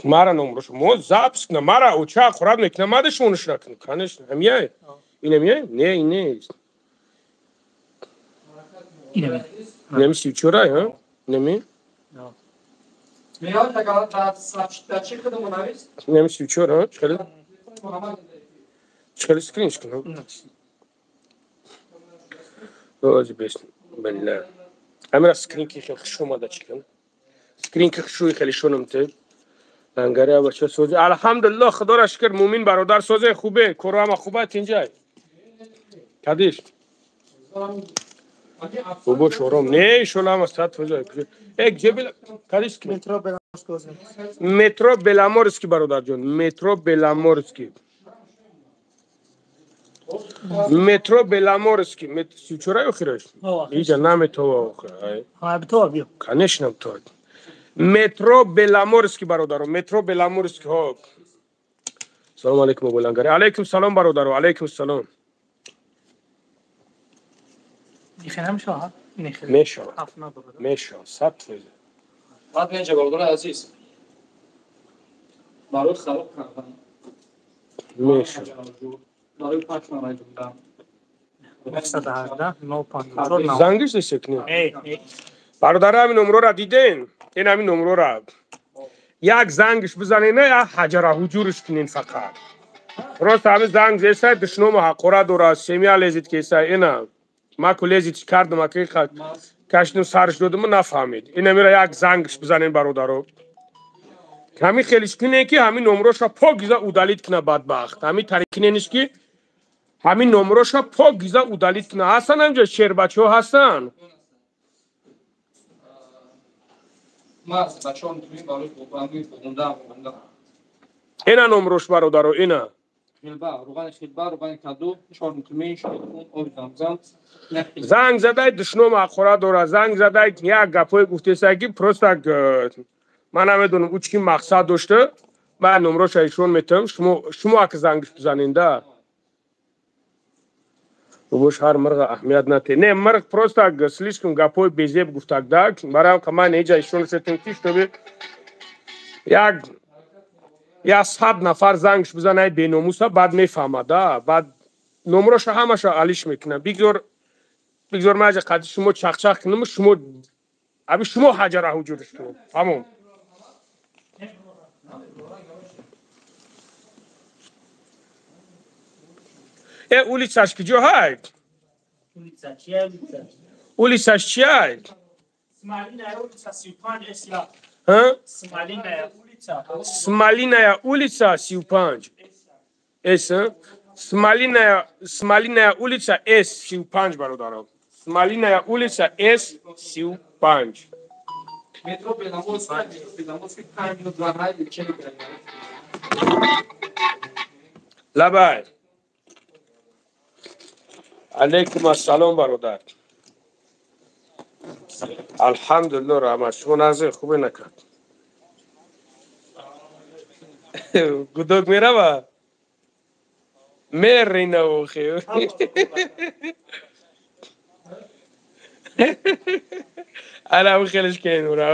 Мара номрош. Мо запись кна, мара оча хӯрад мекна, мада шониш накна. Конечно, ҳамияй. Ин ҳамияй? Не, ин нест. Инами. Инами сичурай, ҳа? Инами? Инами сичур, ҳа? Чӣ Чхели скринш кунам? Ози бес. Балла. Амира скринки хел хуш омада чикан. Скринки хушуи хеле шонам те. Лангари бача сози. Алҳамдулиллоҳ, Худоро шукр, мумин бародар созе хубе, коро ҳама хубе тинҷай. Кадиш. Бобо шором. Не, шола ҳама сат фоза. Э, ҷебел кадиш ки? Метро Беломорский. Метро Беломорский бародарҷон, метро Беломорский. Метро Беломорский. Сючурай охираш? Иҷа наметова охир. Ҳа, битова биё. Конечно, битова. Метро Беломорский бародаро, метро Беломорский. Ҳо. Салом алейкум Абулангари. Алейкум салом бародаро, алейкум салом. Нихе намешава? Нихе. Мешава. Мешава, 100%. Баъд менҷа бародари азиз. Барои хароб кардан. Мешава. Барои панҷ нараҷунда. 918 954 Зангиш десек не? Бародаро, ҳамин номрора диден? Ин ҳамин номрора. Як зангиш бизанен, як ҳаҷара ҳуҷурш кунен фақат. Просто ҳамин занг зесай, душнома ҳақора дора, семья лезит кесай, ина. Ма ку лезит кардам, аки кашним сарш додам, нафаҳмид. Ин ҳамира як зангиш бизанен бародаро. Ҳамин хелиш кунен ки ҳамин номроша покиза удалить куна бадбахт. Ҳамин тариқ кунениш ки ҳамин номроша покиза удалить куна. Ҳастан ҳамҷо шербачаҳо ҳастан. Ина номрош бародаро, ина. Занг задай, душном ҳақора дора. Занг задай, як гапҳое гуфтесай ки просто ман намедонам ӯ чӣ мақсад дошта. Ман номроша ишон метавам, шумо ака зангиш бизаненда. Бобош ҳар мирға аҳамият нате. Не, мирғ просто слишком гапҳои безеб гуфтак да. Барам ман эҷа ишон шетем ки чтобы як 100 нафар зангш бизанай беномуса, баъд мефаҳмад, да. Баъд номроша ҳамаша алиш мекунад. Бигзор ман аҷа қади шумо чақчақ кунам, шумо аби шумо ҳаҷара ҳуҷурш кунед. Тамом. Э, улицаш куҷо ҳай? Улица чия улица? Улицаш чия? Смолиная улица 35 С. Ҳа? Смолиная улица. Смолиная улица 35. С. Смолиная улица С 35 бародаро. Смолиная улица С 35. Метро Беломорский, 5 минут 2 Лабай. Алейкум ассалом бародар. Алҳамдулиллоҳ, раҳмат. Шумо назир хубе накард. Гудок мерава? Мерина охи. Ана хелеш кенура.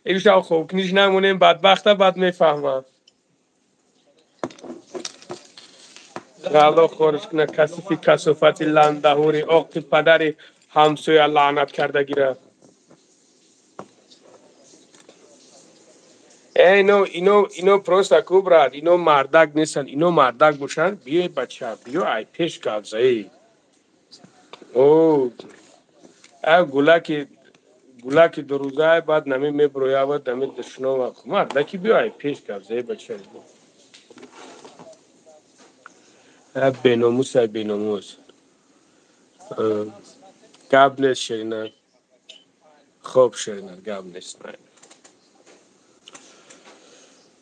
Имшаб хобкуниш намонем, бадбахта бад мефаҳмам. Аллоҳ хориш кунад касифи касофати ландаҳури оқи падари ҳамсоя лаънат карда гирад. Ино просто ку брат, ино мардак нестанд, ино мардак бошанд, биёй бача, биё ай пеш гавзаи. О, а гулаки дурӯзай баъд нами меброявад, нами душнова. Мардаки биё ай пеш гавзаи бача. Беномус ай беномус. Гап нест Шерина. Хоб Шерина, гап нест.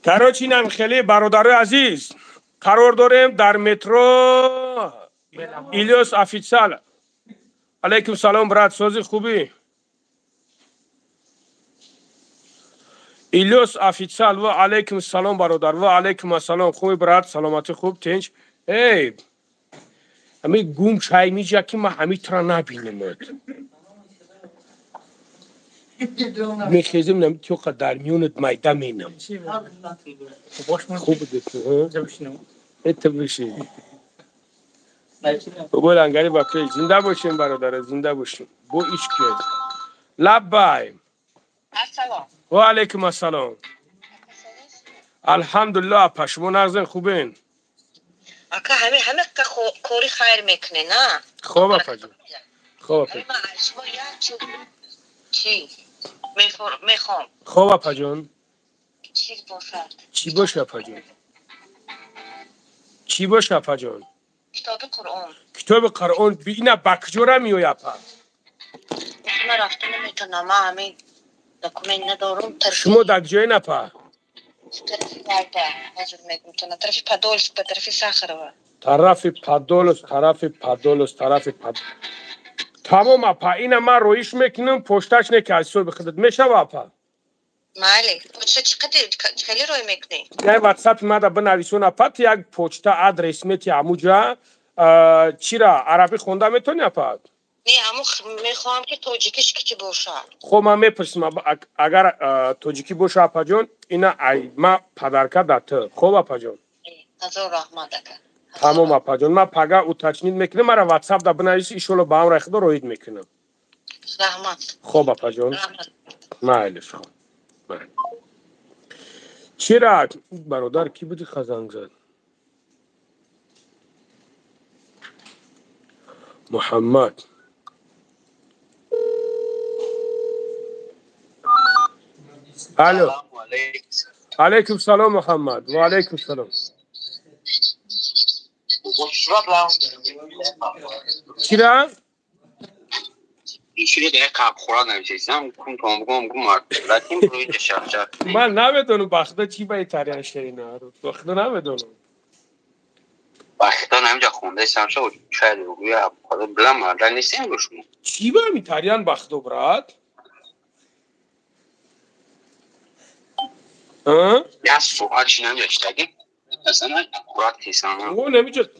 Короче, инам хеле бародарои азиз, қарор дорем дар метро Илёс официал. Алейкум салом брат, сози хубӣ? Илёс официал ва алейкум салом бародар, ва алейкум ассалом. Хуби брат, саломатӣ хуб, тинч. Эй, ҳами гум шай миҷа ки ман ҳами тура набинамад. Мехезем нами тёқа дар миёнат майда менам. Хуб это биши. Бобои Лангари бакрей, зинда бошем бародара, зинда бошем. Бо ишке. Лаббай. Ассалом. Ва алейкум ассалом. Алҳамдулиллоҳ апа, шумо нағзен хубен? Ака ҳами ҳама кори хайр мекунед, на? Хоб апаҷон. Хоб апа. Шумо як чӣ мехоҳам. Хоб апаҷон. Чиз бошад. Чӣ боша апаҷон? Чӣ боша апаҷон? Китоби Қуръон. Китоби Қуръон ина ба куҷора меояд апа? Ман рафта наметавонам, ман ҳамин документ надорам. Шумо дар куҷоен апа? Тарафи Вайда, ҳозир мегӯям тона, тарафи Подольск, ба тарафи Сахарова. Тарафи Подольск, тарафи Подольск, тарафи Подольск. Тамом апа, ина ман роиш мекунам, пошташ не ки аз ҳисоби худат мешава апа? Майли, почта чӣ қадар хеле рой мекунӣ? Дар WhatsApp мада бинависон апа, ту як почта адрес мети ҳамуҷа. Чира арабӣ хонда метавонӣ апа? Не, ҳаму мехоҳам ки тоҷикиш ки бошад. Хоб ман мепурсам, агар тоҷикӣ боша апаҷон, ина ай ма падарка дар ту. Хоб апаҷон? Ҳазор раҳмат ака. Тамом апаҷон, ман пага уточнить мекунам, мара WhatsApp да бинависи, иншоалло ба амраи худо роид мекунам. Раҳмат. Хоб апаҷон. Майлиш хоб. Чира бародар ки буди хазанг зад? Муҳаммад. Алло. Алейкум салом Муҳаммад. Ва алейкум салом. Чира? Ман намедонам ба худо чӣ ба италиан шерина. Ба худо намедонам. Чӣ ба италиан ба худо брат?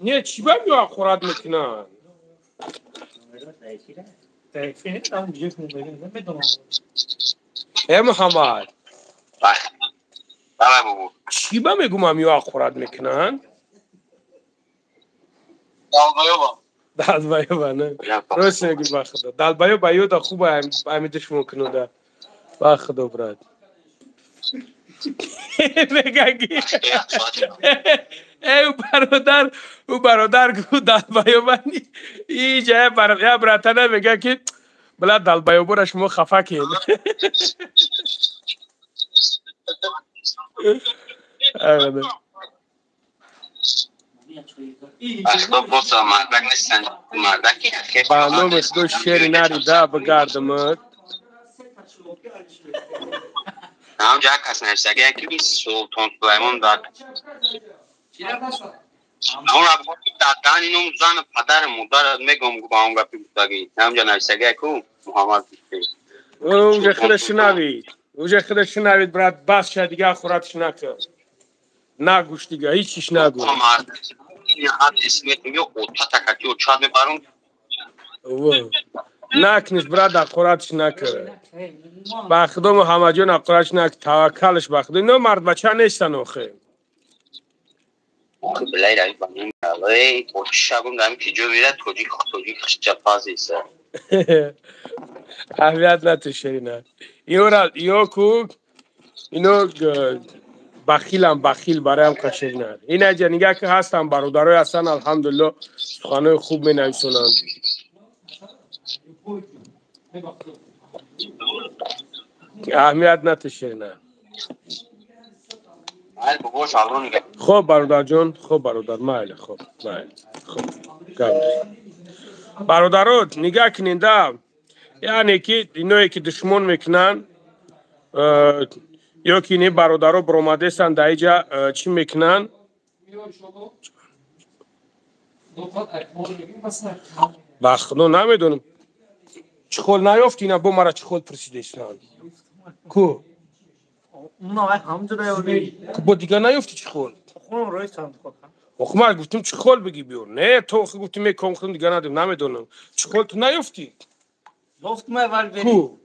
Не, чӣ ба миё аккурат мекунанд? Э Муҳаммад. Чӣ ба мегӯм миё аккурат мекунанд? Далбаёба, не. Рост мегӯ ба худо. Далбаёба ёда хуб ами душмон кунуда. Ба худо брат. Мегаги. Э бародар, ӯ бародар гу далбаёба иҷа я братана мега ки била далбаёбора шумо хафа кед. Ба номи худо шери нарида бигардамад. Уже худо шунавид, уже худо шунавид брат, бас ша дига хӯратш накард. Нагӯш дига, ҳеҷ чиш нагӯ. Накниш, брат, аққуратш накар. Ба худо Муҳаммадҷон, аққуратш нак, таваккалш ба худо. Ино мардбача нестан охе. Аҳамият нату, Шерина. Иора иё ку ино бахилам, бахил бароям қашерина. Инаҷа нигаҳ ки ҳастан, бародарое ҳастан, алҳамдулилло, суханои хуб менависонанд. Аҳамият нату, Шерина. Хоб, бародарҷон, хоб, бародар, майли, хоб, майли, хоб. Бародаро, нигаҳ куненда, яъне ки иное ки душмон мекунанд, ё ки ини бародаро биромадестанд дар иҷа чӣ мекунанд? Ба худо намедонам. Чӣ хол наёфти, ина бо мара чӣ хол пурсидестанд? Ку? Бо дигар наёфти чӣ хол? Охи ман гуфтам чӣ хол бигӣ биёр. Не, то охи гуфтӣ меком худам дигар надем, намедонам. Чӣ хол ту наёфтӣ? Ку?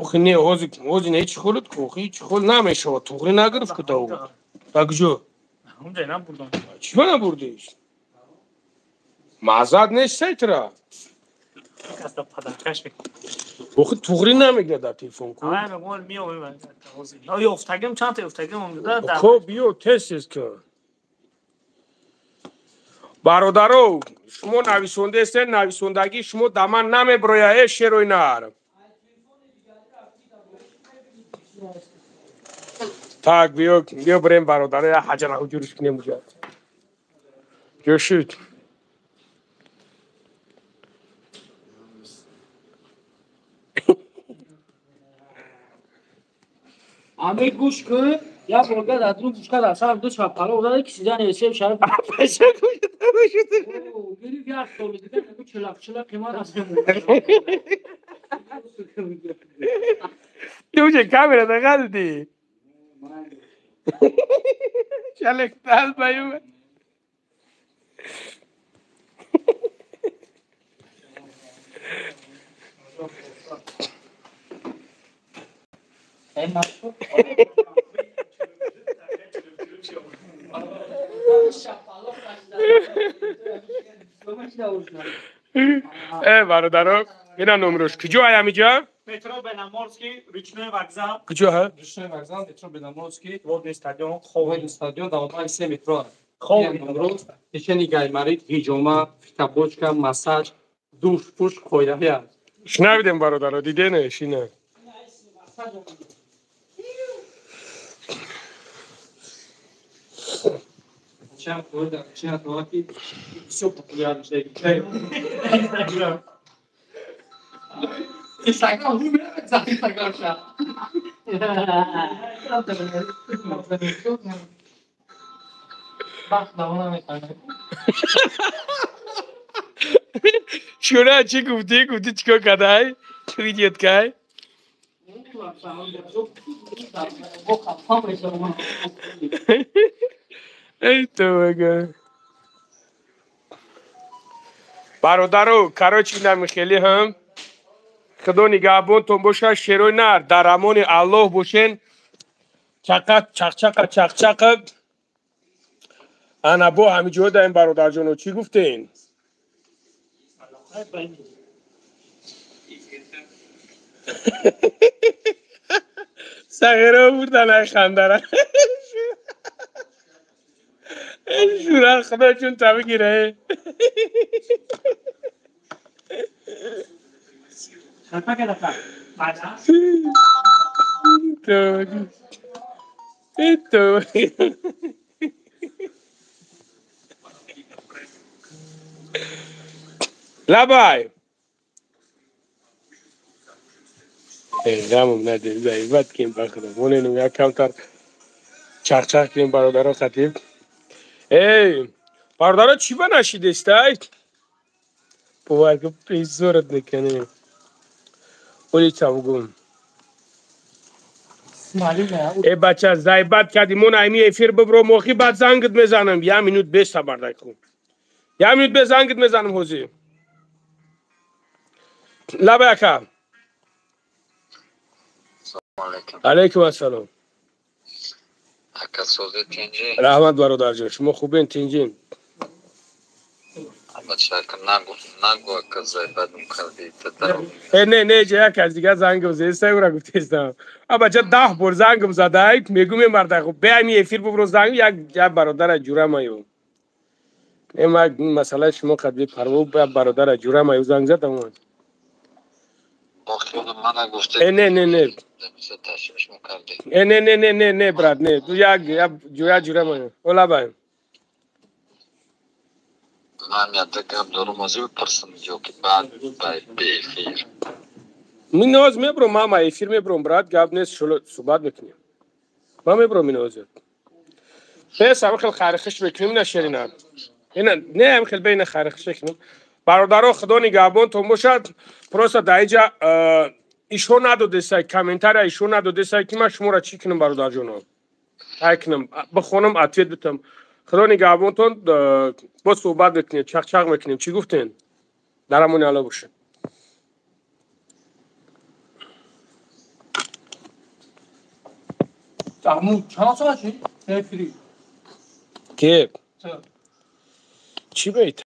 Охи не, ҳози не чӣ холат ку? Охи чӣ хол намешавад, туғри нагирифт ку да ӯ. Да куҷо? Чӣ ба набурдиш? Маъзат нест сайтра. Охи туғри намегирад дар телефон ку. Ко биё тез тез ку. Бародаро, шумо нависондаестед, нависондагии шумо да ман намеброя, э шерои нар. Так, биё, биё бирем бародаро, я ҳаҷара ҳуҷуриш кунем уҷа. Ҷӯшид. Ами гӯш кун, як борга дар дурун гӯш кард, асар ду чаппало одада ки сидан эсеб шариф. Гирифт як соли дигар чилақ чилақ қимат аст. Ту камера дағалди. Чалектал баюма. Э, бародаро, ина номрош. Куҷо ай ҳамиҷа? Метро Беломорский, речной вокзал. Куҷо ҳа? Речной вокзал, метро Беломорский, водный стадион, водный стадион, давомаи се метро. Номро, печени гайморит, ҳиҷома, фитобочка, массаж, душ, пуш, қоидаҳӣ аст. Шунавидем, бародаро, диденеш ина. Все популярно. Инстаграм, Инстаграм. Шура чӣ гуфтӣ? Гуфтӣ чӣ кор кардай? Видеот кай? Эй товага. Бародаро, короче, инами хеле ҳам худо нигаҳбонтон бошад, шерои нар, дар амони Аллоҳ бошен. Чақа чақчақа чақчақа. Ана бо ҳамиҷо даем, бародарҷоно, чӣ гуфтен? Сағиро бурдан ай хандара. Шура худо чун та бигире. Лабай. Ғамам наде, заибат кем бахда. Моненум як камтар чақчақ кунем бародаро хатиб. Эй, бародаро чӣ ба нашидестай? Бовар кун, безорат мекунем. Улица бугум. Э бача, заибат кардӣ, мон айми эфир бибро, мохи баъд зангит мезанам. Я минут бес сабардай кун. Я минут бес зангит мезанам ҳозир. Лабай ака. Алейкум ассалом. Ака, сози, тинҷӣ? Раҳмат, бародарҷон, шумо хубен, тинҷин? Нагу, ака, зайбадум кардӣ. Не, не, ҷа як аз дигар зангам зеста, ура гуфтестам. А бача 10 бор зангам задай, мегум е марда хуб беами эфир бубро занг як бародара ҷурамаю. Не, ма масъалаи шумо қад бепарво, як бародара ҷурамаю занг задам. Э, не, не, не. Э, не, не, не, не, не, брат, не. Як як ҷурамаю. Олабай. Ман якта гап дорум, озӣ бипурсам ё ки баъд ба эфир? Миноз мебром, мама эфир мебром, брат, гап нест, суҳбат мекунем. Ман мебром минозир. Бес, ҳама хел хайрхиш мекунем, на шерина. Ина, не, ҳама хел бейна хайрхиш мекунем. Бародаро, худо нигаҳбонтон бошад. Просто дар инҷа ишо надодесай, комментария ишо надодесай, ки ман шуморо чӣ кунам, бародарҷоно? Ай кунам, бихонам, ответ битам. Худо нигаҳбонтон, боз суҳбат мекунем, чақчақ мекунем. Чӣ гуфтен? Дар амони Алло бошед. Чанд соат шид эфири? Ке? Чӣ бейт?